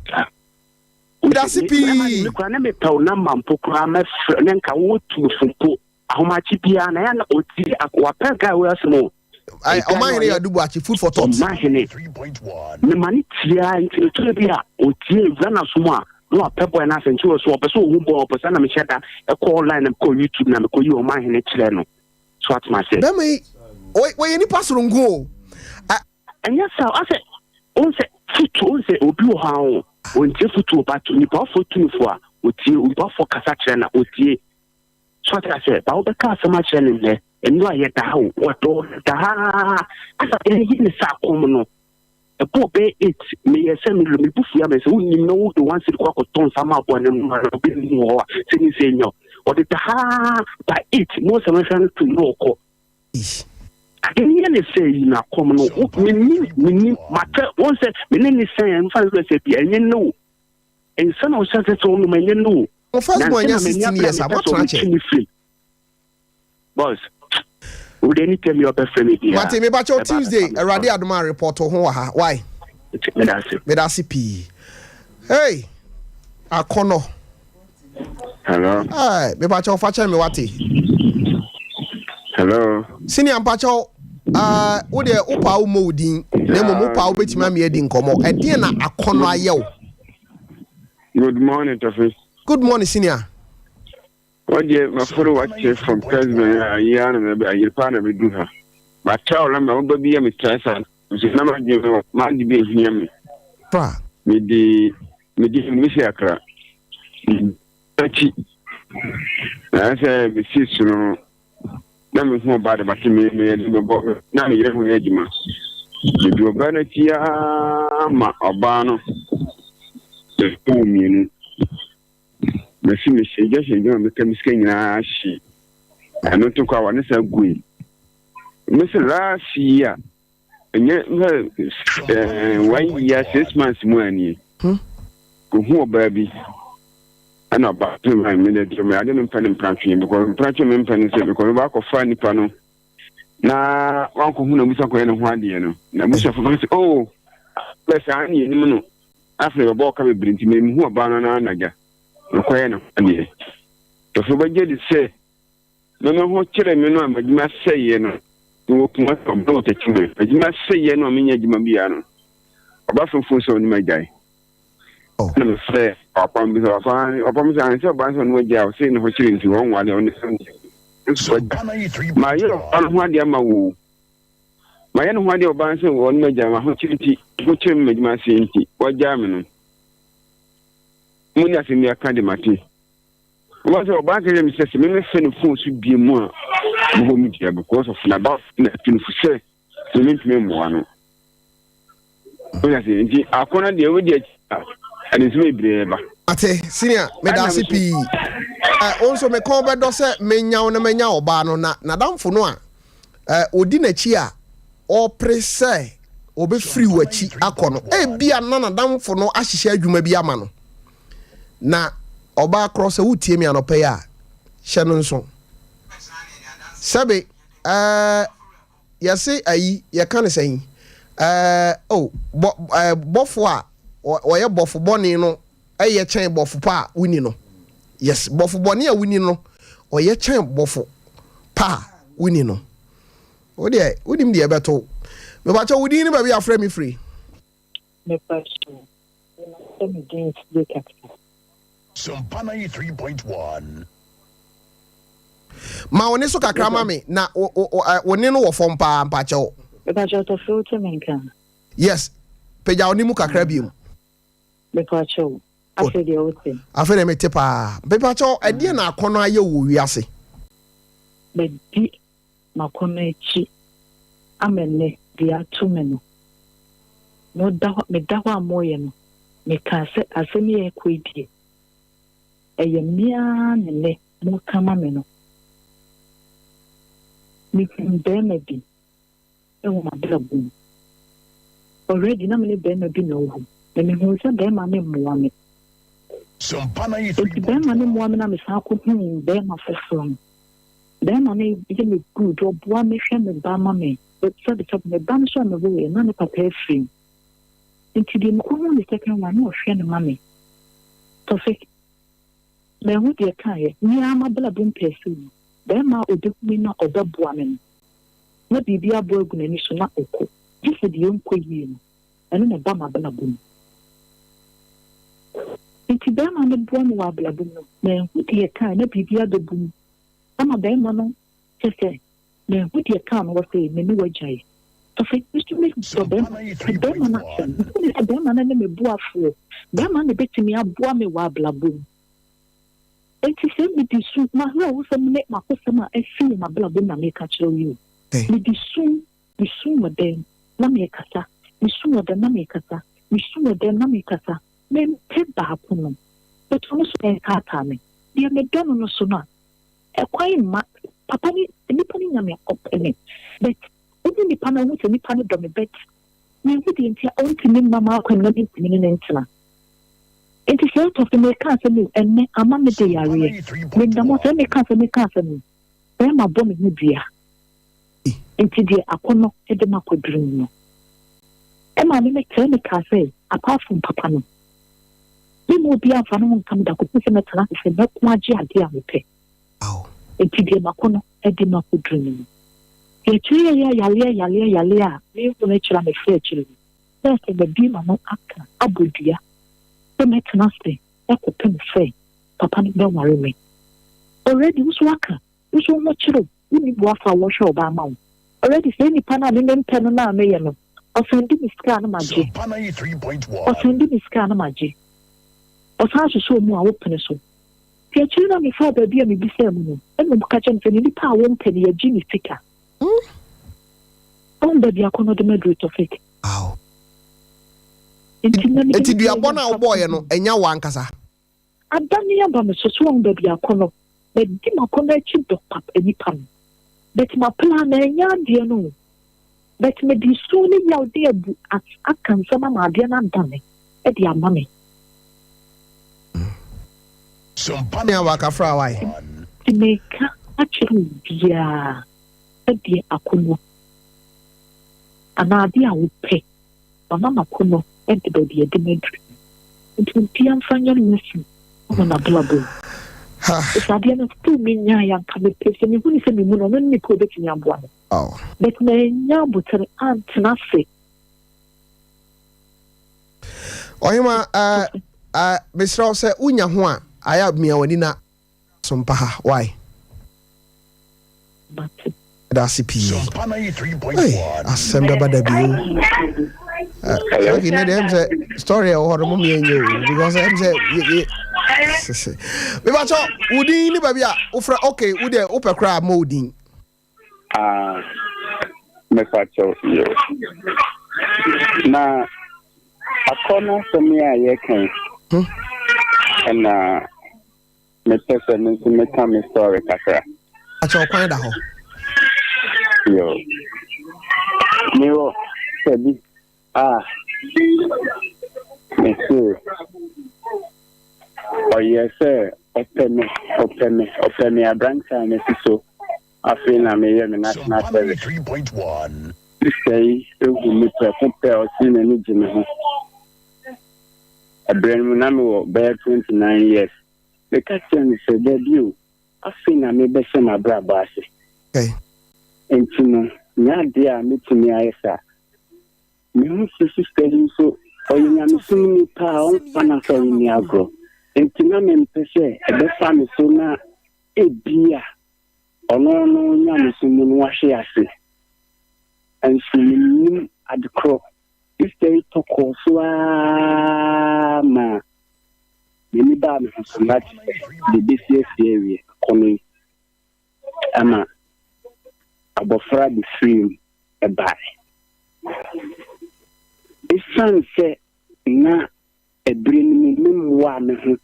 Medase pii. Me kora ne mepɛ wo number mpo koraa mɛfrɛ ne nka wowɔ tumfo mpo ahomakye biara na yɛ na ɔti wapɛ guy wei asɛm o. Ai, Ɔmahene yɛ adubu akyi, food for thought. Ɔmahene mema ne tiaa nti no tore bi a ɔtie wura no asom a na wapɛ boy no asɛ nti wɔ so ɔpɛ sɛ ɔhu boy, ɔpɛ sɛ na mehyɛ da ɛkɔ online na mekɔ YouTube na mekɔyi Ɔmahene kyerɛ no so atoma sɛ Bɛma yi wɔyɛ nipa soronko o. Ɛnyɛ sa asɛ ɔn sɛ futuo ɔn sɛ obi wɔ hɔ a o ɔntie futuo, but nipa ɔfɔ tumfo a ɔtie, nipa ɔfɔ kasa kyerɛ na ɔtie so ate asɛ ba wobɛka asɛm akyerɛ ne nnɛ nnura yɛ da ha o, wɔdɔ da ha asa ɛyi ne sa akɔm no ɛbɔ bɛyɛ 8 meyɛ sɛ me me bu fua me sɛ wonim na wode 1 cedi kɔ akɔtɔ nsa ma aboa ne no obi nim wɔ hɔ a sɛ ne sɛ nyɛ ɔde da ha by 8 mo sɛ mɛhwɛ no tum na ɔkɔ ade no yɛ ne sɛ yi na kɔm no menim menim matɛ wɔn sɛ mene ne sɛn mfa ne sɛ bi ɛnyɛ ne o nsa na ɔhyɛ sɛ sɛ ɔnom ɛnyɛ ne o. Mo first born nya 16 years a, moatena kyɛ. Ne firi boss wode anytime yɛ ɔbɛfrɛ me biara. Mate, mepakyɛw Tuesday, Awurade adom a, report wo ho wɔ ha wae. Meda ase. Meda ase pii. Hey, akɔnɔ. Hello. Hey, mepakyɛw fa kyɛn me wate. Hello. Senior, mpakyɛw, wo deɛ wopaa wo mmɔ wo din na mmom wopaa wobɛtumi ame adi nkɔmmɔ. Ɛdeɛn na akɔnɔ ayɛ wo? Good morning, Tofi. Good morning, senior. What deɛ maforo wakyɛ from president a yi ara na mɛbɛ ayere paa na bɛdu ha. Matra wo lamba woba bi a metrae saa nso na madwene me made bi ahia me. Fra. Mede mede mesi akra. Akyi. Na sɛ mesi so no na mehu ɔbaa de bate me me de mebɔ na me yere ho yɛ adwuma. Medi ɔbaa no akyi ara ma ɔbaa no bɛwo mmienu. Masi me hyɛ gya hyɛ adwuma meka me sika nyinaa hye. Ɛno nto kɔ a wɔne saa gui. Mese last year ɛnyɛ sɛ one year 6 months mu anie. Kohu ɔbaa bi ɛna ɔbaa so ma me de me ade me mpɛ ne mpratwe because mpratwe me mpɛ ne sɛ because ɔbaa kɔfa nipa no na wankɔhu na abusa kɔyɛ ne ho adeɛ no na abusuafo bɛka sɛ oh bɛ saa ne yɛnim no. Afei bɛbɔ ɔka bebree nti mehu ɔbaa no na anagya mekɔyɛ ne ho adeɛ. Tɔfo bɛgye de sɛ mɛmɛ ho kyerɛ me no a m'adwuma sɛeɛ no. Mewɔ kuma sɛ ɔbaa wɔ tɛkyima m'adwuma sɛeɛ no a menyɛ adwuma biara no, ɔba foforo sɛ ɔne m'agyae. Ɛna mefrɛ ɔpam bi sɛ ɔpam sɛ ansɛ ɔbaa sɛ ɔne wagyae a ɔsɛ ne ho kyerɛ nti wɔnwale ɔne nso wagya. Mayɛ ɔbaa no ho adeɛ ama wo, mayɛ ne ho adeɛ ɔbaa sɛ ɔne m'agyae ma ho kyerɛ nti ho kyerɛ me m'adwuma sɛe nti wagyaa me no. Mo ne asɛm bi aka de mate. Wɔn sɛ ɔbaa kɛyɛ mi sɛ sɛ mɛmɛfɛ no phone so bie mu a mobɔ mu dua because of n'aba na atu no fo sɛ mɛmɛntumi mmoa no. Wọ́n ase nti akɔnɔ deɛ wọ́n di akyi a ɛde nsɛm bebree ba. Ate senior, meda ase pii. Ɛ wo nso me kɔn bɛdɔ sɛ menya wo na manya ɔbaa no na n'adamfo no a ɛ ɔdi n'akyi a ɔrepere sɛ ɔbɛfiri w'akyi akɔ no, ebia na n'adamfo no ahyehyɛ adwuma bi ama no. Na ɔbaa korɔ sɛ wotie me anɔpa yi a, hyɛ no nso. Sɛbe ɛɛ yɛse ayi yɛka no sɛn ɛɛ oh bɔ ɛɛ bɔfo a ɔyɛ bɔfo bɔne no ɛyɛ kyɛn bɔfo pa a wonni no. Yes, bɔfo bɔne a wonni no ɔyɛ kyɛn bɔfo pa a wonni no. Wo deɛ wonim deɛ ɛbɛto wo. Mepakyɛ wo din ne baabi a afrɛ me firi. Mepakyɛ sɛ me din sie kakra. Sompa 93.1. Ma wo ne so kakra ma me na wo ne no wɔ fam paa mpakyɛw. Mepakyɛw Tɔfe wo te me nka? Yes, pagya wo ne mu kakra biom. Mepakyɛw, afei deɛ wo te? Afei deɛ mete paa. Mepakyɛw, ɛdeɛ na akɔnɔ ayɛ wɔ wiase? Madi m'akɔnnɔ akyi ama nnɛ deɛ ato me no. Meda hɔ, meda hɔ a moreyɛ no, mekaa sɛ asɛm yi a ɛrekɔ yi deɛ, ɛyɛ me ara na nnɛ moreka ama me no. Mehuu barima bi wɔ m'abrabɔ mu. Already na me ne barima bi na ɛwɔ hɔ, na mehuu sɛ barima no mmoa me. Enti barima no mmoa me na mesan kɔhuu barima foforɔ no. Barima no yɛ me good, ɔboa me hwɛ me ba ma me. Sɛbesɛbe, me ba no nso a mewoeɛ na ne papa afiri mu. Nti deɛ mekɔhuu ne second one na ɔhwɛ no ma me. Tɔfe, manhu deɛ ɛkaeɛ. Me ara m'abrabɔ mu pɛɛsɛɛ mu, barima a ɔbɛhu me na ɔbɛboa me no, na biribi abɔ agu n'ani so na ɔkɔ. Gye sɛ deɛ ɛnkɔ yie no, ɛno na ɛba m'abrabɔ mu. Nti barima no boa me wɔ abrabɔ mu no, manhu deɛ ɛkaeɛ na biribi abɛbu mu ama barima no kyɛ sɛ manhu deɛ ɛkaa no ɔse me ne wo agyae. Afei me nso medɔ barima no, mepɛ barima no asɛm. Mehu no sɛ barima no ne me boafoɔ, barima no na ɛbɛtumi aboa me wɔ abrabɔ mu. Enti sɛ mede su, m'awerɛhosɛm ne m'akosɛm a asi wɔ m'abrabɔ mu na meka kyerɛ wo yi o. Mede su, mesu wɔ dɛm na mekasa, mesu wɔ dɛm na mekasa, mesu wɔ dɛm na mekasa. Mempɛ baako no, but ɔno nso ɛretaataa me. Deɛ medɔ no no so no a, ɛkwan mma. Papa ne, nipa no nya me a, ɔpɛ me. But wohu nipa no a, wohu sɛ nipa no dɔ me but menhu deɛ nti a ɔntumi mma m'akwan mu na mentumi ne no ntena. Enti sɛ ɛtɔ so meka asɛm yi ɛnnɛ ama me de yareɛ. Meda mo sɛ meka asɛm meka asɛm yi bɛrima bɔ me ho dua. Nti deɛ akɔnnɔ de makɔduru mu no. Ɛma me mekyerɛ me kaa sɛ apart from papa no, me ma obiara mfa ne ho nka me da kɔsi sɛ mɛtena ase sɛ mɛko agye adeɛ a mepɛ. Nti deɛ makɔnnɔ de makɔduru mu no. Deɛ akyire yɛ yɛ yareɛ yareɛ yareɛ a menhunu akyire a mefrɛ akyire no. Na sɛ mabue m'ano aka abɔ dua sɛ mɛtena ase kɔpem sɛ papa no bɛware me. Already wo nso woaka, wo nso wo ho kyere wo, wonni boafo a wɔhwɛ wo ba ama wo. Already saa nipa no a me mempɛ no no a meyɛ no, ɔsɛnde me sika a na magye. Ɔsɛnde me sika a na magye. Ɔsan hyehyɛ ɔmu a wopene so. Nti akyire no a mefaa baabi a mebisaa mu no, ɛna wɔka kyerɛɛ me sɛ ne nipa a wɔmpɛ no yɛgye ne sika. Ɔhu baabi akɔnnɔ de maduru Tofik. Nti na mede Nti me duabɔ no a wobɔeɛ no, ɛnya wo ankasa? Adane aba me so, so wahu baabi akɔnnɔ? Madi m'akɔnnɔ akyi dɔ pap nipa no. But ma plan manya adeɛ no o. But mede su ne yaw de abu aka nsɛm ama adeɛ no adane de ama me. Nea waka fra wae. Nti meka akyerɛ obiara sɛdeɛ akɔnnɔ anaa adeɛ a wopɛ mama m'akɔnnɔ de baabi a ɛde me aduru. Nti obiara mfa nyɛ lesson wɔ n'abrabɔ mu. Ɛsɛ adeɛ no still menyaeɛ anka mepɛ sɛ mehu ne sɛ memu no ɔno ne nipa a ɔbɛtumi aboa me. But mannya aboterɛ antena ase. Ɔhema eh, eh, mesrɛ wo sɛ wonya ho a ayɛ a mia w'ani na sompa ha why? Meda ase pii. Hey, asɛm bɛba da bi o. Okay, ne deɛ ɛm sɛ story a ɛwɔ hɔ no mo mmea nyɛ o because ɛm sɛ ye ye mebakyɛ wo din ne baabi a wofrɛ okay wo deɛ wopɛ koraa ma wo din. Ah, mefa kyɛw yo. Na akɔ no asɛm yi a yɛka yi ɛna mepɛ sɛ me nso meka me story kakra. Akyɛ ɔkwan da hɔ. Yo. Mewɔ sɛ bi a mese ɔyɛ sɛ ɔpɛ me ɔpɛ me ɔpɛ me aberante a masi so Afei na meyɛ me national service. Sista yi hu me prɛko pɛ a ɔse n'ani gye me ho. Ɛberɛ no mu na mewɔ bɛyɛ 29 years. Meka kyerɛɛ no sɛ dabi o, afei na mebɛhyɛ m'abrabɔ ase. Enti no, nyɛ adeɛ a mɛtumi ayɛ saa. Mehu sɛ sista yi nso, ɔyɛ nyamesomni paa, ɔmfa n'asɔre nni agorɔ. Enti na mempɛ sɛ ɛbɛfa me so na ebia ɔno no nyamesom mu no wahwe ase. Nso mennim ade korɔ. Sista yi tɔ kɔɔ so ara ma m'ani baa me ho so na kyerɛ sɛ deɛ ɛbɛsi asi awie akɔnnɔ yi ama abɔfra de firii mu baeɛ. Ɛsiane sɛ na Bere no mu memmoaa me ho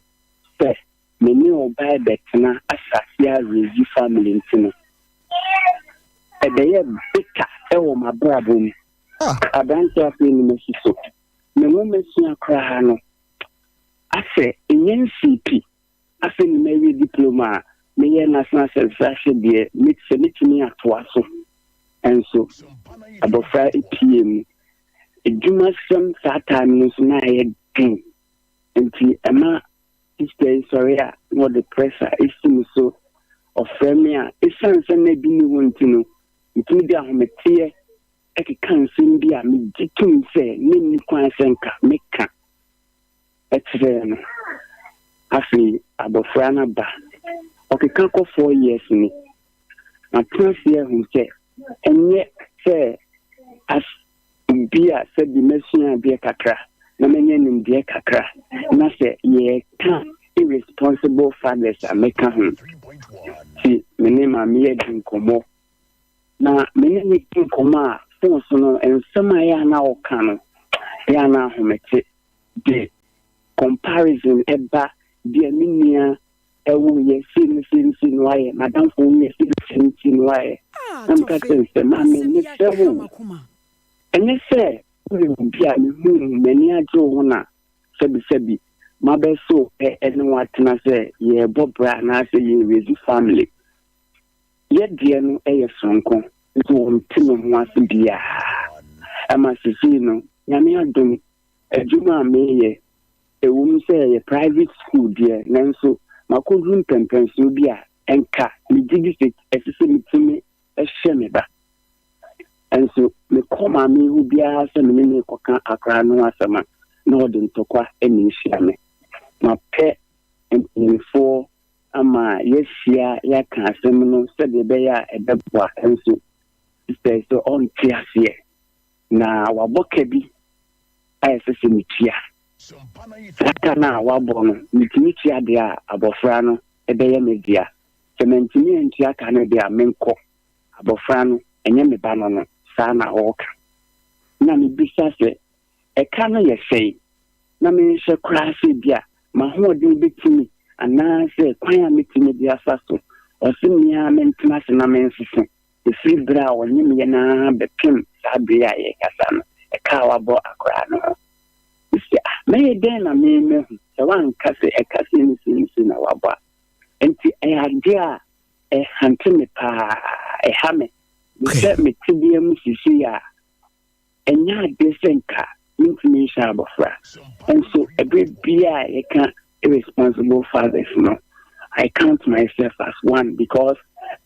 sɛ me ne ɔbaa rebɛtena asase a raise family nti no, ɛbɛyɛɛ bitter wɔ m'abrabɔ mu. Aberante afei ne masi so. Me nwomasua koraa no, asɛ ɛnya nsii pi. Afei na mawie diploma a meyɛ National Service ahwɛ deɛ sɛ mɛtumi atoa so nso. Abɔfra pie mu. Adwumasɛm saa time no nso na ayɛ den nti ɛma sister yi sɔre a na ɔde pressure esi me so. Ɔfrɛ me a esiane sɛ na ebi nni hɔ nti no metumi de ahometeɛ ɛkeka nsɛm bi a megye tom sɛ na nni kwan sɛ nka meka. kyerɛɛ no. Afei abɔfra no aba. Ɔkeka kɔ 4 years ni. Matena ase ahu sɛ ɛnyɛ sɛ as obi a sɛbi masua adeɛ kakra na manya nimdeɛ kakra na sɛ yɛreka irresponsible fathers a mɛka ho. Nti me ne maame yi adi nkɔmmɔ. Na me ne no di nkɔmmɔ a phone so no nsɛm a ɛyɛ a na ɔka no ɛyɛ a na ahomete. de comparison ba deɛ me nua ɛwo yɛ sei ne sei ne sei na wayɛ, m'adamfo wo yɛ sei ne sei ne sei na wayɛ. Na meka kyerɛ no sɛ, maame mesrɛ wo, ɛnyɛ sɛ woyɛ obi a mehu m'ani agye wo ho na sɛbisɛbi mabɛso wo pɛ ne wo atena sɛ yɛrebɔ bra anaasɛ yɛreraise family. Yɛ deɛ no yɛ soronko nti wɔnte me ho ase biara. Ɛma sesei no, Nyame adom, Adwuma a mereyɛ, ɛwom sɛ ɛyɛ private school deɛ, nanso makɔduru mpɛnpɛnsoɔ bi a ɛnka megye di sɛ ɛsɛ sɛ metumi hwɛ me ba. Nso mekɔ maame yi hɔ biara sɛ me ne no rekɔka akwadaa no ho asɛm a, na ɔde ntɔkwa na ɛhyia me. Mapɛ mpanimfoɔ ama yɛahyia yɛaka asɛm no sɛdeɛ ɛbɛyɛ a ɛbɛboa, nso sɛ sɛ ɔnte aseɛ. Na wabɔ ka bi a ɛsɛ sɛ metua. Saa ka no a wabɔ no, metumi tua deɛ a, abɔfra no. bɛyɛ me dea. Sɛ mantumi antua ka no deɛ a, menkɔ. Abɔfra no, ɛnyɛ me ba no no, saa na ɔreka. Na mebisa sɛ, Ɛka no yɛ sɛn? Na menhwɛ koraa sɛ ebia m'ahoɔden bɛtumi anaasɛ kwan a mɛtumi de afa so. Ɔse me ara mentena ase na mensese. Ɛfiri berɛ a ɔnyemeeɛ no ara bɛpem saa berɛ yi a yɛrekasa no, ɛka a wabɔ akwadaa no ho. Mese, ah, mɛyɛ dɛn na me mahu sɛ woanka sɛ ɛka sei ne sei ne sei na wabɔ a? Nti ɛyɛ adeɛ a ɛhante me paa, ɛha me. Mehwɛ me tebea mu seesei a, ɛnyɛ adeɛ sɛ nka mentumi nhyɛ abɔfra. Nso ɛberɛ biara a yɛka irresponsible fathers no, I count myself as one because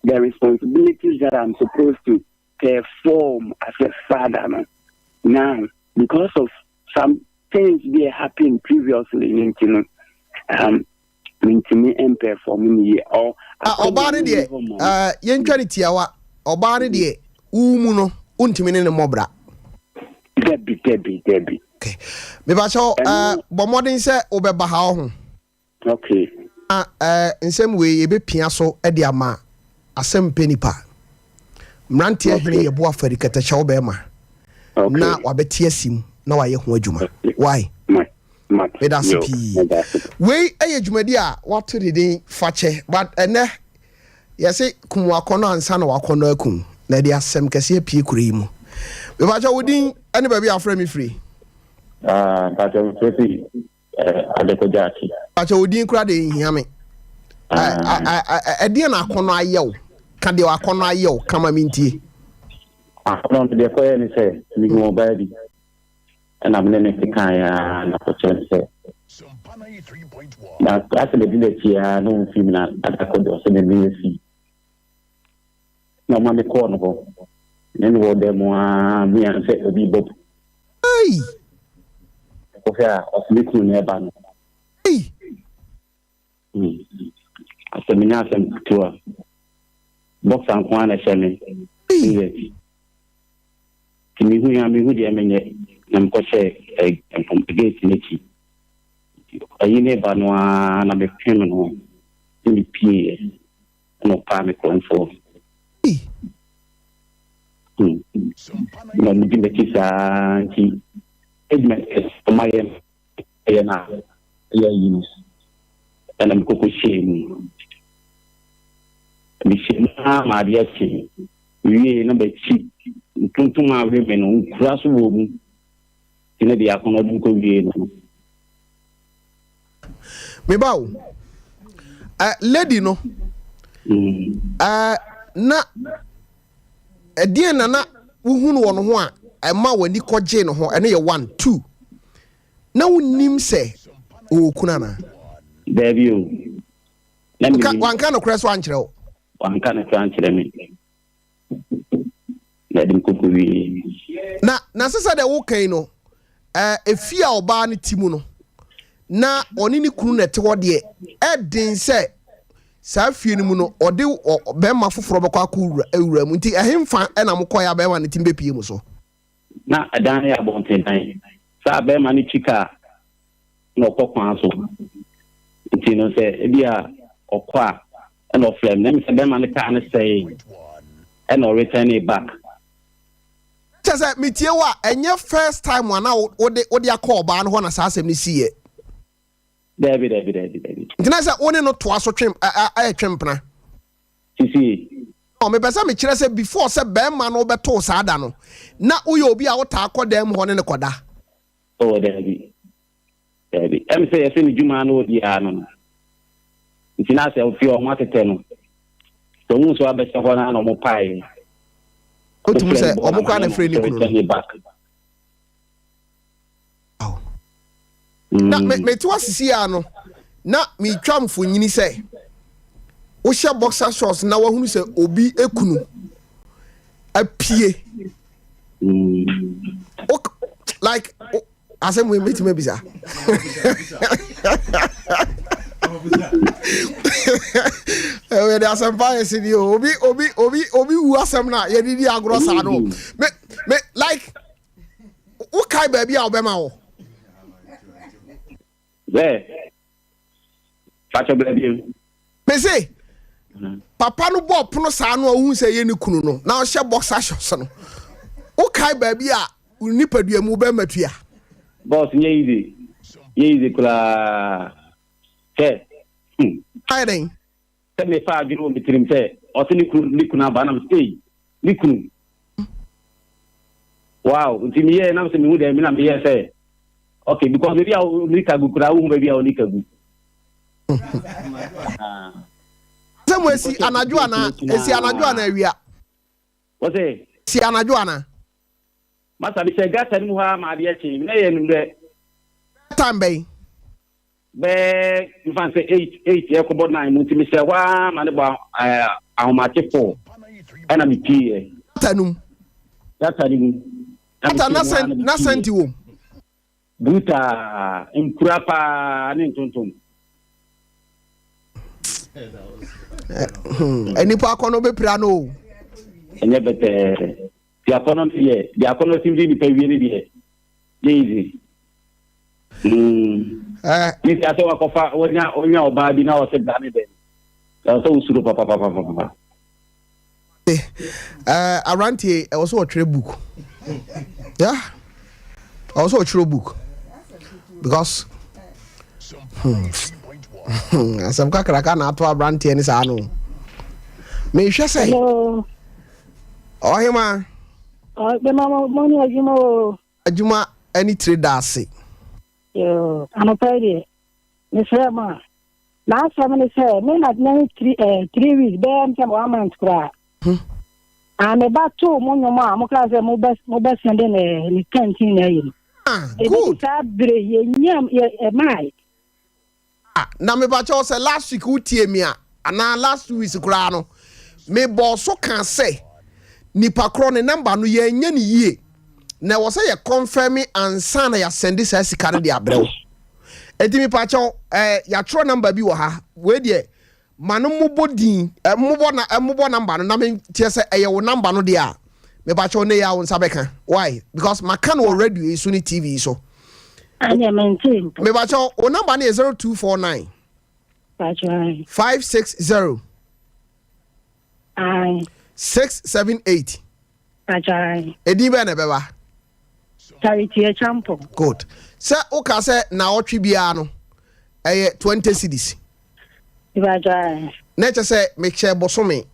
the responsibilities that I'm supposed to perform as a father no, now because of some things bi a happened previously no nti no, um, mentumi mpɛfɔm no yie. Ɔ Ah, ɔbaa no deɛ eh, yɛntwa no tiawa ɔbaa no deɛ wo mu no wontumi ne no mmɔ bra. Dabi dabi dabi. Okay. Mebakyɛw eh, bɔ mmɔden sɛ wobɛba ha ɔho. Okay. Na eh, nsɛm wei yɛbɛpia so de ama asɛm pɛ nipa. Mmeranteɛ hene yɛ bo afari kɛtɛkyɛw bɛrima na wabɛte asim na wayɛ ho adwuma. Why? Meda ase pii. Wei yɛ dwumadi a wato ne din Fakyɛ but ɛnɛ yɛse kum wakɔnɔ ansa na wakɔnɔ akum na ɛde asɛm kɛse apue kuro yi mu. Mepakyɛ wo din ne baabi a afrɛ me firi? Ah, mpakyɛ mefrɛ fi eh, Adekogya akyi. Pakyɛ wo din kora de nhia me. Ɛdeɛ na akɔnɔ ayɛ wo? Ka deɛ akɔnɔ ayɛ wo, ka ma mentie. Akɔnɔ no deɛ kɔyɛ ne sɛ mehu ɔbaa bi. Ɛna me ne no kekaeɛ ara na ɔkyerɛ me sɛ na asɛ madi n'akyi ara na ɔmfii me na adakɔ deɛ ɔsɛ me meyɛ fii na ɔma me kɔɔ no hɔ ne no wɔ dan mu ara mea sɛ obi bɔ Ei! Kɔhwɛ a ɔsɛ me kunu na ɛba no. Ei! Asɛ menya asɛm ketewa. Boxer nko ara na ɛhyɛ me. Singlet. Nti mehu a mehu deɛ menyɛ na mekɔhyɛ gate no akyi. Ayi ne ba no ara na mepem no na mepieeɛ ɛna ɔpaa me korɔmfoɔ. Na ɔmodi m'akyi saa nti adwuma ɔmayɛ ɛyɛ na ɛyɛ ayi no ɛna mekɔkɔ hyɛɛ mu mehyɛ mu ara ma adeɛ kye mewie na bɛkyi ntontom a we me no nkura so wɔ mu nti ne deɛ akɔnɔ de mekɔ wie no. Meba o uh, lady no mm. uh, na ɛdeɛn na na wohunu wɔ no ho a ɛma w'ani kɔgyee no ho ɛno yɛ one two na wonim sɛ ɔwɔ kunu anaa? Daabi o. Na menim. Wanka nokorɛ so ankyerɛ wo? Wanka nokorɛ ankyerɛ me. Na ɛde me kɔkɔ wie. Na na sɛ sɛ deɛ woka yi no ɛɛ efie a ɔbaa no ti mu no na ɔne ne kunu na ɛte hɔ deɛ ɛden sɛ Saa fie no mu no, ɔde barima foforɔ bɛkɔ akɔ wura mu. Nti ɛhemfa na mokɔeɛ a barima no tumi bɛpue mo so? Na ɛdan no yɛ abɔntendan. Saa barima no twi kaa na ɔkɔ kwan so. Nti no sɛ ebia ɔkɔ a ɛna ɔfrɛ me. Na ɛmi sɛ barima no kaa no sɛee ɛna ɔretɛnee back. Kyerɛ sɛ metie wo a, ɛnyɛ first time a na wode wode akɔ ɔbaa no hɔ na saa asɛm no siiɛ? Dabi, dabi, dabi, dabi. Nti na sɛ wo ne no toa so twe ɛ twe mpena. Sisi. No, mepɛ sɛ mekyerɛ sɛ before sɛ bɛrima no bɛto saa da no, na woyɛ obi a wotaa kɔ dan mu hɔ ne no kɔda. Oh, dabi. Dabi. Ɛm sɛ yɛsɛ ne dwuma no ɔdi ara no no. Nti na sɛ ofie ɔmo atetɛ no. Sɛ ɔmo nso abɛhyɛ hɔ na ɔmo pae. Wotumi sɛ ɔmo koraa na frɛ ne kunu no. Na me mete hɔ sisi a no na metwa mfonyini sɛ wohyɛ boxer shorts na wahunu sɛ obi ekunu apue like asɛm wei mɛtumi abisa yɛde asɛmpa yɛ sini o obi obi obi obi wu asɛm na yɛde di agorɔ saa no me me like wokae baabi a wobɛma wɔ sɛ fakyɛ baabi. Mese papa no bɔɔ pono saa no a wohu sɛ ɛyɛ ne kunu no na ɔhyɛ boxer shorts no wokae baabi a wo nipadua mu bɛrima tua. Boss nyɛ easy nyɛ easy koraa hwɛ hmm. Ayɛ dɛn? Sɛ mefa adwene wɔ me tirim sɛ ɔse ne kunu ne kunu aba na mese ei ne kunu wow nti meyɛɛ na mesɛ mehu dɛ me na meyɛɛ sɛ okay because baabi a ɔnika gu koraa wohu baabi a ɔnika gu. Sɛ mo esi anadwo ana esi anadwo ana awia. Wɔsɛ. Si anadwo ana. Masa mi hyɛ gata no mu hɔ ara ma adeɛ kye na yɛ numrɛ. Time bɛn. Bɛɛ nfa sɛ 8 8 ɛkɔbɔ 9 mu nti mi hyɛ hɔ ara ma ne bɔ ɛɛ ahomakye 4 ɛna mi pie yɛ. Gata no mu. Gata no mu. Gata na sɛn na sɛnti wɔ mu. Brutaa, nkura paa ne ntontom. Nnipa akɔnnɔ bɛpira no o. Ɛnyɛ bɛtɛɛ. Deɛ akɔnnɔ no deɛ, deɛ akɔnnɔ sim de nipa wie no deɛ, nyɛ easy. Mm. Eh. Ne sɛ asɛ wakɔfa wonya wonya ɔbaa bi na ɔsɛ bra ne dɛn. Ɛwɔ sɛ wosuro papapapapa. Eh, aberanteɛ ɛwɔ sɛ ɔtwerɛ book yeah ɛwɔ sɛ ɔtwerɛ book because hmm, hmm, asɛm kakraka na ato aberanteɛ ne saa no mehwɛ sɛ ɔhema adwuma ne tire da ase. Anɔpa yi deɛ mesrɛ mo a N'asɛm ne sɛ, me na na ne three eh, weeks bɛyɛ m sɛ one month koraa. Hmm. Ah, me ba too mo nnwom a mo kaa sɛ mo bɛ mo bɛ sɛnde ne ne kantin na ayi no. Ah, good. Ebi saa bere yɛ nyam yɛ ɛmae. Ah, na me ba kyɛw sɛ last week wotie mi a anaa last 2 weeks koraa no me bɔɔ so kaa sɛ nipa korɔ ne number no yɛnyɛ ne yie na ɛwɔ sɛ yɛ confirm ansa na yɛasɛnde saa sika no de abrɛ wo. Enti mepakyɛw, eh, yɛatwerɛ number bi wɔ ha. Wei deɛ, ma no mmobɔ din, eh, mmobɔ na, eh, mmobɔ number no na menteɛ sɛ ɛyɛ wo number no deɛ a, mepakyɛw ne yɛ a wo nsa bɛka. Why? Because maka no wɔ radio yi so ne TV yi so. Ɛnneɛ mente mpo. Mepakyɛw, wo number no yɛ 0249 Pakyɛw. 560 Ae. 678. Pakyɛw. Edin bɛn na ɛbɛba? Charity Acheampong. Good. Sɛ woka sɛ naawɔtwe biara no ɛyɛ 20 cedis. Na ɛkyɛ sɛ mekyɛ bosome.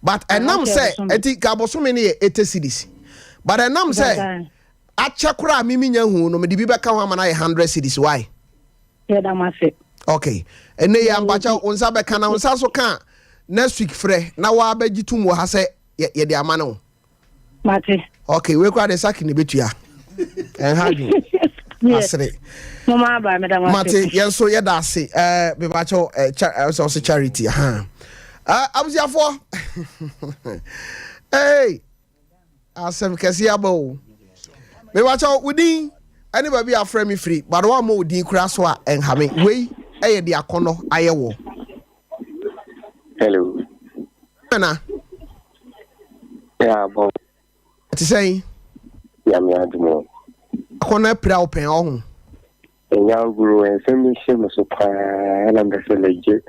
But ɛnam sɛ ɛti ka bosome no yɛ 80 cedis. But ɛnam sɛ akyɛ koraa mimi nya hu no mede bi bɛka ho ama no ayɛ 100 cedis. Why? Yɛda mo ase. Okay. Ɛnɛ yi ampakyɛ wo nsa bɛka na wo nsa so ka next week frɛ na woabɛgye tom wɔ ha sɛ yɛde ama no. Mate. Okay, wei koraa de saki na ebetua. Ɛnha adwene. Asere. Mama aba meda mo ase. Mate, yɛn nso yɛda ase. Eh, mebakyɛw eh, cha, eh, sɛ ɔse charity. Ha. Eh, abusuafoɔ. Hey, asɛm kɛse aba o. Mebakyɛw, wo din ɛne baabi a afrɛ me firi, but woammɔ wo din koraa so a ɛnha me. Wei ɛyɛ de akɔnnɔ ayɛ wɔ. Hello. Nana. Yeah, bon. Ɛte sɛn? Nyame adom o. Akɔnnɔ apira wo pɛn ɔho. Ɛnyɛ agorɔ, nsɛm bi hyɛ me so paa ɛna mpɛ sɛ megye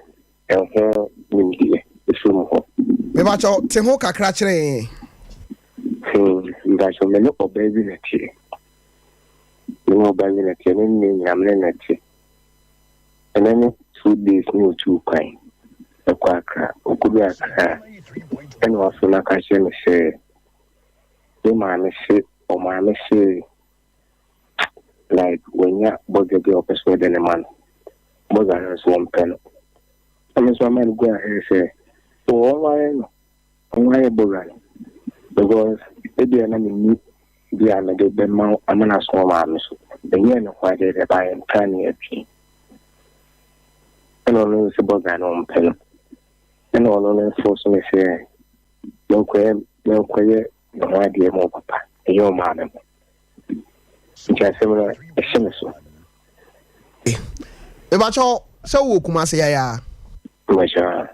ɛho nimdeɛ ɛfiri mo hɔ. Mebakyɛw, te ho kakra kyerɛ yɛn. Hmm, mebakyɛw, me ne ɔbaa bi na ɛteɛ. Me ne ɔbaa bi na ɛteɛ, ne nne nyinaa me ne na ɛte. Ɛnnɛ ne 2 days ne otuu kwan kɔ Accra. Okodu Accra ɛna wafrɛ me aka akyerɛ me sɛ ne maame se ɔmaame se like wanya bɔga bi a ɔpɛ sɛ ɔde ne ma no. Bɔga no nso ɔmpɛ no. Na me nso ama no go ahead sɛ ɔnware no, ɔnware bɔga no because ebia na menni bi a mede bɛma ama no aso ɔmaame so. Ɛnyɛɛ ne ho adeɛ dɛ baayɛ mpra ne atwi. Ɛna ɔno nso bɔga no ɔmpɛ no. Ɛna ɔno no nso so me sɛ menkɔyɛ menkɔyɛ ne ho adeɛ ma ɔpapa ɛnyɛ ɔmaame ho. Nti asɛm no ɛhyɛ me so. Mebakyɛw sɛ wowɔ Kumase yaya? Mebakyɛw.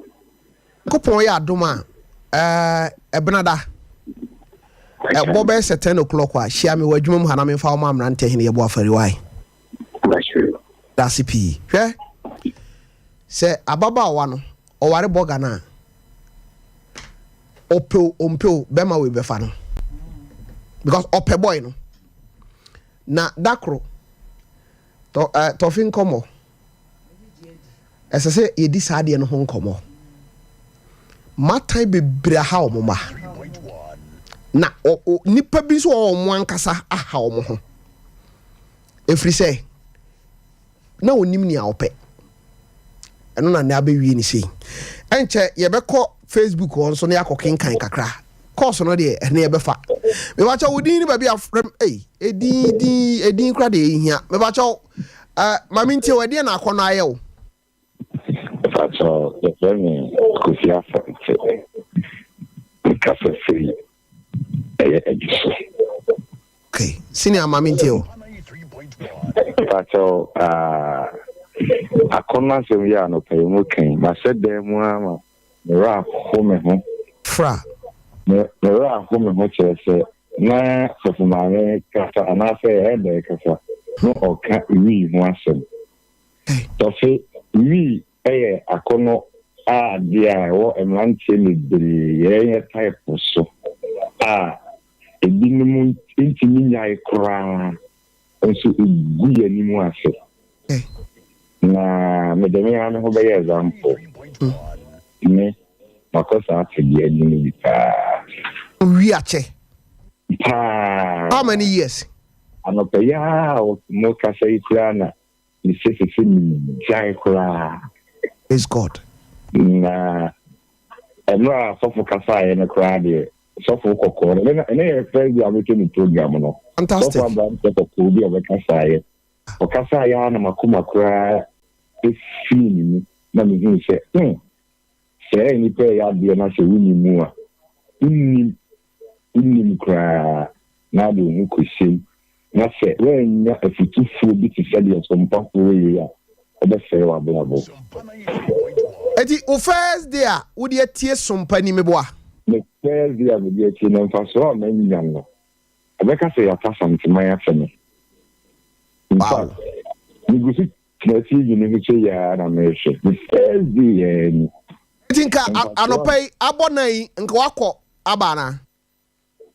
Nyankopɔn yɛ adom a ɛɛ ɛbenada ɛbɔ bɛyɛ sɛ 10 o'clock a hyia me wɔ adwuma mu ha na memfa wo ma mmerantɛ hene yɛbɔ afɔre wae. Dase pii. Hwɛ sɛ ababaawa no. Ɔware bɔga no a, ɔpɛ o ɔmpɛ o, bɛrima wei bɛfa no because ɔpɛ boy no. Na da koro, tɔ eh, tɔfe nkɔmmɔ. Ɛsɛ sɛ yɛdi saa adeɛ no ho nkɔmmɔ. Matan bebree aha wɔn mma. Na nnipa bi nso wɔ wɔn ankasa aha wɔn ho. Ɛfiri sɛ, na ɔnim nea ɔpɛ. Ɛno na nnɛ abɛwie ne sei. Ɛnkyɛ yɛbɛkɔ Facebook hɔ nso na yɛakɔ kenkan kakra. Kɔɔso no deɛ ɛne yɛbɛfa. Mebakyɛ wo din ne baabi afrɛ m ei edin din edin kora deɛ ɛhia. Mebakyɛ wo uh, ma mentie wo ɛdeɛ na akɔnnɔ ayɛ wo. Mepakyɛ yɛfrɛ me Kofi Asante. Mekasa firi ɛyɛ adi so. Okay, senior ma mentie o. Mepakyɛ ah, akɔnnɔ asɛm yi a anɔpa yi mu kan mahyɛ dan mu ara ma me werɛ aho me ho. Fra. Me werɛ aho me ho kyerɛ sɛ na sɔfo maame kasa anaasɛ ɛɛdɛ kasa na ɔka wii ho asɛm. Tɔfe, wii yɛ akɔnnɔ adeɛ a ɛwɔ mmeranteɛ bebree yɛn type so a ebinom ntumi nnyae koraa nso egu yɛn anim ase. Na mede me ara me ho bɛyɛ example. Me, makɔ saa tebea no mu bi paa. Owi akyɛ. Paa. How many years? Anɔpa yi ara a mokasa yi koraa na Mesɛ sese megyae koraa. Praise God. Na ɛmmerɛ a sɔfo kasaeɛ no koraa deɛ, sɔfo kɔkɔɔ no, ɛnɛ ɛnɛ yɛ first day a mehwɛ ne program no. Fantastic. Sɔfo aberanteɛ kɔkɔɔ bi a ɔbɛkasaeɛ. Ɔkasaeɛ ara na m'akoma koraa ɛfii me mu na mehuu sɛ, hmm, sɛɛ nnipa ɛyɛ adeɛ na sɛ wonni mu a, wonnim, wonnim koraa na wode wo ho kɔhyɛ mu Na sɛ woannya afutufoɔ bi te sɛ deɛ ɔsompafoɔ wei yei a, wobɛsɛe w'abrabɔ. Enti wo first day a wode atie sompa ni meboa? Me first day a mede atie no, mfasoɔ a manya no, ɛbɛka sɛ yɛata Asanteman akyɛ me. In fact, megu so tena TV no ho sei ara na merehwɛ. Me first day ara ni. Enti nka anɔpa yi abɔ nan yi nka woakɔ aba anaa?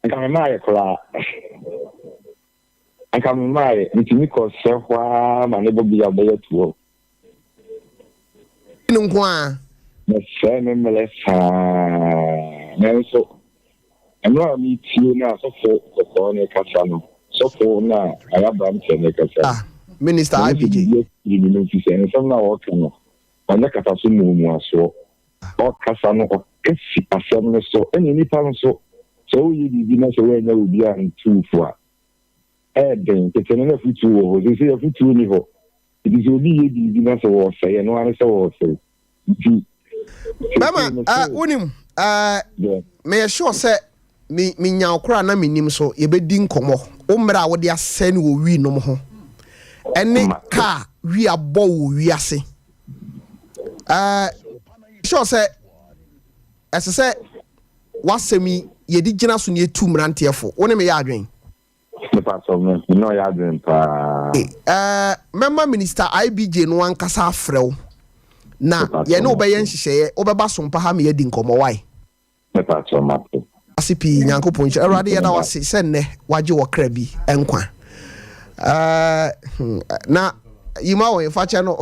Nka me mmaeɛ koraa. Nka me mmaeɛ. Metumi kɔ srɛ hɔ ara ma ne bɔbea bɛyɛ toɔ. No nko ara. Mesɛe me mmerɛ saa. Nanso mmerɛ a meretie na sɔfo kɔkɔɔ no rekasa no, sɔfo no a ɔyɛ aberanteɛ no rekasa no, Ah, Minister mehu sɛ IBJ. biribi afiri ne mu ɛfiri sɛ nsɛm no a ɔreka no, ɔnyɛ kasa so muamuasoɔ. Ɔkasa no, ɔka si asɛm no so. Ɛnna nnipa nso, sɛ woreyɛ biribi na sɛ woannya obi antu wo fo a, ɛyɛ den. Tete no, na afotuo wɔ hɔ. Seesei afotuo nni hɔ. Enti sɛ obi reyɛ biribi na sɛ wɔresɛe, ɛno ara ne sɛ wɔresɛe. Nti seesei Bɛma, mese. eh, wonim, eh, Deɛ. meyɛ sure sɛ me, menya wo koraa na mennim so, yɛbɛdi nkɔmmɔ. Wo mmerɛ a wode asɛe no wɔ wii nom ho, ɛne Mate. kaa wii abɔ wo wɔ wiase. Eh, sure sɛ ɛsɛ sɛ w'asɛm yi yɛde gyina so na yɛtu mmeranteɛ fo. Wo ne me yɛ adwen? Mepa kyɛw, me ne ɔyɛ adwen paa. Eh, mɛma Minister IBJ no ankasa afrɛ wo na yɛne wo bɛyɛ nhyehyɛeɛ, wobɛba Sompa ha ma yɛadi nkɔmmɔ, wai? Mepakyɛw mate. Ase pii Nyankopɔn nhyira. Awurade yɛda wo ase sɛ nnɛ wagye wɔ kra bi nkwa. Eh, hmm, na yima wɔn fakyɛ no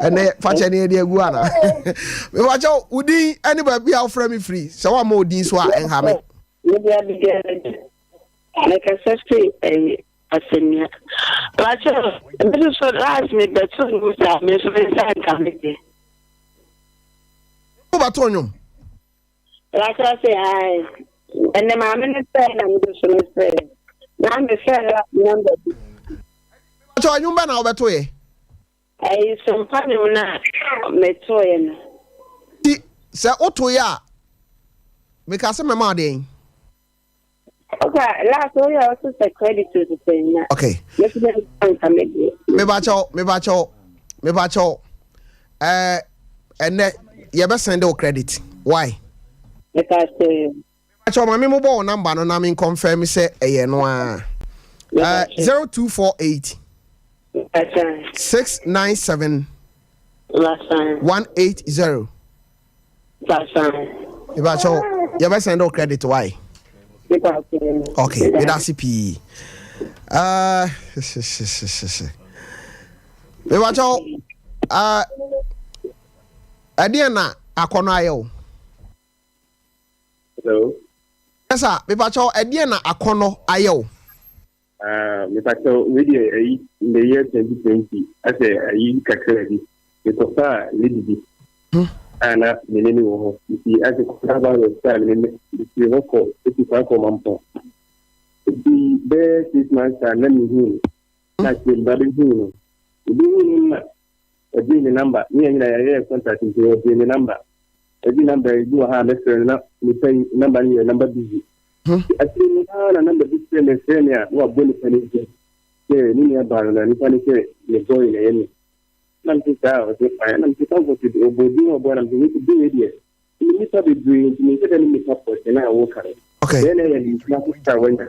ɛnɛ fakyɛ no yɛde agu ana. Mefakyɛ wo din ɛne baabi a wofrɛ me firi sɛ woamma wo din so a ɛnha me. Mede Abigail Adu. Mekasa firi ɛyi asɛnnua. Pakyɛ me nso so last me bɛto nnwom saa me nso me nsa nka me deɛ. Wobɛto nnwom? Pakyɛ se ae. Ɛnɛ maame no sɛ na me nso me sɛ. Na me sɛ last number bi. Pakyɛ nnwom bɛ na wobɛto yɛ? Ɛyi sompa nnwom no a metoeɛ no. Ti sɛ woto yɛ a meka sɛ mɛma wo deɛn? Okay, last one yɛ ɔso sɛ credit to sɛ na. Okay. Mesi dɛ nka me deɛ. Mebakyɛw, mebakyɛw, mebakyɛw. Ɛɛ ɛnɛ yɛbɛ send wo credit. Why? Mebakyɛw. Mebakyɛw maame mo bɔ wo number no na me confirm sɛ ɛyɛ no a. Ɛɛ 0248 697 180. Mepakyɛw, yɛbɛ send wo credit why? Okay, meda ase pii. Uh, mepakyɛw, uh, ɛdeɛn na akɔnɔ ayɛ wo? Hello. Yes sir, mepakyɛw, ɛdeɛn na akɔnɔ ayɛ wo? Ah, mepakyɛw, wei deɛ ayi, in the year 2020, asɛ ayi kakra bi, mekɔfaa lady bi, hmm. a na me ne ne wɔ hɔ, nti asɛ kɔfa virus a me ne mefiri hɔ kɔ, etu kwan kɔ Mampɔn. Nti bɛyɛ 6 months a na mehu no, na akyerɛ mba bɛhu no. Obi hu no na ɔgyee me number, ne yɛn nyinaa yɛyɛɛ contact nti ɔgyee me number. Ɔgyee number yi bi wɔ ha a mɛfrɛ no na nipa yi number no yɛ number busy. Akyire no ara na number bi frɛ me frɛ me a na wabɔ nipa no din sɛ ne nua baa no na nipa no sɛ ne boy na ɛyɛ me. Na mete saa a ɔse fine na mete comfort ɔbɔ din ɔbɔ na mete din wei deɛ me nipa bebree nti menhyɛ da ne nipa pɔtee no a woka no. Dɛn na ɛyɛ ne mpena foforɔ a wanya?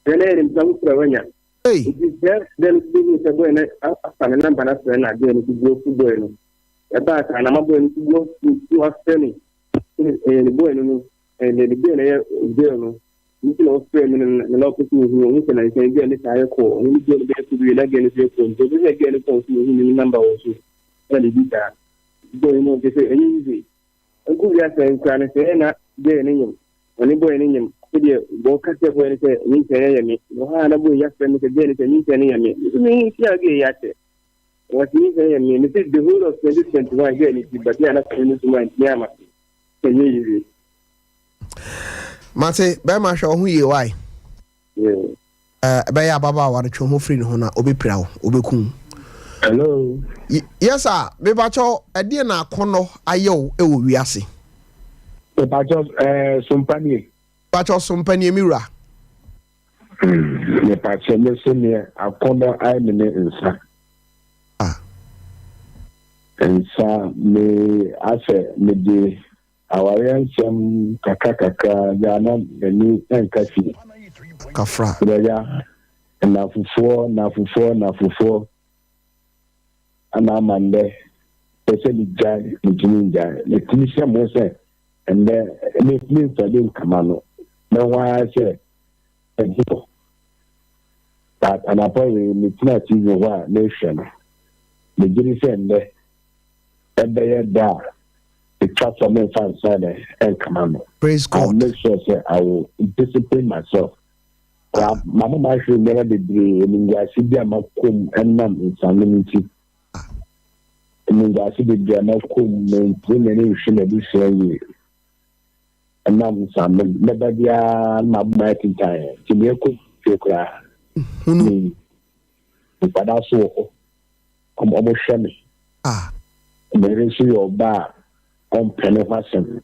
Dɛn na ɛyɛ ne mpena foforɔ a wanya? Nti sɛ dɛn no bɛhu sɛ boy no afa ne number no afrɛ no a girl no so bu afu boy no. Ɛbaa saa na ma boy no so bu afu na wafrɛ me sɛ ɛyɛ ne boy no no ɛnde ne girl no yɛ girl no nti na ɔfrɛ me no na na ɔpɛ sɛ ohu ɔhu sɛ nansa yi girl no saa yɛ kɔɔ ɔno ne girl no bɛyɛ kɔ wie na girl no so yɛ kɔɔ nti ɔpɛ sɛ girl no kɔɔ so ohu ne number wɔ so ɛna biribi saa boy no ɔpɛ sɛ ɛnyɛ easy nko wi asɛ nkura no sɛ ɛna girl no nyim ɔne boy no nyim sɛdeɛ wɔka kyerɛ boy no sɛ nyinsɛn no yɛ me wɔ ha na boy yɛafrɛ me sɛ girl no sɛ nyinsɛn no yɛ me nso me nhyia girl yi akyɛ wɔsi nyinsɛn yɛ me me sɛ the whole of 2021 girl no ti but yɛ anasɛ no so ma ntumi ama ɛnyɛ yie. Mate, bɛrima hwɛ wo ho yie wae. Ɛbɛyɛ ababaawa no twe ho firi ne ho na ɔbɛpira wo, ɔbɛku wo. Hello. Yes sir, mepakyɛw ɛdeɛ na akɔnnɔ ayɛ wo wɔ wiase? Mepakyɛw ɛɛ eh, sompanie. Mepakyɛw sompanie me wura. Mepakyɛw me so neɛ akɔnnɔ ayɛ me ne nsa. Ah. Nsa me asɛ mede awareɛ nsɛm kakra kakra gya na m'ani nka fie. Kafra. Bɛya nnafofoɔ nnafofoɔ nnafofoɔ ana ama ndɛ pɛ sɛ megyae mentumi ngyae metumi hyɛ mo sɛ ndɛ mentumi mfa bi nkama no mɛho ara sɛ ɛho but anapa wei metena TV hɔ a mehwɛ no megye di sɛ ndɛ ɛbɛyɛ da a etwa sɛ memfa nsa dɛ ɛnkama no. Praise I will God. make sure sɛ I will discipline myself. Kwa mama mahwere nneɛma bebree, animguase bi a makɔ mu ɛnam nsanom nti. Animguase bebree a makɔ mu, mentumi m'ani nhwɛ m'abusua yie. Ɛnam nsanom, mɛba biara na mabɔ mayɛ tintan, nti meyɛ kɔ fie koraa. Hunu. Nkwadaa so wɔ hɔ, ɔmo ɔmo hwɛ me. Ah. Me yere nso yɛ ɔbaa a ɔmpɛ ne ho asɛm.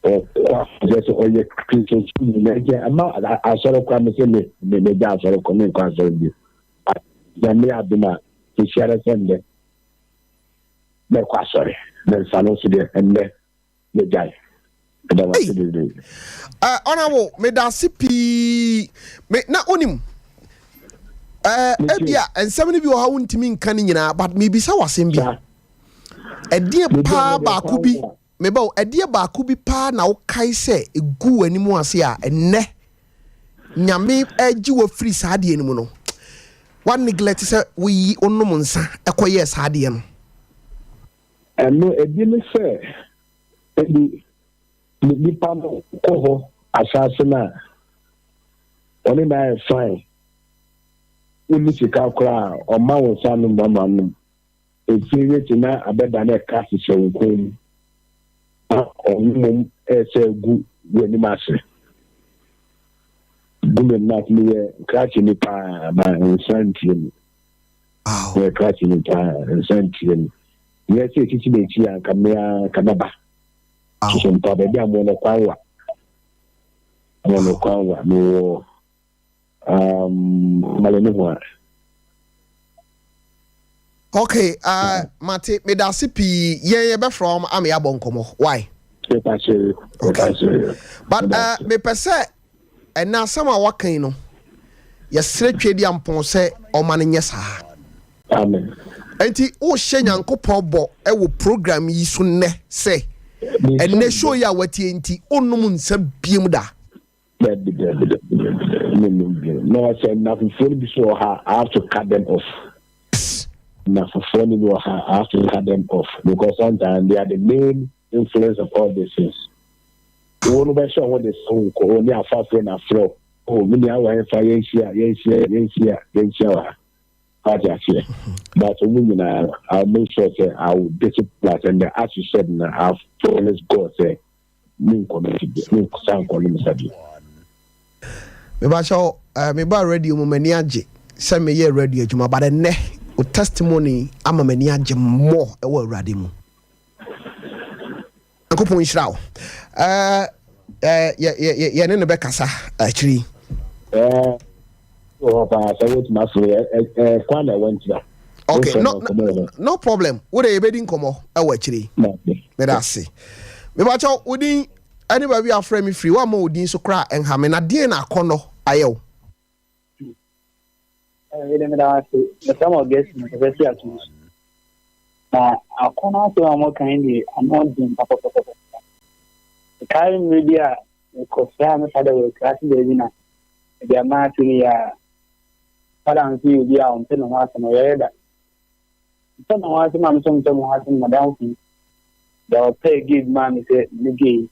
Ɔkɔ a sɛ ɔyɛ Kristoni na nkyɛ ɛma asɔre koraa me sɛ me me megya asɔre kɔ menkɔ asɔre bio. Nyame adom a kesiara sɛ ndɛ mɛkɔ asɔre na nsa no nso deɛ ɛndɛ megyae. Meda mo ase bebree. Uh, honorable, meda ase pii. Me na onim. Eh, ebia nsɛm no bi wɔ ha wontumi nka ne nyinaa, but mebisa wɔ asɛm bi. Ɛdeɛ paa baako bi, meba o, ɛdeɛ baako bi paa na wokae sɛ egu w'anim ase a ɛnnɛ Nyame agye wo afiri saa adeɛ no mu no, wa neglect sɛ woyi wonom nsa ɛkɔyɛɛ saa adeɛ no. Ɛno ebi ne sɛ ebi nipa no kɔ hɔ ahyɛase no a ɔne no ayɛ fine wonni sika koraa a ɔma wo nsa nom ma ma nom efie wekyi na abɛda na ɛka hyehyɛ wo kɔn mu na ɔno mmom ɛsɛ gu w'anim ase gu m'anim ase meyɛ krakye ni paa ma nsa ntie mu meyɛ krakye ni paa nsa ntie mu nyɛ sɛ esisi m'akyi a nka mmea nka mɛba soso mpa baabi a mo no kwan wa mo no kwan wa mewɔ um, male ne ho a Okay, mate meda ase pii yɛn yɛbɛfrɛ wɔn ama yɛabɔ nkɔmmɔ why okay but mepɛ sɛ ɛnɛ asɛm a waka yi no yɛsrɛ Twɛdi Ampɔn sɛ ɔma no nyɛ saa. Amen. Enti wohyɛ Nyankopɔn bɔ wɔ program yi so nnɛ sɛ ɛnnɛ show yi a watie nti wonnom nsa biom da? Dabi dabi dabi dabi dabi mennom biom. Na sɛ nnafofoɔ no bi so wɔ ha I have to cut them off. Nnafofoɔ no bi wɔ ha I have to cut them off because sometimes they are the main influence of all these things. Wo no bɛhyɛ ho de sɛ wo nkɔ ne afafoɔ na afrɛ wo. Oh me nua wɔ hefa yɛnhyia yɛnhyia yɛnhyia yɛnhyia wɔ ha. Wate aseɛ? But ɔmo nyinaa no, I will make sure sɛ I will discipline us and then as you said no, I have promised God sɛ me nkɔ no ti me nsa nkɔ no nsa bio. Mebakyɛw, eh, mebaa radio mu m'ani agye sɛ meyɛ radio adwuma but ɛnnɛ wo testimony ama m'ani agye more ɛwɔ Awurade mu. Nyankopɔn nhyira wo. Eh, eh, yɛ, yɛ, yɛ, yɛne no bɛkasa akyiri yi. Eh, wɔ hɔ paa sɛ wotumi afrɛ ɛ ɛ ɛ kwan na ɛwɔ ntira. Okay, no, no, no problem. Wo de yɛbɛdi nkɔmmɔ ɛwɔ akyiri yi. Meda ase. Mebakyɛw, wo din ɛne baabi a afrɛ me firi, woamma wo din so koraa ɛnha me, na deɛn na akɔnnɔ ayɛ wo? Ɛdɛ meda wo ase. Mefrɛ mo Augustine mekasa fi atom so. Na akɔnnɔ asɛm a moka yi deɛ ano den papapapapa. Mekae mmerɛ bi a mekɔsraa me fada wɔ akuraase baabi na mede ama ase no yɛ a fada nso yɛ obi a ɔmpɛ ne ho asɛm ɔyare da. Mpɛ ne ho asɛm a me nso mpɛ me ho asɛm madamfo yi deɛ ɔpɛɛ gay bi maa me sɛ me gay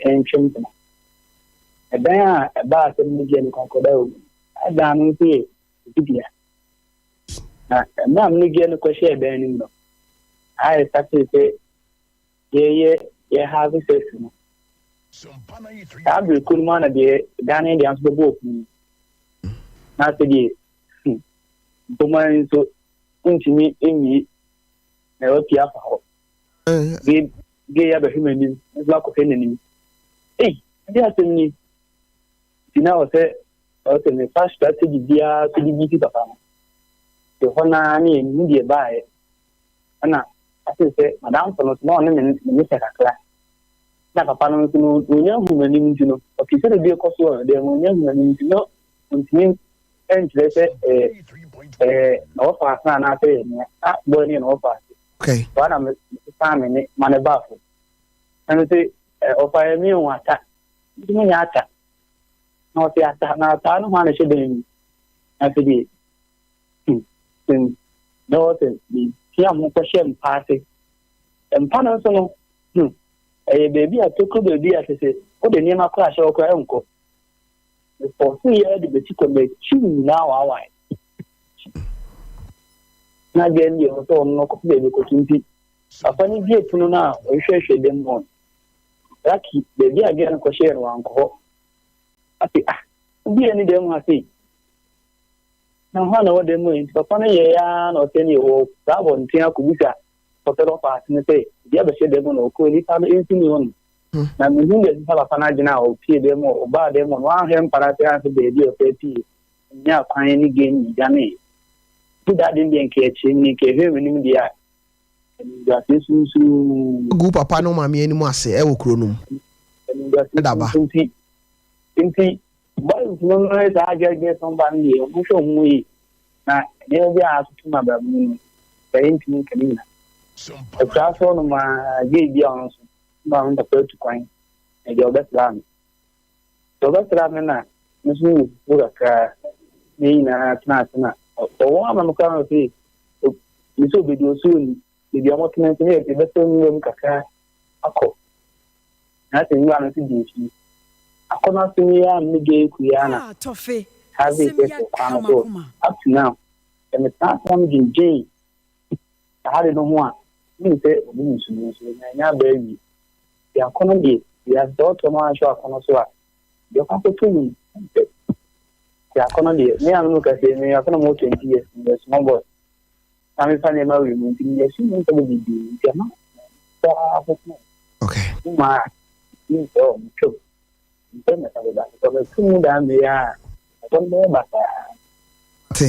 ɛntwe mpena. Ɛdan a ɛbaa asɛm no gyeɛ no kɔnkɔda wɔ mu. Ɛdan no nso yɛ dibea. Na mmerɛ a me gyeɛ no kɔhyɛɛ dan no mu no, ayɛ satee sɛ yɛyɛ yɛ have sex no. Saa bere ko no mu ana deɛ dan no deɛ nso bɛbɔ ɔpono mu. Na afei deɛ hmm, mpoma nso ntumi nwie na wapue afa hɔ. Gay gay abɛhwɛ m'anim, me nso makɔhwɛ n'anim. Ei, ɛde asɛm ni. Nti na ɔsɛ ɔsɛ mefa strategy biara so de bi papa no. Nti hɔ naa ne yɛn deɛ baeɛ. Ɛna ase sɛ madamfo no so na ɔne me me hyɛ kakra. Na papa no nso no ɔnya hu m'anim nti no, ɔte sɛ biribi rekɔ so wɔ dɛm, ɔnya hu m'anim nti no ɔntumi nkyerɛ sɛ ɛɛ ɛɛ na wɔfa ase anaasɛ yɛ nea na bɔyɛ no yɛ na wɔfa ase. Okay. Saa na mesesaa me ne ma ne baa fam. Na me se ɔfa yɛ me o ata. Nti me nyɛ ata. Na ɔse ata na ata no ho ana hyɛ dan mu. Na afei deɛ hmm hmm na ɔsɛ metia ho kɔhyɛ mpa ase. Mpa no nso no hmm ɛyɛ baabi a tokuro baabi a kyerɛ sɛ wode nneɛma koraa hyɛ hɔ koraa ɛnkɔ. Mefɔɔso yɛ de bɛsi kɔ m'akyi nyinaa waawae. Na gɛn deɛ ɔsɛ ɔno no kɔpɛ baabi kɔto nti papa no bie pono no a ɔhwehwɛhwɛ dɛm hɔ no Lucky baabi a gɛn no kɔhyɛɛ no wankɔ hɔ. Afei ah obi ani dɛm ha sei na hɔ na ɛwɔ dɛm mu nti papa no yɛɛ ara na ɔsɛ ne wɔ saa abɔnten akɔbisa papa no ɔfa ase no sɛ obi abɛhyɛ dɛm no ɔkɔ nipa no nsi ni hɔ no. Na mehu dɛ sɛ papa no adwene a ɔpie dɛm hɔ ɔbaa dɛm hɔ no wanhwɛ mpa no ase anhwɛ baabi a ɔfɛ pie nyaa kwan ne game dwanee. Nti da den deɛ nka akyire mu nka ɛhwɛ m'anim deɛ a animguaseɛ sunsuu. Gu papa ne wo maame anim ase ɛwɔ kuro no mu. Animguaseɛ sunsuu nti nti boys no no ne saa girl girls no ba no deɛ ɔmo hwɛ ɔmo yie na nneɛma bi a atoto ma abrabɔ mu no sɛ yɛntumi nka ne nyina. Akuraa so no ma gay bi a ɔno nso ma me papa atu kwan na deɛ ɔbɛsra me. Sɛ ɔbɛsra me na me nso mewɔ fufuo kakra na yɛn nyinaa tena ase na ɔwɔ ama me koraa na ɔsɛ me sɛ obedi ɔsɛ ɔni baabi a wɔtena nso ne yɛbɛsɛ nwura mu kakra akɔ na sɛ nwura no nso di akyi akɔ no ase yi a me gye eku yi a na have sɛ sɛ kwan no so up to now sɛ metena ase na medwendwen saa de no ho a mehu sɛ ɔmo nsu no nso nya aba awie Deɛ akɔnɔ deɛ, wiase sɛ ɔtɔ no anhwɛ akɔnɔ so a, deɛ ɔkɔ akɔtɔ mu no, ɔmpɛ. Deɛ akɔnɔ deɛ, me a me mu kɛseɛ, me akɔnɔ mu 20 years, meyɛ small boy. Na mefa nneɛma wei mu nti, meyɛ sum mu nsɛm bebree nti ɛma saa akɔkɔ. Okay. Mu maa, mi nsɛ ɔ, metwam. Mpɛ mɛsa bɛba, because mɛto mu daa mmea a, ɛtɔ no bɛyɛ basaa. Te.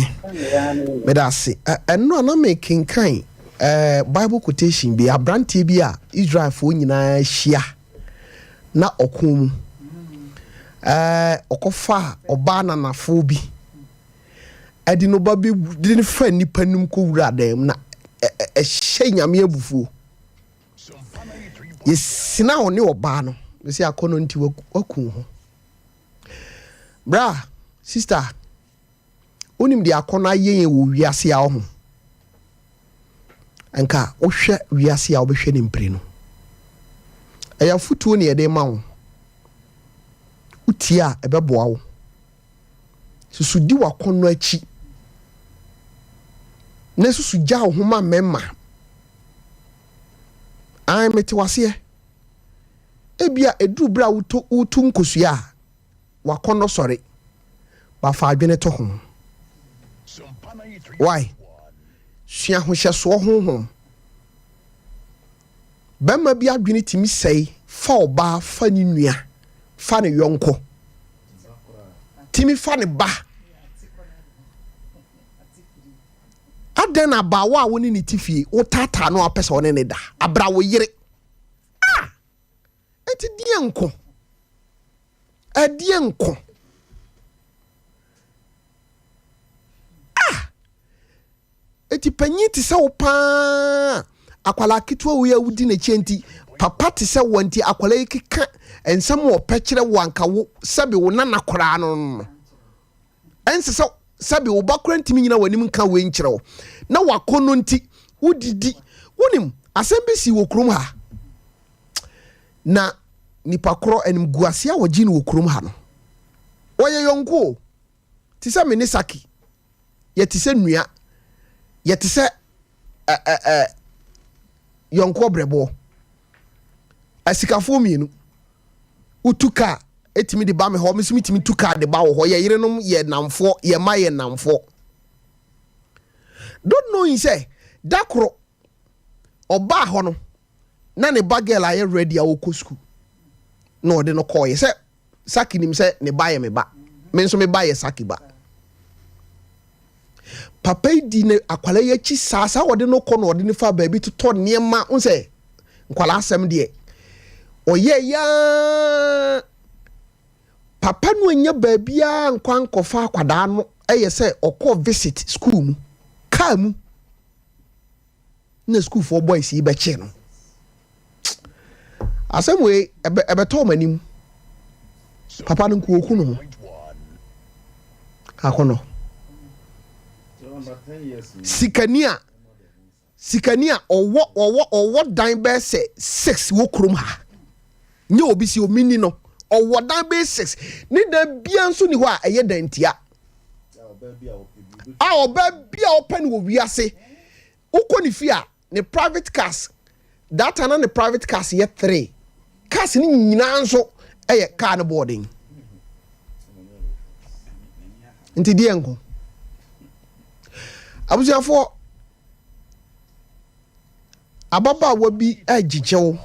Meda ase. Ɛno a na mekenkan Bible quotation bi, aberanteɛ bi a Israelfoɔ nyinaa hyia na ɔko mu. Ɔkɔfaa ɔbaa nanafoɔ bi. Ɛde no ba bɛ de no fa nnipa nim kɔ wura dan mu na ɛhyɛ Nyame abufuo. Yɛsina wo ne ɔbaa no mesi akɔnɔ nti waku wo ho. Bra, sister, wonim deɛ akɔnɔ ayɛ yɛn wɔ wiase a ɔho. Nka wohwɛ wiase a wobɛhwɛ ne mpire no. Ɛyɛ afotuo ne yɛde ma wo. Wotie a ɛbɛboa wo. Susu di w'akɔnnɔ akyi, na susu gya wo ho ma mmarima. Ae, mete wo aseɛ. Ebia ɛduru berɛ a woto wotu nkosua a, w'akɔnnɔ sɔre. Ba fa adwene to ho. Why? Sua ahohyɛsoɔ honhom. Barima bi adwene tumi sɛe fa ɔbaa, fa ne nua, fa ne yɔnko, tumi fa ne ba. Adɛn na abaawa a wo ne ne te fie, wotaataa no a wopɛ sɛ ɔne ne da, abra wo yere? Ah! Enti deɛ nko? Ɛdeɛ nko? Ah! Enti panyin te sɛ wo paa akwadaa ketewa wei a wodi n'akyi nti papa te sɛ wo nti akwadaa yi keka nsɛm a ɔpɛ kyerɛ wo anka wo sɛbe wo nana koraa no no ɛnsɛ sɛ sɛbe wo ba koraa ntumi nyina w'anim nka wei nkyerɛ wo na wakɔnnɔ nti wodidi wonim asɛm bi si wɔ kurom ha na nipa korɔ animguase a wɔgye no wɔ kurom ha no wɔyɛ yɔnko o te sɛ me ne Saki yɛte sɛ nnua, yɛte sɛ ɛ ɛ ɛ yɔnkoɔ brɛboɔ. Asikafoɔ mmienu, wotu kaa ɛtumi de ba me hɔ, me nso metumi tu kaa de ba wɔ hɔ. Yɛ yerenom yɛ nnamfoɔ, yɛ mma yɛ nnamfoɔ. Don't knowing sɛ da koro ɔbaa hɔ no na ne ba girl ayɛ ready a ɔkɔ school na ɔde no kɔɔyɛ sɛ Saki nim sɛ ne ba yɛ me ba. Me nso me ba yɛ Saki ba. Papa yi di ne akwadaa yi akyi saa saa ɔde no kɔ na ɔde no fa baabi totɔ nneɛma n sɛ nkwadaa asɛm deɛ ɔyɛ yaa papa no anya baabiara nkɔ ankɔfa akwadaa no ɛyɛ sɛ ɔkɔ visit school mu kaa mu. na sukuufoɔ boys yi bɛkye no asɛm wei ɛbɛ ɛbɛtɔ wɔn anim papa no nko oku no ho akɔnɔ sikani a sikani a ɔwɔ ɔwɔ ɔwɔ dan bɛyɛ sɛ six wɔ kurom ha nye obi si omi ni no ɔwɔ dan bɛyɛ six ne dan bia nso ni hɔ a ɛyɛ dan tia. A ɔbaa bi a ɔpɛ no wɔ wiase wokɔ ne fie a ne private cars that time na ne private cars yɛ three cars ne nyinaa nso ɛyɛ car no bɔɔden nti deɛ nko abusuafoɔ Ababaawa bi regyegye wo.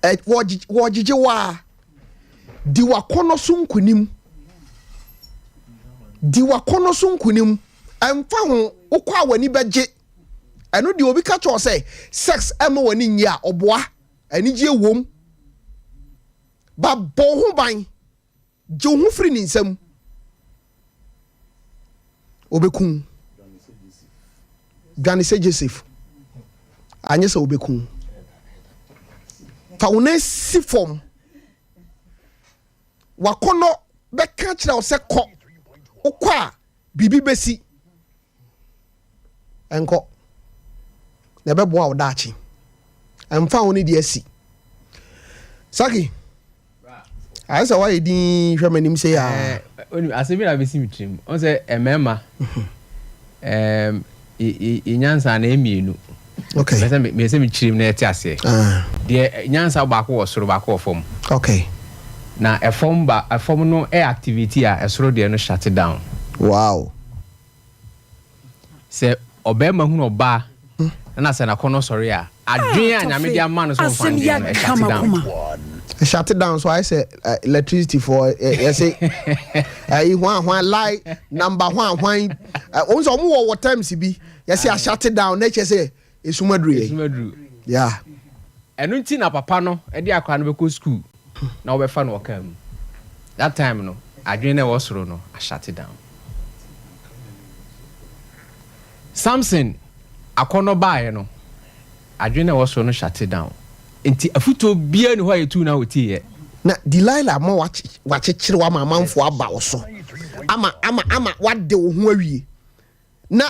Ɛ wɔgyegye wɔgyegye wo a, di w'akɔnnɔ so nkonim. Di w'akɔnnɔ so nkonim. Ɛmfa ho, wokɔ a w'ani bɛgye. Ɛno deɛ obi ka kyerɛ wo sɛ sex ɛmma w'ani nnye a, ɔboa. Anigyeɛ wom. Ba bɔ wo ho ban. Gye wo ho firi ne nsam. Ɔbɛku wo. Dwane sɛ Joseph. Anyɛ sɛ ɔbɛku wo. Fa wo nan si fam. W'akɔnnɔ bɛka kyerɛ wo sɛ kɔ. Wokɔ a, biribi bɛsi. Nkɔ, na ɛbɛboa wo daakye. Ɛmfa wo ne deɛ asi. Saki, ayɛ sɛ woayɛ din hwɛ m'anim sei a. Onim asɛm bi na abɛsi me tirim. Ɔn sɛ mmarima yɛ nyansa na ɛyɛ mmienu. Okay. Mɛ sɛ mekyerɛ mu na yɛte aseɛ. Ah. Deɛ nyansa baako wɔ soro baako wɔ fam. Okay. Na ɛfam ba ɛfam no ɛ activate a ɛsoro deɛ no shut down. Wow. Sɛ ɔbarima hunu ɔbaa na sɛ n'akɔnnɔ sɔre a, adwene a Nyame de ama no sɛ ɔmfa ndwen no, ɛshate down. Ɛshate down so ayɛ sɛ electricity foɔ yɛse ɛyi hwan hwan lie number hwan hwan wɔn sɛ wɔn wɔ wɔ terms bi yɛse ashate down na ɛkyɛ sɛ esum aduru yɛ. Esum aduru. Yeah. Ɛno nti na papa no de akwadaa no bɛkɔ school na wɔbɛfa no wɔ car mu. That time no, adwene no a ɛwɔ soro no ashate down. Samson akɔnnɔ baeɛ no, adwene a ɛwɔ soro no shut down. Nti afutuo biara ni hɔ a yɛtuu no a ɔtiiɛ. Na Delilah ama wakyekyere wo ama amanfoɔ aba wo so ama ama ama wade wo ho awie na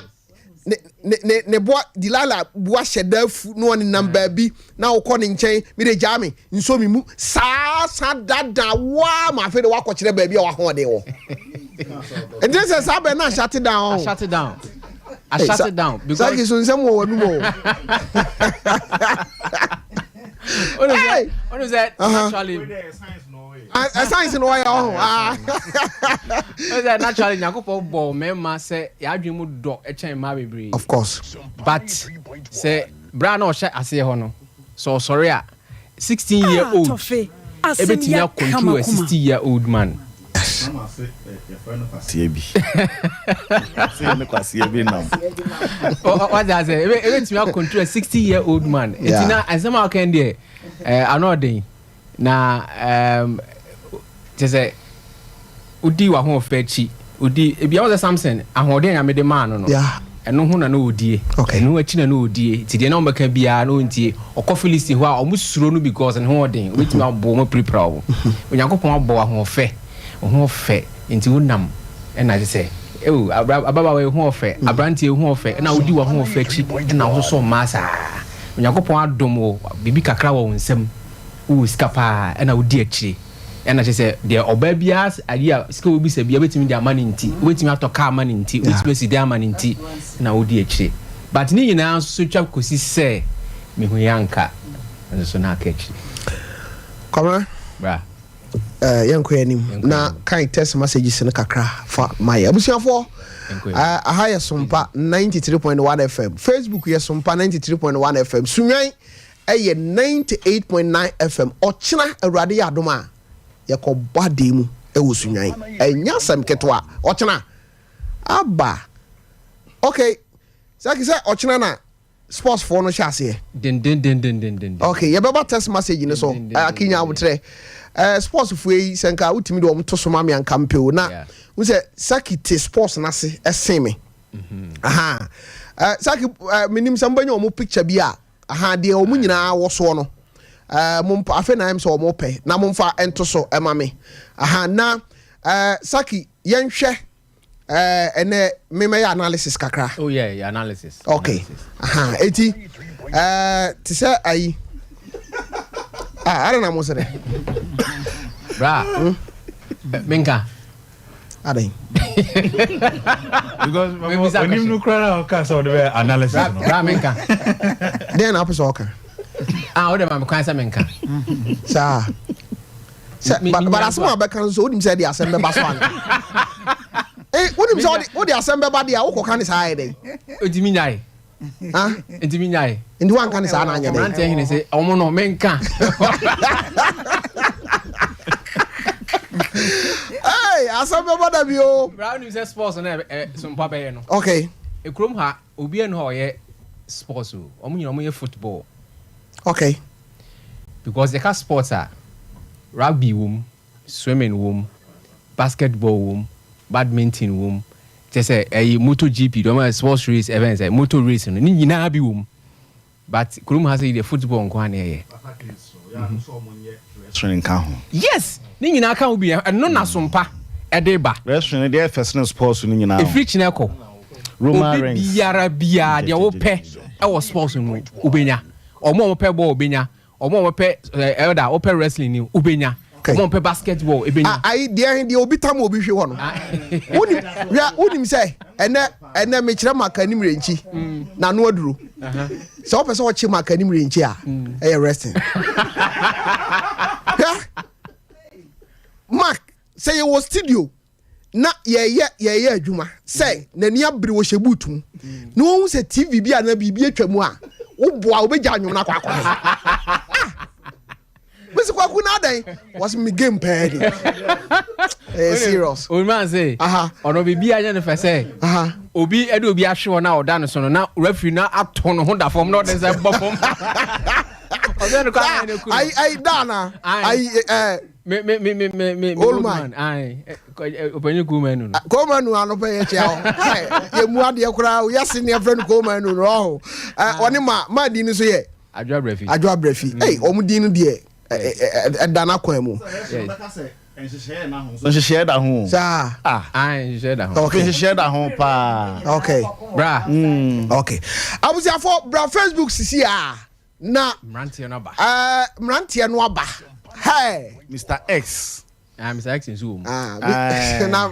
ne ne ne ne boa Delilah bu ahyɛ da afu na ɔnenam baabi na wokɔ ne nkyɛn me de gyaa me nsɔ me mu saa saa dada waa ma afei de wakɔkyerɛ baabi a wahoɔden wɔ nti sɛ saa bɛn na ahyate down ahyate down ahyate down because saki so nsɛm wɔ w'anum o. Ɔno sɛ naturally. Science no wɔyɛ ɔho. Ɔno sɛ naturally Nyankopɔn bɔ mmarima sɛ yɛadwene mu dɔ kyɛn mmaa bebree. Of course. But sɛ bere a na ɔhyɛ aseɛ hɔ no sɛ ɔsɔre a 16 year Ah, old Tɔfe, asɛm ebetumi yi aka acontrol a m'akoma. 60 year old man. Mama se yɛfrɛ no kwaseɛ bi. Se yɛ ne kwaseɛ bi nam. Wate ase ebetumi acontrol a 60 year old man. Eti na asɛm a ɔka deɛ eh, ano ɔden na um, kyɛ sɛ wodi w'ahoɔfɛ akyi wodi ebi a wɔsɛ Samson ahoɔden a Nyame de maa no no ɛno ho na na ɔdie ɛno akyi na na ɔdie nti deɛ na wɔbɛka biara na ɔntie ɔkɔ Philistine hɔ a wɔn suro no because ne ho ɔden ɔbɛtumi abɔ wɔn apirapira wɔn Onyankopɔn abɔ ahoɔfɛ ho ɔfɛ nti wonam ɛna kyɛ sɛ ew ababaawa yi ho ɔfɛ aberanteɛ ho ɔfɛ ɛna wodi w'ahoɔfɛ akyi ɛna wososɔ mmaa saa Onyankopɔn adom wo biribi kakra wɔ wo nsam wowɔ sika paa ɛna wodi akyire Ɛna kyerɛ sɛ deɛ ɔbaa biara adeɛ a sika wobisa biara wobɛtumi de ama no nti, wobɛtumi atɔ kaa ama no nti, wobɛtumi asi dan ama no nti na wodi akyire. But ne nyinaa nso so twa kɔsi sɛ mehu yɛ anka nso so na aka akyire. Kwabena, Bra. Eh, yɛnkɔ yɛn anim na kan text messages no kakra fa ma yɛ. Abusuafoɔ, eh, aha yɛ Sompa 93.1 FM. Facebook yɛ Sompa 93.1 FM. Sunwan Ɛyɛ 98.9 FM. Ɔkyena Awurade yɛ adom a, yɛkɔbɔ adeɛ mu wɔ Sunyani. Ɛnyɛ asɛm ketewa. Ɔkyena. Aba. Okay. Sɛ sɛ ɔkyena na sports foɔ no hyɛ aseɛ. Dendendendendenden. Okay, yɛbɛba text message no so. Akinya abotrɛ. Eh, sports foɔ yi sɛ nka wotumi de wɔn to so ma me anka mpɛ o. Na wo sɛ Saki te sports no ase ɛsen me. Mm-hmm. Aha. Eh, Saki, eh, menim sɛ mobɛnya wɔn picture bi a Ahaa deɛ wɔn nyinaa wɔ soɔ no ɛɛ mo mpa afei na ayɛ sɛ wɔn pɛ na mo nfa nto so ɛma me ahaa na ɛɛ Saki yɛnhwɛ ɛɛ ɛnɛ memɛyɛ analysis kakra. Oh yeah, yeah analysis. Okay ahaa eti ɛɛ te sɛ ayi ah ada na mo sere. Bra hmm? Menka. Adɛn? Because onim no koraa na ɔka sɛ ɔde bɛ analysis no. Bra menka. Dɛn na wopɛ sɛ ɔka? Ah, wode ma me kwan sɛ menka. Saa. Sɛ but asɛm a bɛka no so wonim sɛ de asɛm bɛba so anka. Eh, wonim sɛ wode asɛm bɛba deɛ a wokɔka ne saa ayɛ dɛn? Ɔtumi nyae. Ah? Nti mi nyae. Nti wanka ne saa na anyɛ dɛ. Mmeranteɛ hene sɛ ɔmo no menka. Hey, asɛm bɛbɔ da bi o. Bra wonim sɛ sports no ɛ sompa bɛyɛ no. Okay. Ekurom ha obi ɛnu hɔ ɔyɛ sports o. Ɔmo nyina ɔmo yɛ football. Okay. Because yɛka sports a rugby wom, swimming wom, basketball wom, badminton wom, kyerɛ sɛ ɛyi moto GP deɛ ɔma sports race ɛbɛn sɛ moto race no ne nyinaa bi wom but kurom ha sɛ yi deɛ football nko ara na ɛyɛ. Wrestling nka ho. Yes ne nyinaa ka ho bi ɛno na sompa ɛde ba. Wrestling deɛ ɛfɛ sene sports no nyinaa. Ɛfiri kyinɛ kɔ Roman obi rings. biara biara deɛ wopɛ ɛwɔ sports mu wobɛnya ɔmo a wɔpɛ bɔɔl wobɛnya Ɔmo a wɔpɛ eh, elder, wopɛ wrestling ni, wobɛnya. Okay. Ɔmo a wɔpɛ basketball, ebɛnya. Ayi deɛ deɛ obi tam obi hwe hɔ no. Wonim hwɛ wonim sɛ ɛnɛ ɛnɛ mekyerɛ maka anim renkyi mm. na ano aduro. Sɛ wopɛ sɛ ɔkye maka anim renkyi a mm. ɛyɛ wrestling. Hwɛ Mark sɛ yɛwɔ studio na yɛyɛ yɛyɛ adwuma sɛ n'ani abere wɔhyɛ boot mu na wɔn sɛ tv bi anaa biribi atwa mu a woboa wobɛgya anwom no akɔ akɔ ah! mesi kwaku na adɛn wɔsi mi game pɛɛ ni ɛyɛ serious. Olùmọ̀ sè ọ̀nà biribi anyɛ no fɛ sɛ obi ɛde obi ahwe hɔ na ɔda no so no na referee na ato ne ho da fam na ɔde nsa bɔ fam. Ɔbɛn no kɔ anan na eku no. Ayi ayi daa na ayi ɛɛ. Me me me me me me old man. Ayi ɔpanyin Komanu no. Komanu anɔpɛ yɛ kyia hɔ. Yɛ mu adeɛ koraa o yɛsi ne yɛfrɛ no Komanu no ɔho. Ɔne ma ma din no so yɛ. Adwo Abrafi. Adwo Abrafi. Ɛy wɔn din no deɛ ɛda n'akwan mu. Nhyehyɛɛ da ho. Saa. Ah. Ah, nhyehyɛɛ da ho. Okay. Nhyehyɛɛ da ho paa. Okay. Bra. Mm. Okay. Abusuafo bra Facebook sisi a na. Mmeranteɛ no aba. Ɛɛ mmeranteɛ no aba. Hey. Mr X. Ah, Mr X nso wɔ mu. Ah, na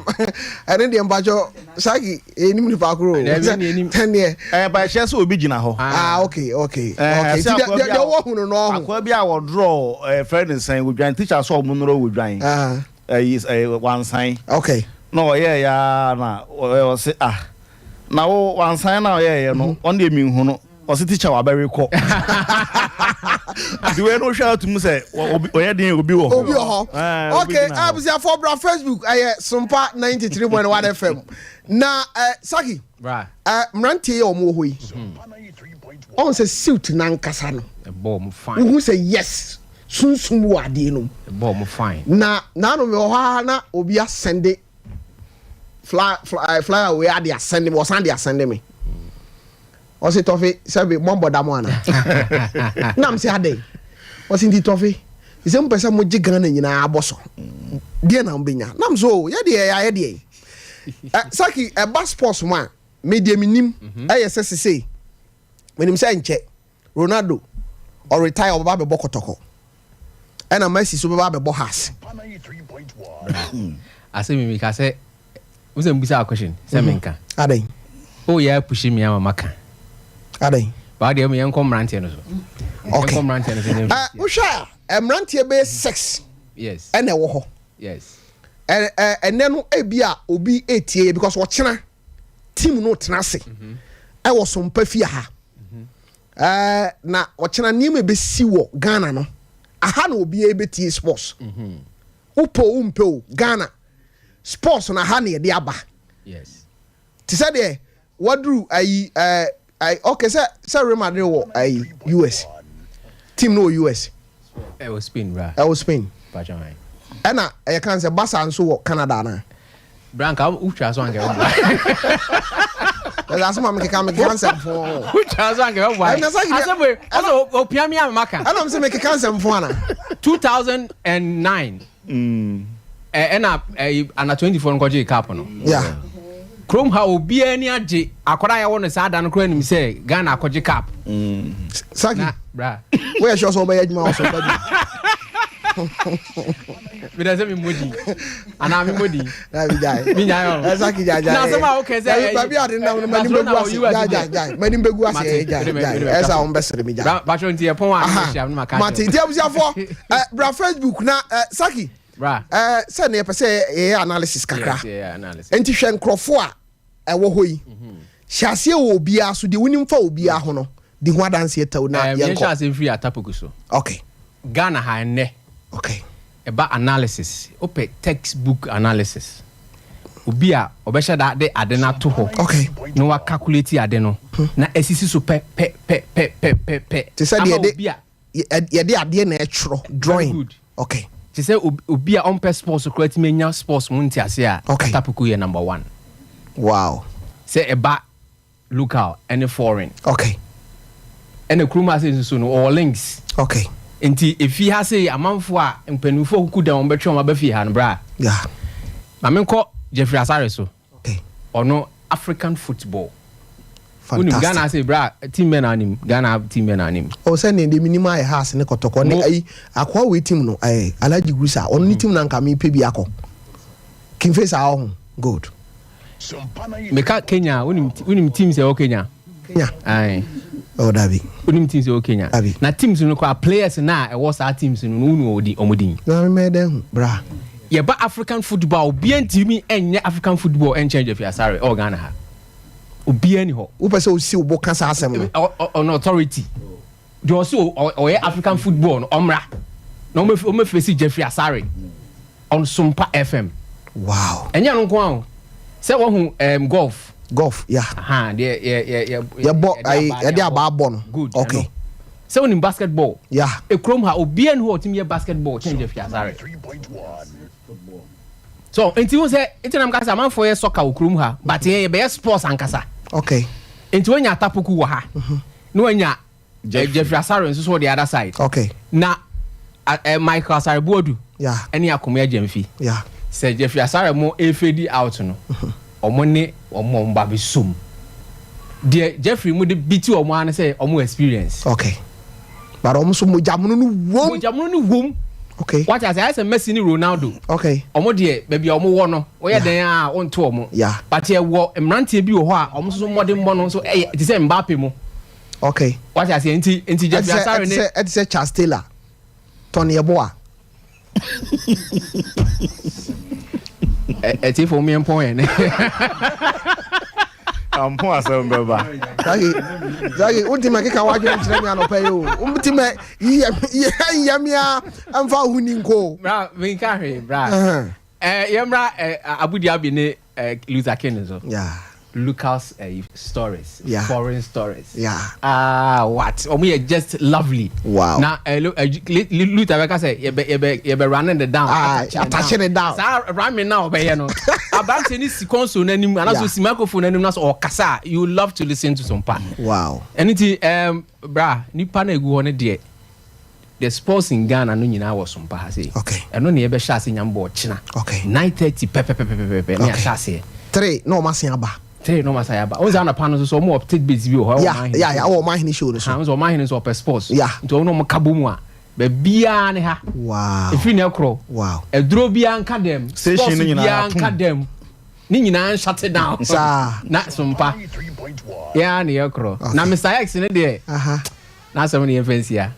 ɛne deɛ mpakyɛ saki ɛnim nipa koro o. Tɛneɛ. Ɛɛ ba ɛhyɛ sɛ obi gyina hɔ. Ah okay okay okay. Ti deɛ deɛ ɔwɔ hunu no ɔho. Akoa bi a wɔdrɔ ɛɛ fɛn ne sɛn odwan teacher sɛ ɔmo nrɔ odwan. Ɛyi ɛɛ wansan. Okay. Na ɔyɛ ya na ɔse ah na wo wansan na ɔyɛ yɛ no ɔno deɛ mi nhu no. Ɔse teacher wabɛwe kɔ. Nti wei no wohwɛ atum sɛ ɔyɛ den obi wɔ hɔ. Obi wɔ hɔ. Okay, abusuafoɔ bra Facebook ɛyɛ Sompa 93.1 FM. Na eh, Saki, eh, mmeranteɛ yɛ wɔn wɔ hɔ yi. Ɔn sɛ suit n'ankasa no. Wohu sɛ yes, sunsum wɔ adeɛ no mu. Na naano mewɔ hɔ a na obi asɛnde fly fly flyer wei ade asɛnde me, ɔsan de asɛnde me. Ɔse Tɔfe sɛbe moabɔ dam ana? Na mese adɛn? Ɔse nti Tɔfe sɛ mopɛ sɛ mogye Ghana nyinaa abɔ so deɛ na mobɛnya? Na mese o yɛdeɛ yɛayɛ deɛ Saki ɛba sports mu a me deɛ menim ɛyɛ sɛ sesei menim sɛ nkyɛ Ronaldo ɔretire ɔbɛba abɛbɔ kɔtɔkɔ ɛna Messi so bɛba abɛbɔ Hearts. Asɛm yi meka sɛ Wo sɛ mbisa question sɛ mhm. menka. Adɛn? O yɛ apushi me ama maka. Adɛn? Baa deɛ yɛnkɔ mmeranteɛ no so. Okay. Yɛnkɔ mmeranteɛ no so. Uh, wohwɛ a mmeranteɛ bɛyɛ six. Yes. Ɛna ɛwɔ hɔ. Yes. Ɛnɛ no ebi a obi etie yɛ because ɔkyena team no tena ase mhm. ɛwɔ sompa fie ha. Mhm. Ɛɛ na ɔkyena nneɛma ebesi wɔ Ghana no aha na obiara ebetie sports. Wopɛ o wompɛ o Ghana. Sports no aha na yɛde aba. Yes. Te sɛ deɛ waduru ayi ɛɛ ayi okay sɛ sɛ Real Madrid wɔ ayi US team no wɔ US. Ɛwɔ Spain bra. Ɛwɔ Spain. Patro han. Ɛna ɛyɛ kan sɛ Barca nso wɔ Canada ana. Bra nka wotwa so anka ɛbɛboa. Ɛsɛ asɛm a mekeka mekeka nsɛmfo. Wotwa so anka ɛbɛboa. Ɛna sɛ asɛm wei ɔsɛ opia mi ama maka. Ɛna m sɛ mekeka nsɛmfo ana. 2009. Ɛna under 24 no kɔgye cup no. Yeah. Kurom ha obiara ani agye akwadaa a yɛwɔ no saa da no koraa nim sɛ Ghana akɔgye cup. Saki. Na bra. Woyɛ sure sɛ wobɛyɛ adwuma wɔ so ba bi. Meda sɛ memmɔ din anaa memmɔ din. Dabi gyae. Menyae ɔ. Saki gyae gyae. Na asɛm a wokɛ sɛ Baabi a ade nam no m'anim bɛgu ase. Gyae gyae gyae. M'anim bɛgu ase gyae gyae. Ɛsɛ a wɔbɛsere me gyae. Batro nti yɛpɔn a ne hyia no maka. Mate nti abusuafoɔ bra Facebook na Saki. Bra. Sɛ ne yɛpɛ sɛ yɛyɛ analysis kakra. Nti hwɛ nkurɔfoɔ a ɛwɔ hɔ yi. Hyɛ aseɛ wɔ obiara so deɛ wonim fa obiara ho no di ho adanseɛ tɛw na yɛnkɔ. Yɛnhyɛ aseɛ mfiri Atapoku so. Okay. Ghana ha ɛnnɛ. Okay. Ɛba analysis, wopɛ text book analysis, obi a ɔbɛhyɛ da de ade no ato hɔ okay. na wa calculate ade no na asisi so pɛ pɛ pɛ pɛ pɛ pɛ pɛ. Te sɛ deɛ yɛde yɛde adeɛ na ɛtwerɛ drawing. Very good. Okay. Te sɛ obi a ɔmpɛ sports koraa tumi anya sports mu ntease a, okay. Atapuku yɛ number one. Wow. Sɛ ɛba local ɛne foreign. Okay. Ɛna kurom ha sei nso so no ɔwɔ links. Okay. Nti efie ha sei amanfoɔ a mpanimfoɔ kuku dan wɔn bɛtwe wɔn aba fie ha no bra. Yeah. Ma menkɔ Jeffrey Asare so. Okay. Ɔno African football. Fantastic. Wonim Ghana ase bra team bɛn na anim Ghana team bɛn na anim. O sɛ ne deɛ menim ayɛ Hearts ne Kɔtɔkɔ ne ayi akoa wei team no ɛɛ Alhaji Grusa ɔno ne team na nka mepɛ bi akɔ. King Faisal ɔho good. Meka Kenya a, wonim wonim teams ɛwɔ Kenya? Kenya. Aye. Oh, dabi. Wonim teams ɛwɔ Kenya? Dabi. Na teams no koraa players na ɛwɔ saa teams no no wonu wɔn din wɔn din. Na me mɛyɛ dɛn hu bra. Yɛba African football a obiara ntumi nyɛ African football nkyɛn Jeffrey Asare ɛwɔ Ghana ha. Obiara ni hɔ. Wopɛ sɛ osi wo bo ka saa asɛm no? On authority. Deɛ ɔsi ɔyɛ African football no ɔmmra na ɔmmɛfesi Jeffrey Asare. On Sompa FM. Wow. Ɛnyɛ ɛno nko ara o. Sɛ wahu um, golf. Golf, yeah. Aha, deɛ yɛ yɛ yɛ. Yɛbɔ ayi yɛde abaa bɔ no. Good. Okay. Ɛno. Sɛ wonim basketball. Yeah. Ekurom ha obiara nni hɔ a ɔtumi yɛ basketball kyɛn Jeffrey Asare. So nti hu sɛ nti na mka sɛ amanfoɔ yɛ soccer wɔ kurom ha but yɛn yɛbɛyɛ sports ankasa. Okay. Nti woanya Atapoku wɔ ha na woanya eh, Jeffrey Asare nso so wɔ the other side. Okay. Na eh, Michael Asare Boadu Yeah. ɛne Akomeah Gyamfi. Yeah. Sɛ Jeffrey Asare mo efedi out no, wɔn ne wɔn a wɔn ba bɛsɔ mu. Deɛ Jeffrey mo de biti wɔn ara ne sɛ wɔn experience. Okay. But wɔn nso mogyamono no wom. Mogyamono no wom. Okay. Wate ase ayɛ sɛ Messi ne Ronaldo. Okay. Wɔn deɛ baabi a wɔn wɔ no wɔyɛ dɛn a wɔnto wɔn. Yeah. But yɛwɔ mmeranteɛ bi wɔ hɔ a wɔn nso so mmɔdenbɔ no nso ɛyɛ te sɛ Mbappe mo. Okay. Wate aseɛ nti nti Jeffrey Asare ne. Ɛte sɛ Charles Taylor Tony Yeboah. Ɛtiefo mo yɛn pɔn yɛn. Ampo asɛm bɛba. Zaki, Zaki, wonti mɛ keka wadwene nkyerɛ me anɔpa yi o. Wonti mɛ yɛ yɛ me a ɛmfa ho ni nko. Bra, menka hwee, bra. Eh, yɛmmra eh, Abu Dhabi ne eh, Luther King nso. Yeah. Local eh, stories, yeah. foreign stories. Yeah. Ah, what? Ɔmo yɛ just lovely. Wow. Na eh, eh, Luther bɛka sɛ yɛbɛ yɛbɛ yɛbɛ running the down. Ah, attaching it down. Saa running na ɔbɛyɛ no. Aberanteɛ ne si console n'anim anaasɛ yeah. si microphone n'anim na sɛ ɔkasa a you love to listen to some part. Wow. Ɛno ti um, bra nipa na egu hɔ no deɛ. The sports in Ghana no nyinaa wɔ sompa ha sei. Okay. Ɛno na yɛbɛhyɛ ase nyame bɔ ɔkyena. Okay. 9:30 pɛpɛpɛpɛpɛpɛ na yɛahyɛ aseɛ. 3 na wɔn asen aba. 3 na wɔn asan aba. Wɔn sɛ anɔpa no nso so wɔn wɔ tidbits bi wɔ hɔ. Yeah, yeah, yeah. Wɔn ahene show no so. Wɔn sɛ wɔn ahene nso ɔpɛ sports. Yeah. Nti wɔn na wɔn ka bɔ mu a baabiara ne ha. Wow. Efiri na ɛkorɔ. Wow. Aduro biara nka dɛm. Station Sports no nyinaa biara atom. nka dɛm. Ne nyinaa nshut down. Saa. Na sompa. Yɛa ne yɛkorɔ. Na Mr X ne deɛ. Aha. N'asɛm no yɛmfa nsi ha.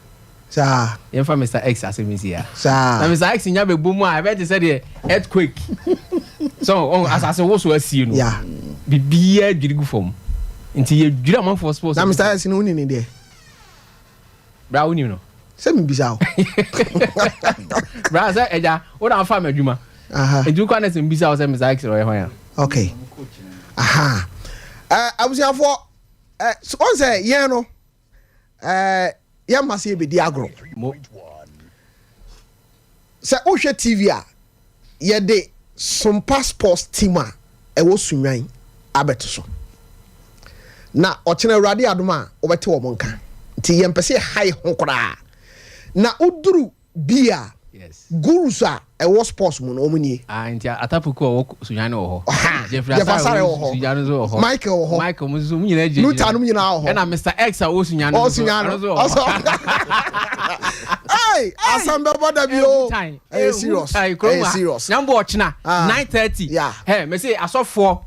Saa. Yɛmfa Mister X asɛm nsi ha. Saa. Na Mister X nya bɛbɔ mu a, ɛbɛyɛ te sɛ deɛ earthquake. So, ɔn asase woso asie no. Yeah. Biribiara dwiri gu fam. Nti yɛdwiri amanfoɔ sports. Na Mister X no woni ne deɛ? Bra wonim no? Sɛ mebisa wo. Bra sɛ agya, wo na wofa m'adwuma. Aha. Nti wokɔ a na sɛ mbisa wo sɛ Mister X ɔyɛ hwan a? Okay. Aha. Uh, abusuafoɔ, uh, so, ɔn sɛ yɛn no, ɛɛ yɛmma sɛ yɛbɛdi agorɔ sɛ wohwɛ tv a yɛde sompa sports team a ɛwɔ sunwan abɛto so na ɔkyena awurade adom a wobɛte wɔn nka nti yɛmpɛ sɛ yɛha yɛ ho koraa na woduru Bi a gurus a ɛwɔ sports mu no wɔn nie. Ah nti Atapuku a ɔwɔ Sunyani wɔ hɔ. Jeffrey Jeff Asare Asare wɔ wɔ hɔ. Sunyani nso wɔ hɔ. Michael wɔ hɔ. Michael mo nso mo nyinaa gyinagyina. Luther nom nyinaa wɔ hɔ. Ɛna Mr X a ɔwɔ Sunyani Ɔwɔ nso. Sunyani. Ɔno nso wɔ hɔ. Ɔsɔ. Hey, asɛm bɛbɔ da bi o. Ɛyɛ serious. Ɛyɛ serious. Nyambo ɔkyena Ah. 9:30. Yeah. Hey, mese asɔfoɔ,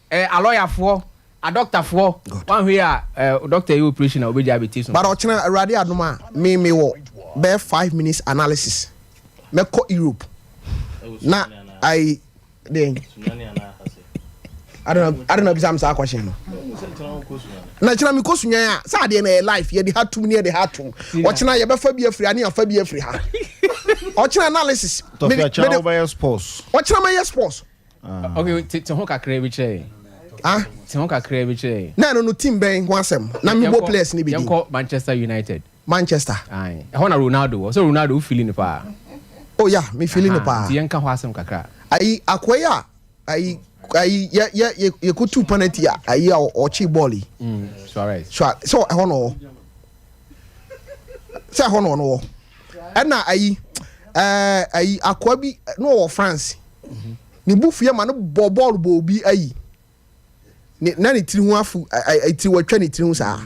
eh, alɔyafoɔ, Adɔktafoɔ, wanhwɛ yie a eh, dɔkta yɛ operation a obɛgya abɛtie so. But ɔkyena awurade adom a me me wɔ bɛyɛ 5 minutes analysis mɛkɔ Europe na ayi den adana bisa me saa question no na kyena mekɔ sunyan a sɛ adeɛ no ɛyɛ life yɛde ha tum ne yɛde ha tum ɔkyena yɛbɛfa bi afiri ha ne yɛafa bi afiri ha ɔkyena analysis Tɔfi ɔkyena wobɛyɛ sports. Ɔkyena mɛyɛ sports. Ah. Okay, te te ho kakra bi kyerɛ yɛn. Ah? Te ho kakra bi kyerɛ yɛn. Na ɛno no team bɛn ho asɛm? Na mebɔ players no bi din. Yɛnkɔ Manchester United. Manchester. Aye. Ɛhɔ na Ronaldo wɔ. So Ronaldo wo feeling no paa? Oh yeah, me feeling no paa. Nti yɛnka ho asɛm kakra. Ayi akoa yi a ayi ayi yɛ yɛ yɛ yɛkɔtu penalty a ayi a ɔkye bɔɔl yi. Mm, Suarez. Suarez sɛ ɛhɔ na ɔwɔ. Sɛ ɛhɔ na ɔno wɔ. Ɛna ayi ɛɛ ayi akoa bi na ɔwɔ France. Ne bo fuiɛ ma no bɔ bɔɔl bɔ obi ayi ne na ne tiri ho afu tiri watwa ne tiri ho saa.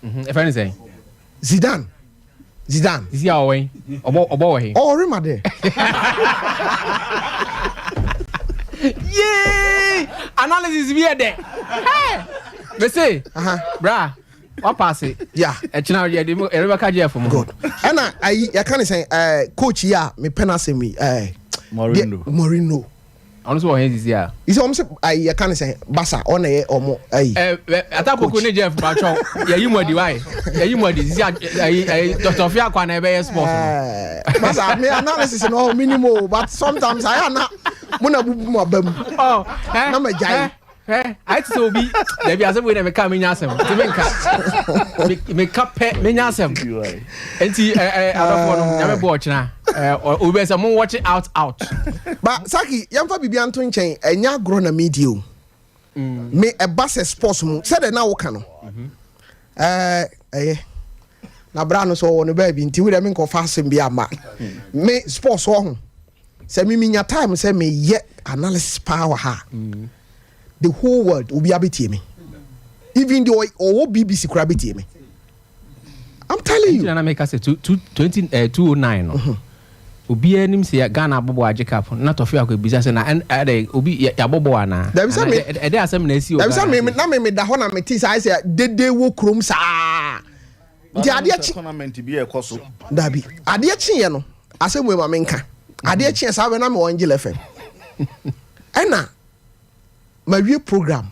Ɛfɛ ne sɛn? Zidane Zidane. Sisi a ɔwɔ yi ɔbɔ ɔbɔ wɔ he? Ɔwɔ Real Madrid. Yee analysis bi yɛ dɛ. Hey! Mese bra. Wapaase. Yeah. Ɛkyina yɛde mu yɛde bɛka GF mu. Good. Ɛna ayi yɛka ne sɛn ɛɛ coach yi a mepɛ n'asɛm yi ɛɛ. Mourinho. Mourinho. Ɔno nso wɔ hɛn sisi a. Yi sɛ wɔn sɛ ayi yɛka ne sɛn Barca ɔna yɛ ɔmo ayi. Ɛ ɛ Atakoko ne Jeff Batwɔ yɛyi mu adi wae yɛyi mu adi sisi ayi ayi Dr. Fia kwa na ɛbɛyɛ sports no. Ɛɛ Barca mi analysis no ɔmo minimum o but sometimes ayɛ ana mo na bubu mo aba mu. Ɔ ɛ Na ma gya yi. Hwɛ, ayɛ te sɛ obi dabi asɛm wei na meka menya asɛm nti menka meka pɛ menya asɛm nti adɔfoɔ no nyame bɔ ɔkyena obi bɛ sɛ mo watch out out. Ba Saki yɛmfa biribi anto nkyɛn ɛnyɛ agorɔ na medie o mm. Me ɛba sɛ sports mu sɛdeɛ na woka no mhm. ɛyɛ na bra no sɛ ɔwɔ no baabi nti wo deɛ menkɔfa asɛm bi ama me sports wɔ ho Sɛ me menya time sɛ me yɛ analysis paa wɔ ha a, the whole world obiara bɛtie me. Even deɛ ɔwɔ BBC koraa bɛtie me. I'm telling you. Ɛnti na meka sɛ 20 eh, 209 no. Mhm. Obiara nim sɛ Ghana abɔbɔ agye cup na Tɔfe akɔ ebisa sɛ na ɛdɛ obi yabɔbɔ anaa? Dabi sɛ me ɛdɛ asɛm na esi wɔ Ghana. Dabi sɛ me na me meda hɔ na mete saa sɛ dede wɔ kurom saa. Nti adeɛ kye. Tournament bi ɛkɔ so. Dabi adeɛ kyeeɛ no asɛm wei ma menka adeɛ kyeeɛ saa bɛ na mewɔ Angel FM ɛna mawie program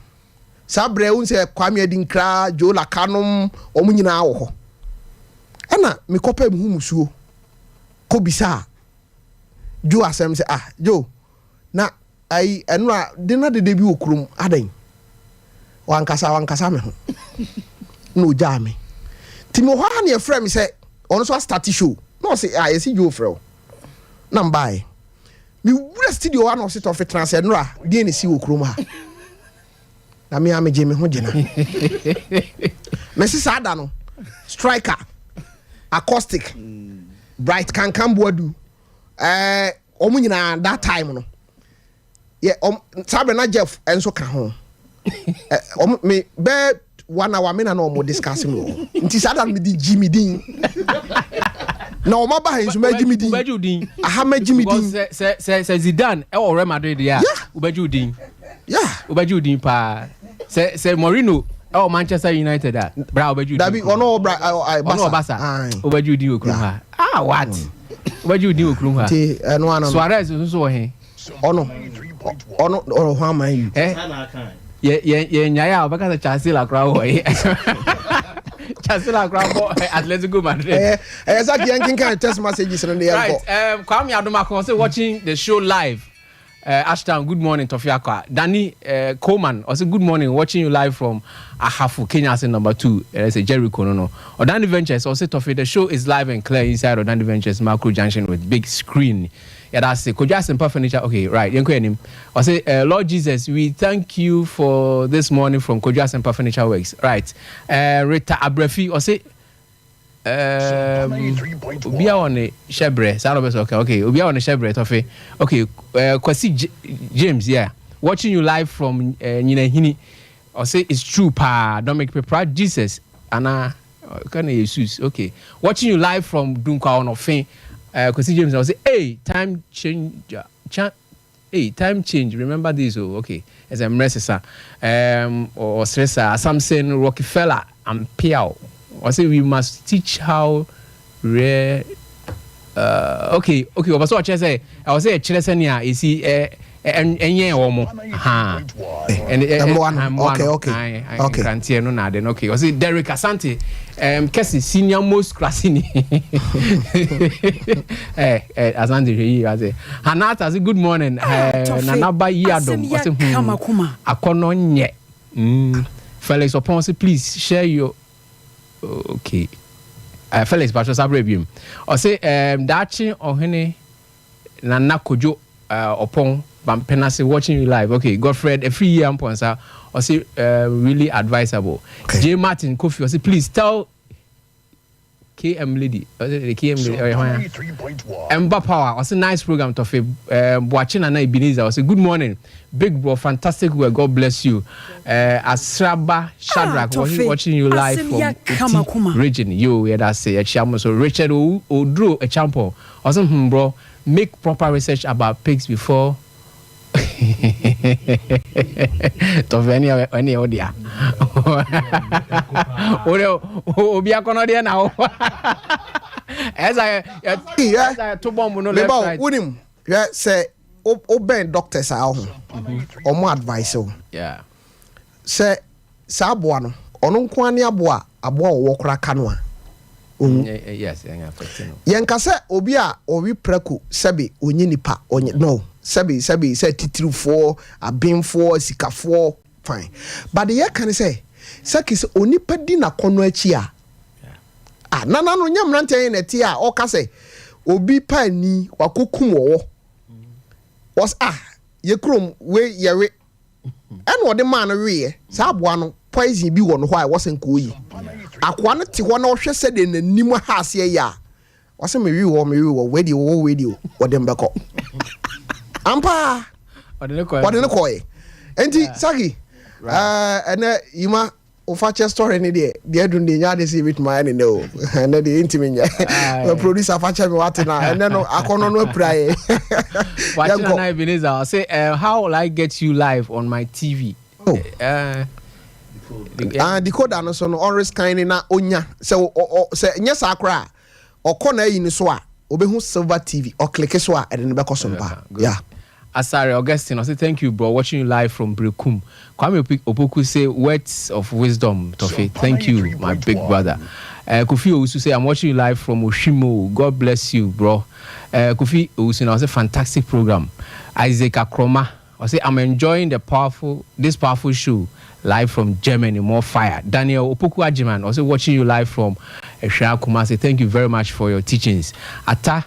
saa berɛ wohu sɛ Kwame Adinkra Joe Lakanom wɔn nyinaa wɔ hɔ ɛna mekɔpɛ mehu musuo kɔ bisaa Joe asɛm sɛ ah Joe Na ayi ɛnora de na dede bi wɔ kurom adɛn wankasa wankasa me ho na ogyaa me nti mewɔ hɔ a na yɛfrɛ me sɛ ɔno nso astarte show na ɔse ah yɛsi Joe frɛ wo na mbaeɛ mewura studio hɔ a na ɔse tɔfe tena ase ɛnora deɛ na ɛsi wɔ kurom ha na me a megye me ho gyina mese saa da no striker acoustic bright kankan boadu ɛɛ wɔn nyinaa that time no yɛ wɔn saa bɛ na Jeff nso ka ho ɛ wɔn me bɛɛ one hour me na na wɔn discuss mi wɔ hɔ nti saa da no me di gyi mi din na wɔn aba ha nso mɛ gyi mi din aha mɛ gyi mi din. sɛ sɛ sɛ sɛ Zidane ɛwɔ Real Madrid yɛ a wobɛgye wo din wobɛgye wo din paa sɛ sɛ Mourinho ɛwɔ Manchester United a bra wobɛgye wo din. Dabi ɔno wɔ bra ɛ Barca ɔno wɔ Barca wobɛgye wo din wɔ kurom ha ah what. Mm. Wobɛgye wo din wɔ kurom ha. Nti ɛno ano no. Suarez nso so wɔ he? Ɔno ɔno ɔwɔ hɔ ama yi. Eh, yɛ yɛ yɛ nyae a ɔbɛka sɛ Chancellor koraa wɔ he? Chancellor koraa bɔ Atletico Madrid. Ɛyɛ ɛyɛ sɛ yɛn kenkan text messages no de yɛn kɔ. Right, Kwame Adomako sɛ watching the show live. Ashtown, good morning, Tofi Akwa. Danny Coleman, ɔsɛ good morning, watching you live from Ahafo, Kenya ase number 2, ɛyɛ sɛ Jericho no no. Odandi Ventures, ɔsɛ Tofi, the show is live and clear inside Odandi Ventures, Macro Junction with big screen. Yɛda ase. Kojo Asempa Furniture, okay, right, yɛnkɔ anim. Ɔsɛ, Lord Jesus, we thank you for this morning from Kojo Asempa Furniture Works. Right. Rita Abrafi, ɔsɛ, Um, obi a wɔ ne hyɛbrɛ saa na ɔbɛ sɛ okay okay obi a wɔ ne hyɛbrɛ tɔfe okay uh, Kwasi J James yeah watching you live from uh, Nyinahini ɔsɛ it's true paa Dominic Pepra Jesus ana ka na Jesus okay watching you live from Dunkwa Ɔnɔfe uh, Kwasi James ɔsɛ hey time changer cha Ei time change remember this o ok ɛsɛ mmerɛ sesa ehm ɔsere saa Samson Rockefeller Ampeaw ɔse we must teach how rare uh, ok ok ɔpɛ sɛ ɔkyerɛ sɛ ɛwɔ sɛ yɛkyerɛ sɛnea ɛsi ɛnyɛn wɔ mo ha mmoa no ok ok ok nkranteɛ no na ade no ok ɔse Derek Asante um, kɛse senior most krasini eh, eh, Asante hwɛ yie ase Hanata se good morning ah, eh, Nana ba yi adom ɔse hmm akɔnɔ nyɛ mm. Felix Opon se please share your okay uh, Felix Pastor Sabre biom ɔse um, daakye ɔhene Nana Kojo uh, Opon Bampenase watching you live okay Godfred Efiri Yia Mponsa ɔse uh, really advisable okay. J Martin Kofi ɔse please tell KM lady ɔsɛ the KM lady ɔyɛ hwan a Ɛmba power ɔsɛ nice program tɔfe ɛɛ Boakye Nana Ebenezer ɔsɛ good morning big bro fantastic work God bless you ɛɛ Asraba Shadrach ah, watching you live from Oti region yo yɛda ase yɛkyia mo so Richard Oduro Echampong ɔsɛ hmm bro make proper research about pigs before Tɔfɛ ɛne ɛne ɛwɔ dea. Wode obi akɔnɔ deɛ na wo. Ɛsa yɛ ɛsa yɛ to bɔmbu no left right. Wonim hwɛ sɛ wobɛn doctors a ɔho ɔmo advice wo. Sɛ saa aboa no, ɔno nko ara ne aboa a aboa a ɔwɔ koraa ka no a, ɔnwu. Yɛnka sɛ obi a ɔwe prako sɛbe ɔnyɛ nipa, ɔnyɛ, no, sɛbe, sɛbe, sɛ atitirifoɔ, abenfoɔ, asikafoɔ. Fine. But deɛ yɛka ne sɛ, sɛ ke sɛ onipa di n'akɔnnɔ akyi a, ah, nana no nyɛ mmeranteɛ yɛn na ɛte a ɔka sɛ obi paani wakɔkum ɔwɔ. Wɔs ah, yɛ kurom wei yɛwe. Ɛna ɔde maa no weeɛ. Saa aboa no, poison bi wɔ no hɔ a ɛwɔ sɛ nka ɔyi. Akoa no te hɔ na ɔhwɛ sɛdeɛ n'anim aha aseɛ yɛ a, Ɔse me we wɔ me we wɔ wei deɛ wɔwɔ wei deɛ wɔde me bɛkɔ ampa ɔde ne kɔɛ wɔde ne kɔɛ nti saki ɛnɛ yima wofa kyɛ story ne deɛ deɛ aduru deɛ nya ade sɛ yɛbɛtumi ayɛ ne nɛ o ɛnɛ deɛ yɛntumi nyɛ producer fa kyɛ me wate na ɛnɛ no akɔnnɔ no apira yɛ. Watching Nana Ebenezer, I say, how will I get you live on my TV? Oh. Ah, decoder no so no ɔrescan ne na onya sɛ sɛ nyɛ saa koraa ɔkɔ n'ayi no so a obehu Silver TV ɔklike so a ɛde no bɛkɔ so mpa yeah. Asare Augustine ɔse thank you bro watching you live from Berekum. Kwame Opoku say words of wisdom Toffee thank you my big brother. Kofi Owusu say I'm watching you live from Oshimo God bless you bro. Kofi Owusu na ɔse fantastic program. Isaac Akroma Ɔse I'm enjoying the powerful this powerful show live from Germany more fire Daniel Opoku Agyeman ɔse watching you live from Ahwea Kumasi thank you very much for your teachings Atta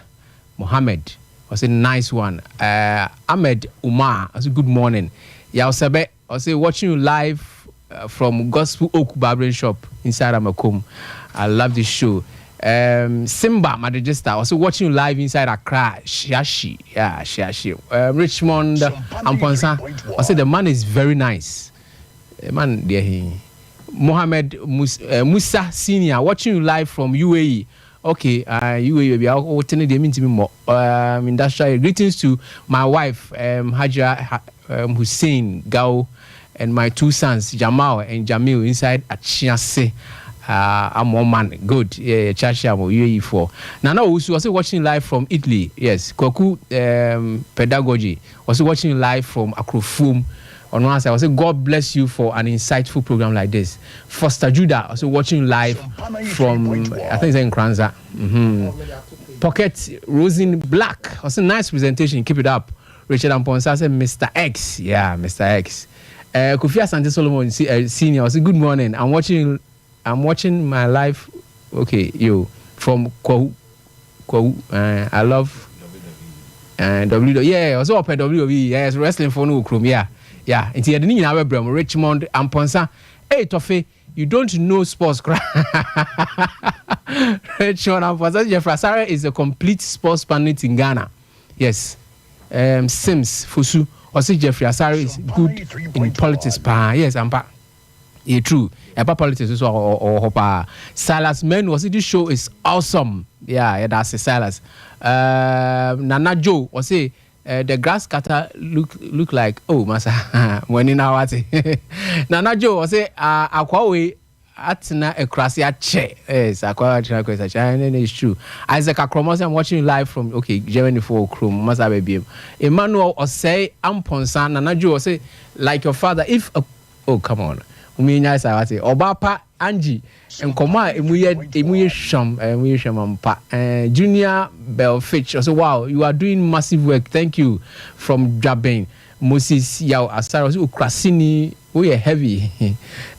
Mohammed ɔse nice one uh, Ahmed Umar ɔse good morning Yaw Sɛbɛ ɔse watching you live from Gospel Oak barbering shop inside Amakom I love this show um, Simba Madrigista also watching you live inside Accra Shiashi yeah Shiashi um, Richmond Amponsa I the man is very nice the man there he Mohammed Musa, Musa Senior watching you live from UAE okay uh, UAE baby I'll the mean more industrial greetings to my wife um, Hajra um, Hussein Gao and my two sons Jamal and Jamil inside Achiase uh, I'm one man. Good. Yeah, yeah, Chashi, I'm UAE for. Nana Owusu was watching live from Italy. Yes. Kwaku Pedagogy was watching live from Akrofum. On one side, I say God bless you for an insightful program like this. Foster Judah also watching live from I think it's in Kranza. Pocket Rosin Black. Also nice presentation. Keep it up. Richard Amponsa said Mr. X. Yeah, Mr. X. Kofi Asante Solomon Senior said good morning. I'm watching I'm watching my life. Okay, yo from Kwahu. Kwahu. I love W. Yeah, also open WWE. Yes, wrestling for no krom. Yeah, yeah. Nti yɛde ne nyinaa bɛbrɛ mu Richmond Amponsa. Hey, Toffee, you don't know sports koraa. Richmond Amponsa Jeffrey Asare is a complete sports pundit in Ghana. Yes. Um, Sims Fosu ɔse Jeffrey Asare is good in politics paa. Yes, ampa. Yeah, true. Ɛba politics so ɔwɔ hɔ paa. Silas Menu ɔse this show is awesome. Yeah, yɛda ase Silas. Nana Joe ɔse the grass cutter look like oh masa mo ani na wate. Nana Joe ɔse akwa wei atena akurase akyɛ. Yes, akwa atena akurase akyɛ. And it's true. Isaac Akromo I'm watching you live from okay Germany for Krom masa bebiem. Emmanuel ɔsɛe Amponsa Nana Joe ɔse like your father if a, oh come on. Umi nya sa wate. Ɔba pa Angie nkɔmɔ a emu yɛ hwam emu yɛ hwam ampa. Junior Belfitch ɔse wow you are doing massive work thank you from Dwaben. Moses Yao Asare ɔse okrasini we are heavy.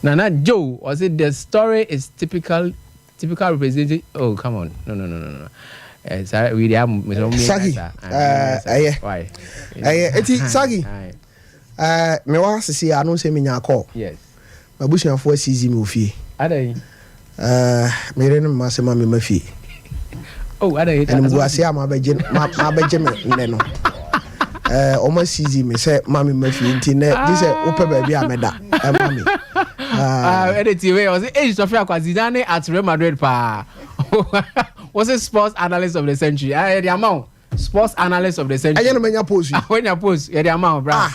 Nana Joe ɔse the story is typical representing oh come on no no no no no. Sorry we dey Sagi ɛyɛ ɛyɛ eti Sagi me wa sisi ano sɛ menya akɔ. Yes. Mabusuafo asizi me ofie. Adai. Me yere ne mma sɛ ma me ma fie. Oh, adai. Animguase a mabɛgye mabɛgye me nnɛ no. Ɔma asizi me sɛ ma me ma fie nti nnɛ gye sɛ wopɛ baabi a mɛda ɛma me. Ɛde tie wei ɔsɛ age Sɔfia kwa Zidane at Real Madrid paa. Wɔsɛ sports analyst of the century. Ɛde ama wo. Sports analyst of the century. Ɛyɛ no manya post yi. Wanya post yɛde ama wo bra.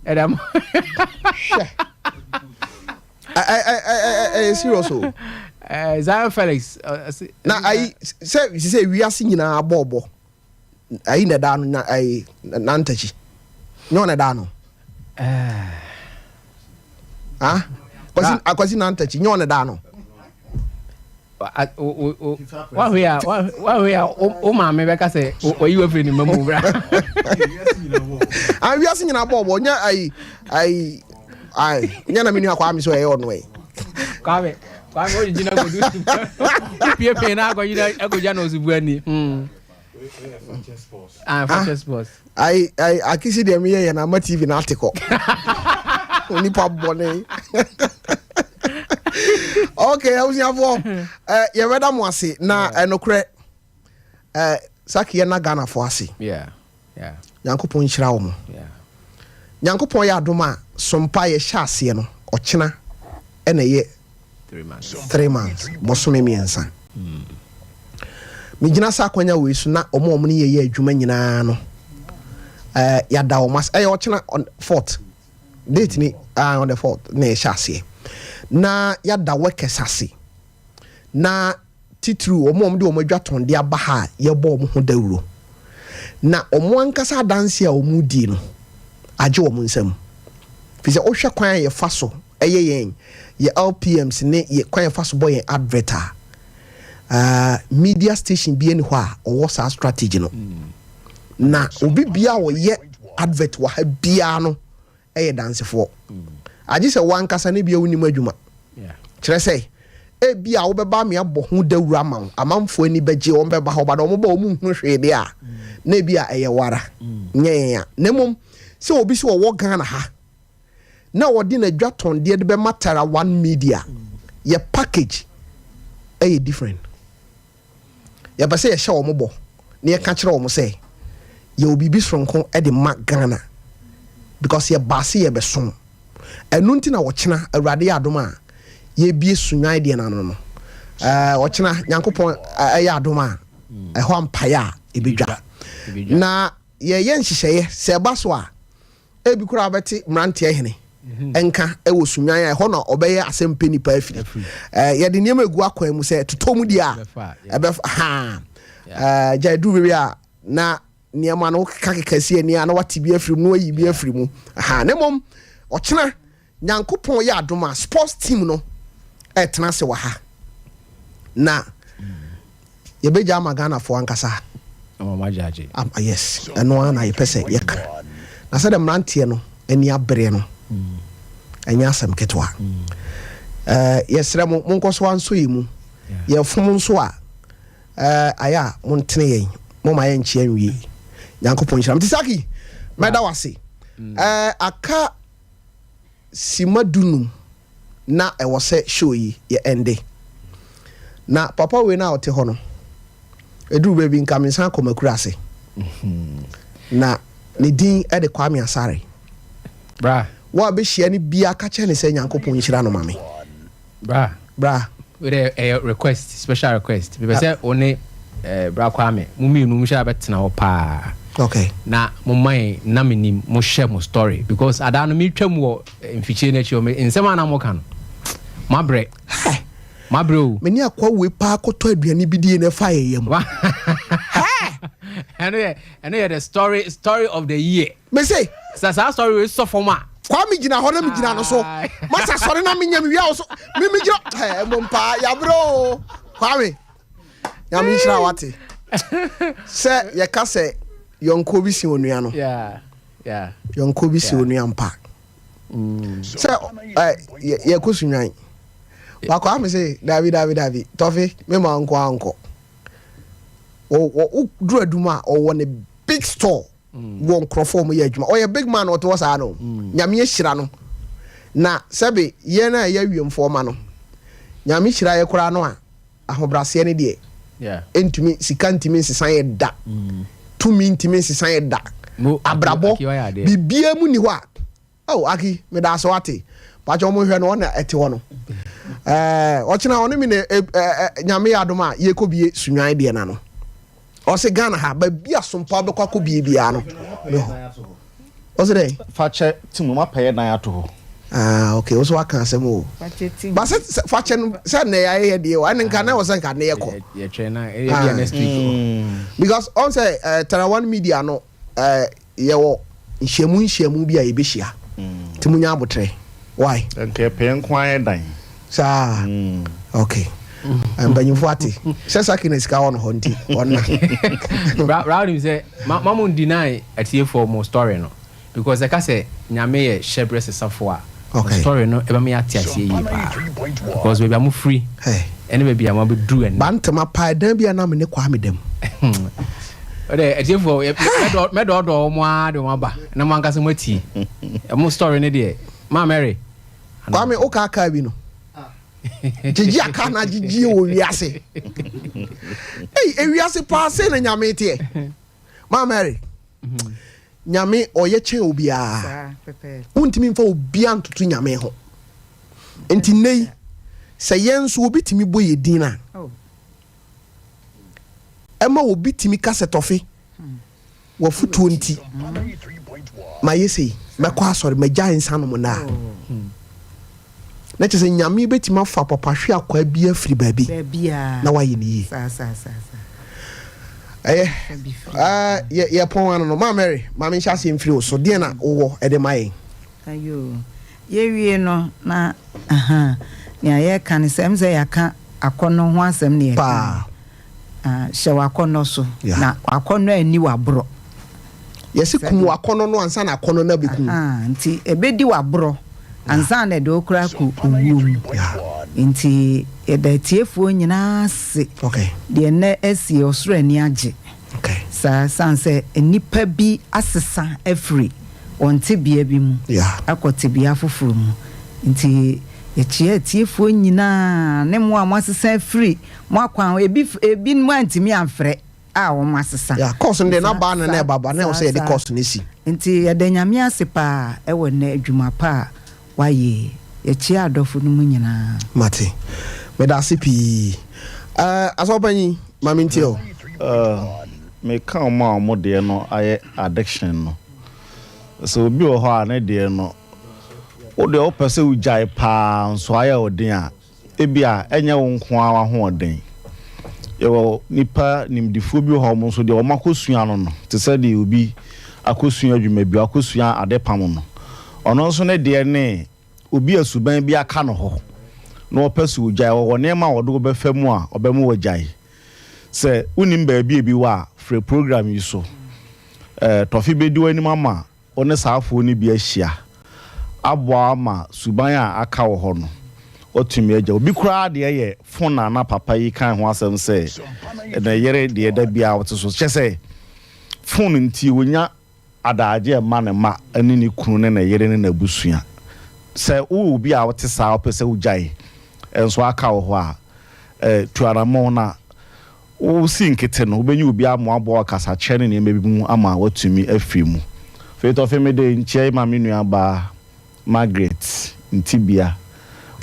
Yɛde ama. Hwɛ. Ɛyɛ serious o. Zion Felix. Na ayi sɛ sɛ wiase nyinaa bɔɔbɔ ayi na ɛda no na ayi nantakyi nyɛ ɔna ɛda no. Ah Kwasi Akwasi nantakyi nyɛ ɔna ɛda no. Wahwe a wahwe a wo maame bɛka sɛ wayi wafiri ne mma mu bra. Ah wiase nyinaa bɔɔbɔ nyɛ ayi ayi. Ae, nyɛ na me nua Kwame so ɛyɛ ɔno ɛ. Kwame, Kwame o gyina kodu. Pie pie na akɔ gyina akɔgya na osubu ani. Hmm. Ah, Fakyɛ ah, Sports. Ayi, ayi, akisi deɛ meyɛ yɛ na ama TV na ate kɔ. Onipa bɔne. Okay, abusuafoɔ, eh, yɛbɛda mo ase na ɛnokorɛ, eh, Saki yɛ na Ghanafoɔ ase. Yeah. Yeah. Nyankopɔn nhyira wɔn. Yeah. Nyankopɔn yɛ adom a sompa yɛhyɛ aseɛ no ɔkyena ɛna ɛyɛ 3 months bɔsome mmiɛnsa. Megyina saa akwanya wei so na wɔn a wɔn ne yɛ yɛ adwuma nyinaa no ɛɛ yɛada wɔn ase. Ɛyɛ ɔkyena on fourth date ni ah on the fourth na yɛhyɛ aseɛ na yɛada workers ase na titiriw wɔn a wɔde wɔn adwatɔnde aba ha a yɛbɔ wɔn ho dawuro na wɔn ankasa adanse a wɔn di no agye wɔn nsam fi sɛ wohwɛ kwan a yɛfa so ɛyɛ yɛn yɛ LPMs ne yɛ kwan yɛfa so bɔ yɛn advert a media station bi ani hɔ a ɔwɔ saa strategy no na obi bia a ɔyɛ advert wɔ ha biara no ɛyɛ dansefoɔ agye sɛ wankasa ne bia wonim adwuma kyerɛ sɛ ebi a wobɛba ame abɔ ho dawuro ama wo amanfoɔ ani bɛgye wɔn bɛba hɔ bada wɔn ba wɔn nhunu hwee deɛ a na ebi a ɛyɛ wara nyɛ yɛn a na mmom sɛ obi sɛ ɔwɔ Ghana ha na ɔde n'adwatɔndeɛ de bɛma Tara One Media yɛ package ɛyɛ different yɛpɛ sɛ yɛhyɛ wɔn bɔ na yɛka kyerɛ wɔn sɛ yɛwɔ biribi soronko de ma Ghana because yɛba ase yɛbɛsom ɛno nti na wɔkyena awurade yɛ adom a yɛbie sunwan deɛ no ano no ɛɛ ɔkyena nyankopɔn ɛyɛ adom a ɛhɔ ampaeɛ a ɛbɛdwa na yɛyɛ nhyehyɛeɛ sɛ ɛba so a ebi koraa bɛte mmeranteɛ hene nka ɛwɔ sunwan a ɛhɔ na ɔbɛyɛ asɛm pɛ nipa afiri ɛɛ yɛde nneɛma egu akwan mu sɛ totɔ mu deɛ a ɛbɛfa haa ɛɛ gya eduru baabi a na nneɛma no keka keka si ani a na wate bi afiri mu na wayi bi afiri mu ha ne mmom ɔkyena nyankopɔn yɛ adom a sports team no ɛtena ase wɔ ha na yɛbɛgya ama ghanafoɔ ankasa. Yes, ɛno ara na yɛpɛ sɛ yɛka na sɛdeɛ mmeranteɛ no ani abereɛ no ɛnyɛ asɛm ketewa. Yɛsrɛ mo monkɔ so ansɔ yɛ mu yɛfom nso a ayɛ a montene yɛn moma yɛnkyea nwie. Nyankopɔn nhyira. Mte Saki, mɛda wase. Aka sima dunum na ɛwɔ sɛ show yi yɛ ɛnde. Na papa wei no a ɔte hɔ no, ɛduru baabi nka mensan akɔ makura ase. Na ne din de Kwame Asare. Bra. Wo a bɛhyia no bia ka kyerɛ ne sɛ Nyankopɔn nhyira no ma me. Bra. Bra. Wei dɛ ɛyɛ request, special request. Mepɛ sɛ wo ne eh, Bra Kwame, mo mmienu mo hyɛ abɛtena hɔ paa. Okay. Na mo ma yɛn na menim mo hyɛ mo story because adaa no metwa mu wɔ eh, mfikyire no akyi hɔ, me nsɛm a na moka no mabrɛ. Mabrɛ o. Me ne akoa wei paa kɔtɔ aduane bi die na ɛfa yɛ yam. Ɛno yɛ ɛno yɛ the story story of the year. Me se. Sɛ saa story wei sɔ fam a. Kwame gyina hɔ na me gyina no so. Masa sɔre na me nya me wia wo so. Me me gyina ɛ mo mpa yabrɛ o. Kwame. Nyame nhyira wate. Sɛ yɛka sɛ yɔnko bi si onua no. Yeah. Yeah. Yɔnko bi si onua mpa. Sɛ ɛ yɛkɔ sunwan. Ba Kwame se dabi dabi dabi tɔfe me ma nko ankɔ. Wɔ duru adum a ɔwɔ ne big store. Wɔ nkurɔfoɔ wɔn yɛ adwuma ɔyɛ big man ɔte hɔ saa no nyame ahyira no na sɛbe yɛn a ɛyɛ awiemfoɔ ma no nyame hyira yɛ koraa no a ahobraseɛ no deɛ ntumi sika ntumi nsesa yɛ da tumi ntumi nsesa yɛ da abrabɔ biribiara mu ni hɔ a Oh Aki, meda ase wate. Pakyɛ wɔn nhwɛ no ɔna ɛte hɔ no. Ɛɛ ɔkyena ɔne me na ɛ nyame yɛ adom a yɛkɔ bie sunwan deɛ na no. Ɔse Ghana ha baabi a sompa wobɛkɔ akɔ bie biara no me hɔ. Ɔse dɛn? Fakyɛ tim no mapɛ yɛ dan ato hɔ. Ah okay, wo so waka asɛm o. Ba sɛ fakyɛ no sɛ nnɛ yɛayɛ yɛ deɛ o ɛne nka na ɛwɔ sɛ nka nnɛ yɛkɔ. Yɛtwɛn na ɛyɛ bia next week o. Because ɔn sɛ Tarawan media no yɛwɔ nhyiamu nhyiamu bi a yɛbɛhyia nti munya abotrɛ why. Nka yɛpɛ yɛn nko ara yɛ dan. Saa okay mpanyinfo ate sɛ saki na sika wɔ no hɔ nti ɔnna. Bra bra wonim sɛ ma ma mo deny atiefoɔ mo story no because ɛka sɛ nyame yɛ hyɛbrɛ sesafoɔ a. Okay. Story no ɛbɛma yɛate aseɛ yie paa because baabi a mofiri ɛne baabi a moabɛduru ɛnnɛ. Bantama paa ɛdan bi a na me ne Kwame da mu. Ɔdɛ atiefoɔ mɛdɔɔdɔɔ wɔn ara de wɔn aba na mo ankasa mo atie mo story no deɛ maa Mary. Kwame wo kaa kaa bi no gyegye aka na gyegye wɔ wiase. Ei ewiase paa sei na nyame teɛ. Maa Mary. Nyame ɔyɛ kyɛn obiara. Wontumi mfa obiara ntoto Nyame ho. Nti nnɛ yi, sɛ yɛn nso obi tumi bɔ yɛ din a, ɛma obi tumi ka sɛ Tɔfe, w'afotuo nti mayɛ sei, mɛkɔ asɔre, magyae nsa nom nnɛ a. Na kyerɛ sɛ Nyame bɛtumi afa pɔpahwe akwaa bi afiri baabi na wayɛ no yie. Ɛyɛ yɛ yɛpɔn ano no, Maa Mary, ma menhyɛ aseɛ mfiri wo so, deɛn na wowɔ de ma yɛn? Ayoo, yɛwie no na ahaa, nea yɛreka ne sɛ, ɛm sɛ yɛaka akɔnnɔ ho asɛm na yɛka. Paa. Ah, hyɛ w'akɔnnɔ so, na w'akɔnnɔ anni w'aborɔ. Yɛse kum w'akɔnnɔ no ansa na akɔnnɔ no abɛku wo. Ahaa, nti ɛbɛdi w'aborɔ ansa na ɛde wo koraa akɔ owuo mu. Nti yɛda atiefoɔ nyinaa ase. Deɛ nnɛ asie, ɔsoro ani agye. Saa, ɛsiane sɛ nnipa bi asesa afiri wɔn tebea bi mu akɔ tebea foforɔ mu. Nti yɛkyea atiefoɔ nyinaa ne mo a moasesa afiri Mo akwan ho, ebi ebinom antumi amfrɛ a wɔn asesa. Yeah, course no deɛ na baa na na ɛba ba na ɛwɔ sɛ yɛde course no si. Nti yɛda Nyame ase paa ɛwɔ nnɛ adwuma pa a wayɛ yi. Yɛkyea adɔfo no mu nyinaa. Mate. Meda ase pii. Eh, Asɔfopanyin, ma mentie o. Eh, meka wɔn a wɔn deɛ no ayɛ addiction no. Sɛ obi wɔ hɔ a ne deɛ no, wo deɛ wopɛ sɛ wogyae paa nso ayɛ wo den a, Ebia ɛnyɛ wo nko ara w'ahoɔden. Yɛwɔ nnipa nimdefoɔ bi wɔ hɔ a wɔn nso deɛ wɔakɔsua no no, te sɛ deɛ obi akɔsua adwuma bi, wakɔsua adepam no. Ɔno nso ne deɛ ne obi a suban bi aka no hɔ na ɔpɛ sɛ ɔgyae. Ɔwɔ nneɛma a ɔde wo bɛfa mu a ɔbɛma wagyae. Sɛ wonim baabi a ebi wɔ a, frɛ program yi so. Ɛɛ, tɔfe bɛdi w'anim ama wo ne saa afow no bi ahyia aboa wo ama suban a aka wɔ hɔ no, woatumi agya. Obi koraa deɛ yɛ fon a na papa yi kan ho asɛm sɛ ne yere deɛ da biara ɔte so. Kyerɛ sɛ, fon nti ɔnya adaagye mma ne mma ne ne kunu ne ne yere ne n'abusua. Sɛ wowɔ obi a wote saa a wopɛ sɛ wogyae nso aka wɔ hɔ a, tu anammɔn na Wosi nkete no, wobenya obi amoaboa wo kasakyerɛ ne nneɛma bi mu ama woatumi afiri mu. Afei Tɔfe, mede nkyia yi ma me nuabaa Margaret Ntibia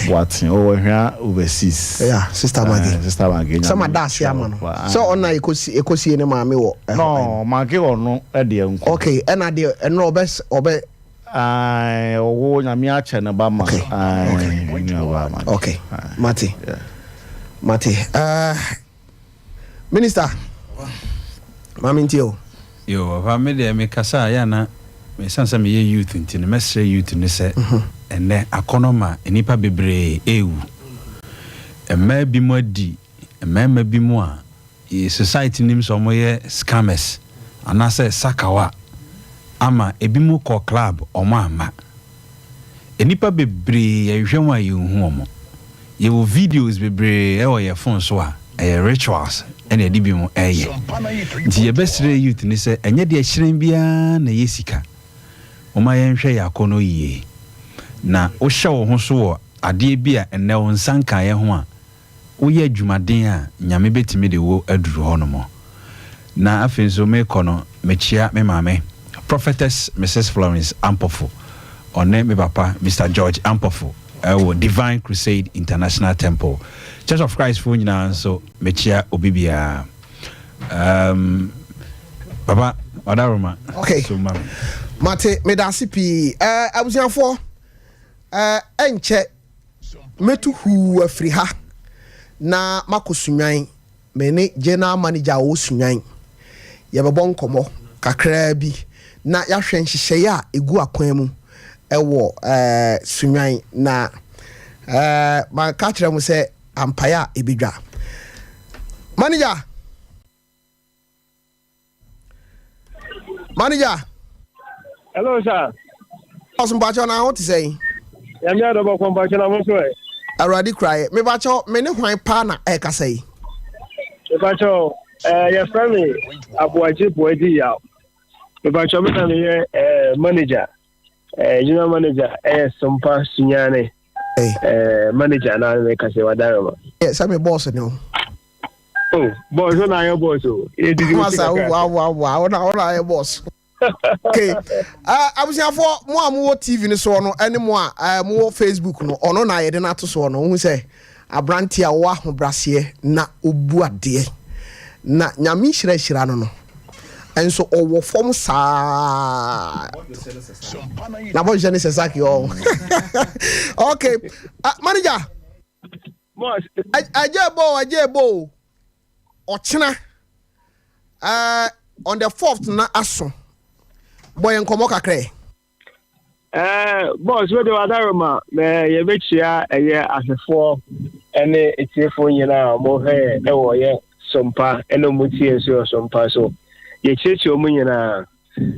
Boateng, ɔwɔ Ahwea Overseas. Yeah, Sister Maggie. Eh, Sister Maggie. Sɛ ma da ase ama no. Sɛ ɔna ekosi ekosie ne maame wɔ ɛhɔ. No, Maggie ɔno ɛdeɛ nko. Okay, ɛna deɛ ɛno ɔbɛ ɔbɛ. Ae, ɔwo Nyame akyɛ ne ba ma. Okay, Ae, okay. me nuabaa Maggie. Okay, Ae. mate. Yeah. Mate. Uh, Minister, ma mentie o. Yo, papa me deɛ me kasa a yɛ ana ɛsiane sɛ meyɛ youth nti no mɛsrɛ youth no sɛ ɛnɛ akɔnɔ ma nnipa bebree ɛrewu. Mmaa bi mu adi mmarima bi mu a society nim sɛ wɔyɛ scammers anaasɛ sakawa ama ebinom kɔ club wɔn amma. Nnipa bebree yɛhwehwɛ wɔn a yɛnhu wɔn. Yɛwɔ videos bebree wɔ yɛn phone so a ɛyɛ rituals na yɛde binom ɛyɛ. Nti yɛbɛsrɛ youth no sɛ ɛnyɛ deɛ ɛhyerɛn biara na ɛyɛ sika. Momma yɛnhwɛ yɛn akɔnnɔ yie. Na wohyɛ wo ho so wɔ adeɛ bi a ɛnnɛ wo nsa nkaeɛ ho a, woyɛ adwumaden a, Nyame bɛtumi de wo aduru hɔ nom. Na afei nso merekɔ no, mekyea me maame, Prophetess Misis Florence Ampofo, ɔne me papa, Mister George Ampofo, wɔ Divine Crusade International Temple. Church of Christ foɔ nyinaa nso, mekyea obi biara. Um, papa, Wadaroma, Okay. so ma me. Mate, meda ase pii. Eh, abusuafoɔ, eh, ɛnkyɛ Mɛtu huu afiri ha na makɔ Sunyani. Me ne General Manager a ɔwɔ Sunyani, yɛbɛbɔ nkɔmmɔ kakraa bi na yɛahwɛ nhyehyɛeɛ a ɛgu akwan mu wɔ Sunyani. Na maka akyerɛ mo sɛ ampaeɛ a ɛbɛdwa. Manager! Manager. Hello, sir. Ɔsùn mpatsɔ na ho te sɛn. Nyame adɔ bɔkɔ mpakyɛ na mo nso ɛ. Awurade kura yɛ. Mepakyɛw me ne hwan paa na ɛrekasa yi? Mepakyɛw ɛɛ yɛfrɛ me Aboagye Boadi Yaw. Mepakyɛw me na meyɛ ɛɛ manager ɛɛ general manager ɛyɛ Sompa Sunyane ɛɛ manager na mekasa wadarema. Yɛ sɛ me boss ne o. Oh, boss, wo na ayɛ boss o. Yɛ didi wo sika kakra. Wa wa wa, wo na wo na ayɛ boss. Okay. Uh, abusuafoɔ mo a mowɔ TV no soɔ no ɛne mo a uh, mowɔ Facebook no ɔno na yɛde no ato soɔ no wohu sɛ aberante a ɔwɔ ahobraseɛ na ɔbu adeɛ na nyame nhyira hyira no no nso ɔwɔ fam saa na bɔhyɛ ne sɛ saki ɔ okay uh, manager Agya ɛbɔ o, agya ɛbɔ o. Ɔkyena uh, on the fourth na aso. Bɔ yɛn nkɔmmɔ kakra ɛ. Eh, boss, wede wadaroma na yɛbɛkyia ɛyɛ ahwɛfoɔ ne atiefoɔ nyinaa a wɔhwɛ ɛwɔ yɛ sompa ɛna wɔn tie nso yɛ sompa so yɛkyerɛkyerɛ wɔn nyinaa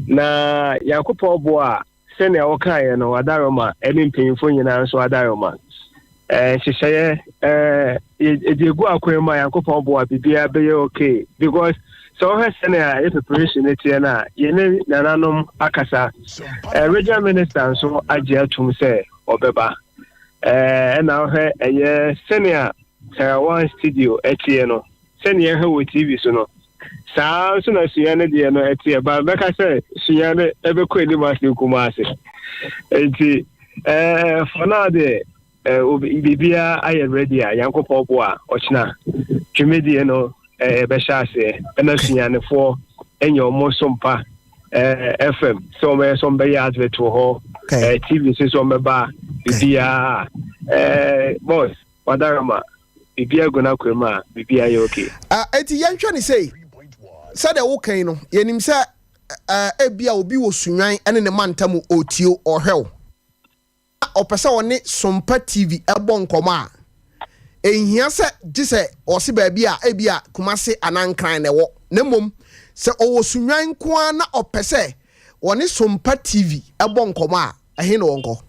na Nyankopɔn boa a Sɛnea wokaeɛ no, Adaroma ne mpanyimfoɔ nyinaa nso Adaroma. Nhyehyɛeɛ yɛde egu akwan mu a Nyankopɔn boa biribiara bɛyɛ okay because sɛ wohwɛ sɛnea yɛ preparation no teɛ no a yɛne nananom akasa. Regional minister nso agye atum sɛ ɔbɛba. Ɛna wohwɛ ɛyɛ sɛnea Taiwan studio ɛteɛ no Sɛnea yɛhwɛ wɔ TV so no, saa ara nso na sua no deɛ no ɛteɛ. Ba bɛka sɛ sua no ɛbɛkɔ anim ase Kumasi. Nti ɛɛ for now deɛ ɛɛ biribiara ayɛ ready a Nyankopɔn boa ɔkyena dwumadie no ɛɛ bɛhyɛ aseɛ ɛna suanefoɔ ɛnyɛ wɔn so mpa ɛɛ FM sɛ wɔn bɛyɛ sɛ wɔn bɛyɛ advert wɔ hɔ ɛɛ TV nso sɛ wɔn bɛba biribiara ɛɛ boss wadarama. Biribiara gu n'akwan mu a, biribiara yɛ okay. Ah, enti yɛnhwɛ no sei, sɛdeɛ woka yi no, yɛnim sɛ eh, ebia obi wɔ Sunnwan ne ne mantam ɔretie wo, ɔrehwɛ wo, na ɔpɛ sɛ ɔne Sompa TV bɔ nkɔmmɔ a, ɛnhia sɛ gye sɛ ɔse baabi a ebia Kumase anaa Nkran na ɛwɔ, na mmom sɛ ɔwɔ Sunnwan nko ara na ɔpɛ sɛ ɔne Sompa TV bɔ nkɔmmɔ a, ɛhe na ɔnkɔ?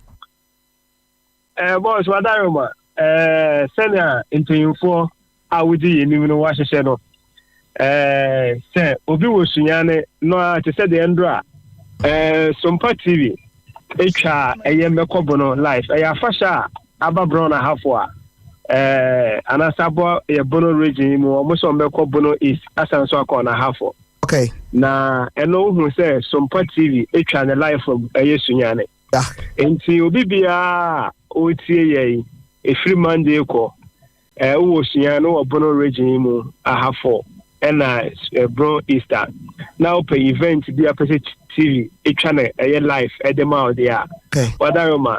Eh, boss, wadaroma, eh, sɛnea mpanyimfoɔ a wodi yɛn anim no wɔahyehyɛ no, eh, sɛ obi wɔ Sunyani no a, te sɛ deɛ ndora, eh, Sompa TV atwa ɛyɛ mmɛkɔ bono live, ɛyɛ afahyɛ a aba Brɔn Ahafo a, eh, anaasɛ abɔ yɛ Bono region yi mu, wɔn sɛ wɔn bɛkɔ Bono East, asan so akɔ Ɔnahafo. Okay. Na ɛno wohu sɛ Sompa TV atwa ne live from ɛyɛ Sunyani. da. Enti obi biara a ɔretie yɛn ɛfiri Monday kɔ, eh, wowɔ sua no wɔ Bono region yi mu, Ahafo ɛna eh, Bono East a, na wopɛ event bi a pɛ sɛ TV ɛtwa no ɛyɛ live ɛde ma wo deɛ a, wadaroma.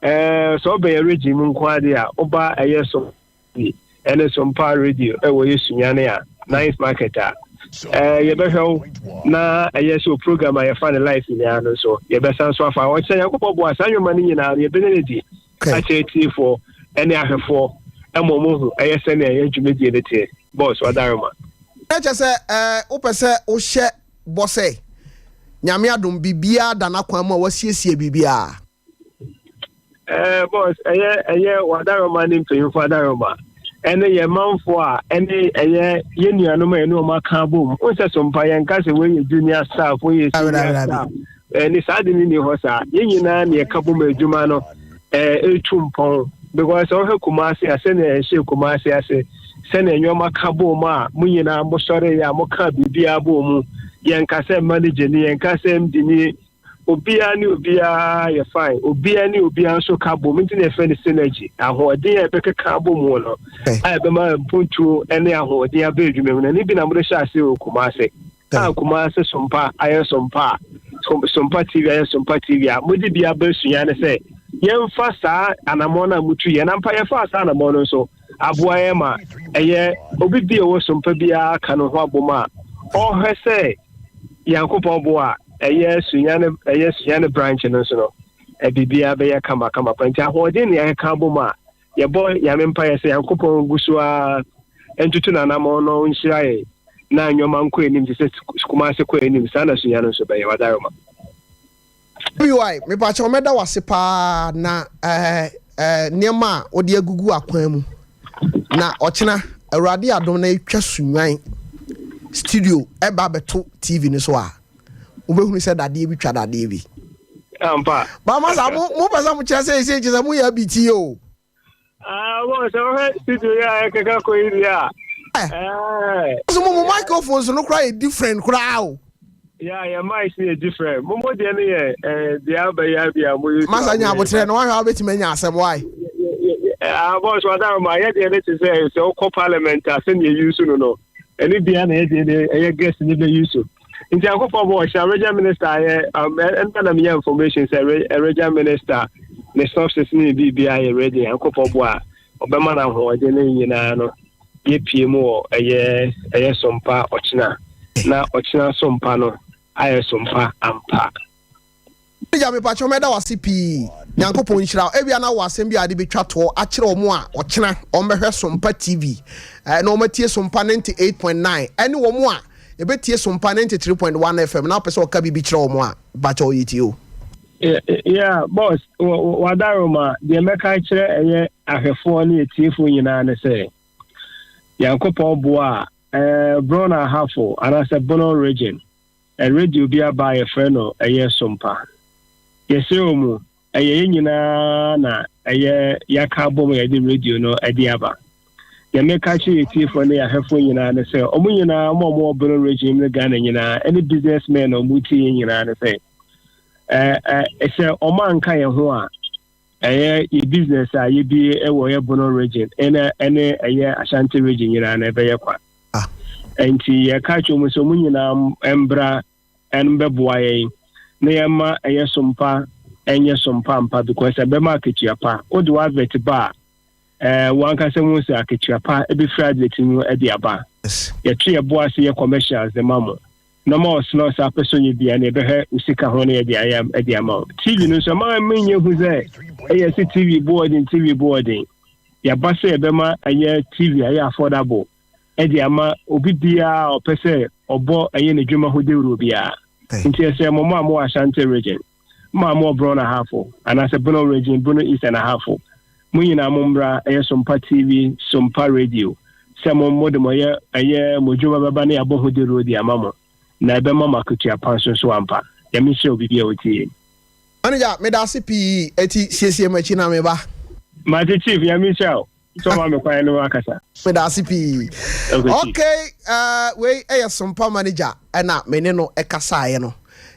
Eh, sɛ wobɛn yɛ region mu nko adeɛ a, woba ɛyɛ so bi ɛne Sompa radio ɛwɔ yɛ Sunyani a Ninth Market a ɛɛ yɛbɛhwɛ wo na ɛyɛ sɛ program a yɛfa ne life nyinaa no nso yɛbɛsan so afa ɔkyerɛ Nyankopɔn boa saa nnwoma no nyinaa no yɛbɛnya no di akyerɛ tiefoɔ ɛne ahwɛfoɔ ɛma ɔmo hu ɛyɛ sɛnea yɛn dwumadie no teɛ boss wadaroma. Na kyerɛ sɛ ɛɛ wopɛ sɛ wohyɛ bɔ sɛ Nyame adom biribiara da n'akwan mu a wasiesie biribiara. Ɛɛ eh, bɔs ɛyɛ ɛyɛ wadaroma ne mpanyinfo adaroma ɛne yɛn manfo a ɛne ɛyɛ yɛn nuanom a yɛne wɔn aka abom n sɛ so mpa yɛn nka sɛ wɔyɛ junior staff wɔyɛ senior staff ɛne saa de ne ni hɔ saa yɛn nyinaa ne yɛka bom adwuma no ɛɛ etu mpɔn because sɛ wɔhwɛ kumase a sɛnea yɛhyɛ kumase ase sɛnea nneɛma ka bom a mo nyinaa mo sɔre yɛ a mo ka biribiara bom mu yɛn ka sɛ manager ni yɛn ka sɛ md ni. Obiara ne obiara yɛ fine. Obiara ne obiara nso ka bom nti na yɛfrɛ no synergy. Ahoɔden a yɛbɛkeka abɔ mu no a ɛbɛma mpuntuo ne ahoɔden aba adwuma mu no, ɛno bi na mode hyɛ ase wɔ Kumase. A Kumase Sompa ayɛ Sompa a, Sompa TV ayɛ Sompa TV a, mode bi aba sua ne sɛ yɛmfa saa anammɔn no a mutu yɛn ampa yɛfaa saa anammɔn no nso aboa yɛn ma ɛyɛ obi bi a ɛwɔ Sompa biara ka ne ho abom a ɔhwɛ sɛ Nyankopɔn boa a, ɛyɛ Sunyani ɛyɛ Sunyani branch no nso no, biribiara bɛyɛ kama kama pa. Nti ahoɔden ne yɛkeka abom a, yɛbɔ Nyame mpaeɛ sɛ Nyankopɔn ngu so ara ntutu n'anamɔn na ɔnhyira yɛn na nneɛma nkɔ anim te sɛ Kumasi kɔ anim, saa na Sunyani nso bɛyɛ. Wadaroma. WI, mepakyɛw mɛda wo ase paa na eh, eh, nneɛma a wode agugu akwan mu. Na ɔkyena, Awurade adom na yɛtwa Sunnwan studio ɛba abɛto TV no so a, wobɛhunu sɛ dadeɛ bi twa dadeɛ bi. Ampa. Ba masa, mo, mopɛ sɛ mokyerɛ sɛ ɛsɛ kyerɛ sɛ moyɛ abitie o. Ah, bɔ sɛ wohwɛ studio yi a ɛkeka kɔ yi deɛ a. Eh. So mo mo microphones no koraa yɛ different koraa o. Yeah, yɛ mics yɛ different. Mo mo deɛ no yɛ eh, deɛ aba yi abi a mo use. Masa nya abotrɛ no wahwɛ a wobɛtumi anya asɛm why. Ah, boss, wadaroma yɛ deɛ no te sɛ sɛ wokɔ parliament a sɛnea use no no. Ɛne bia na yɛ deɛ no ɛyɛ guest ne bɛ use. Nti akɔfɔ bɔ ɔhyɛ region minister yɛ ɛnna na menya information sɛ region minister ne sources ne biribiara yɛ ready. Akɔfɔ bɔ a ɔbɛma no ahoɔden ne nyinaa no yɛpie mu wɔ ɛyɛ ɛyɛ sompa ɔkyena na ɔkyena sompa no ayɛ sompa ampa. Manager mepakyɛw mɛda wo ase pii Nyankopɔn nhyira wo ebia na wowɔ asɛm bi a wode betwa toɔ akyerɛ wɔn a ɔkyena wɔn bɛhwɛ Sompa TV na wɔn atie Sompa 98.9 ɛne wɔn a ɛbɛtie Sompa 93.1 FM na wopɛ sɛ ɔka biribi kyerɛ wɔn a mepakyɛw yɛtie o. Yeah, boss, wadaroma, deɛ mɛka akyerɛ ɛyɛ ahwɛfoɔ ne atiefoɔ nyinaa ne sɛ, Nyankopɔn boa a, eh, Brong Ahafo anaasɛ Bono region, Radio bi aba a yɛfrɛ no Ɛyɛ Sompa. Yɛsrɛ wo mu, ɛyɛ yɛn nyinaa na ɛyɛ yɛaka abom a yɛde radio no de aba. Deɛ meka akyerɛ yɛn tiefoɔ ne yɛn ahwɛfoɔ nyinaa ne sɛ, wɔn nyinaa, wɔn a wɔwɔ Bono region mu ne Ghana nyinaa, ɛne business men a wɔtie yɛn nyinaa ne sɛ, ɛɛ sɛ wɔn anka yɛn ho a, ɛyɛ yɛ business a yɛbie wɔ yɛ Bono region ɛne ɛne ɛyɛ Ashanti region nyinaa na ɛbɛyɛ kwa. Nti yɛka kyerɛ mu sɛ ɔmo nyinaa mbra mbɛboa yɛn na yɛma ɛyɛ sompa ɛnyɛ sompa mpa because ɛbɛma akatua pa. Wode w'advert ba a, ɛɛ wankasa hu sɛ akatua pa ɛbɛfiri advert mu ɛde aba. Yɛto yɛ bo ase yɛ commercials de ma mo. Na ma ɔsena ɔsɛ apɛ sɛ ɔyɛ bia na yɛbɛhwɛ wo sika ho na yɛde ayɛ de ama wo. TV no nso ɛma menyɛ hu sɛ ɛyɛ sɛ TV bo ɔden TV bo ɔden. Yɛaba sɛ yɛbɛma ɛyɛ TV ayɛ affordable de ama obi biara a ɔpɛ sɛ ɔbɔ ɛyɛ n'adwuma ho dawuro biara. Nti yɛsrɛ mo, mo a mowɔ Ashanti region, mo a mowɔ Brong Ahafo, anaasɛ Bono region, Bono East and Ahafo, mo nyinaa mo mmra ɛyɛ Sompa TV, Sompa Radio, sɛ mo mode mo ɛyɛ ɛyɛ mo adwuma bɛba na yɛabɔ ho dawuro de ama mo, na ɛbɛma mo akatua pa nso nso ampa. Nyame nhyira obi biara a ɔtie yɛn. Manager medase pii eti siesie makyi na meba. Mate chief nyame nhyira wo sɛ ɔma me kwan no akasa. Medase pii. Okay uh, wei ɛyɛ Sompa manager ɛna me ne no ɛkasaeɛ no.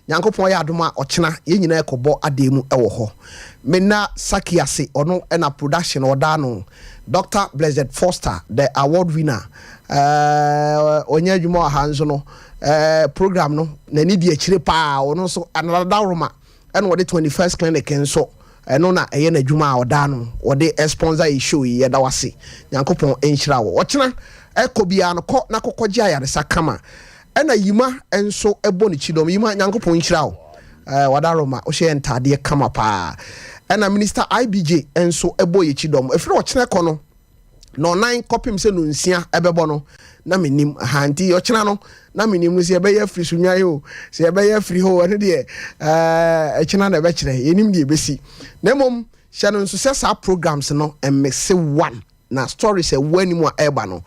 Nyankopɔn yɛ adom a ɔkyena yɛn nyinaa ɛkɔbɔ adeɛ mu ɛwɔ hɔ. Mena Saki ase ɔno ɛna production ɔda ano. Doctor Blessed Foster the award winner uh, ɔnyɛ adwuma wɔ ha nso no uh, program no n'ani di akyire paa ɔno nso anadadaworoma ɛna ɔde 21st clinic nso ɛno na ɛyɛ n'adwuma a ɔda ano ɔde sponsor yi show yi. Yɛda wase, Nyankopɔn nhyira wɔ. Ɔkyena ɛkɔ biara no kɔ na kɔkɔgye ayaresa kama. Ɛna Yima nso ɛbɔ ne kyidɔm. Yima, Nyankopɔn nhyira wo. Wadaroma wohyɛ yɛ ntaadeɛ kama paa. Ɛna Minister IBJ nso ɛbɔ yɛ kyidɔm. Ɛfiri ɔkyena kɔ no na ɔnan kɔpem sɛ nonsia ɛbɛbɔ no na menim ha nti ɔkyena no na menim no sɛ yɛbɛyɛ afiri so nwan o, sɛ yɛbɛyɛ afiri hɔ ɛno deɛ ɛkyena na ɛbɛkyerɛ. Yɛnim deɛ ɛbɛsi, na mmom hyɛ no nso sɛ saa programs no mmese one na stories ɛwɔ anim a ɛreba no.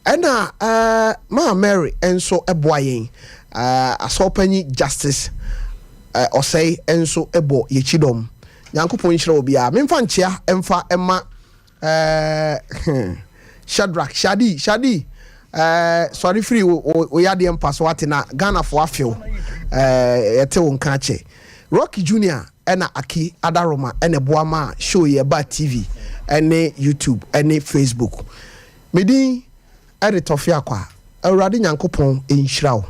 Ɛna Maa Mary nso boa yɛn, Asɔrpanyin Justice Ɔsɛe nso bɔ yɛkyi dɔm. Nyankopɔn nhyira obiara. Memfa nkyea mfa ma Shadrack Shadi Shadi, sɔre firi wo yadeɛ mpa so ate na Ghanafoɔ afew yɛte wo nka akyɛ. Rocky Junior ɛna Aki Adaroma ɛna ɛboa ma show yi ɛba TV ɛne YouTube ɛne Facebook. Me din ɛde Tɔfe Akwa. Awurade Nyankopɔn nhyira wo.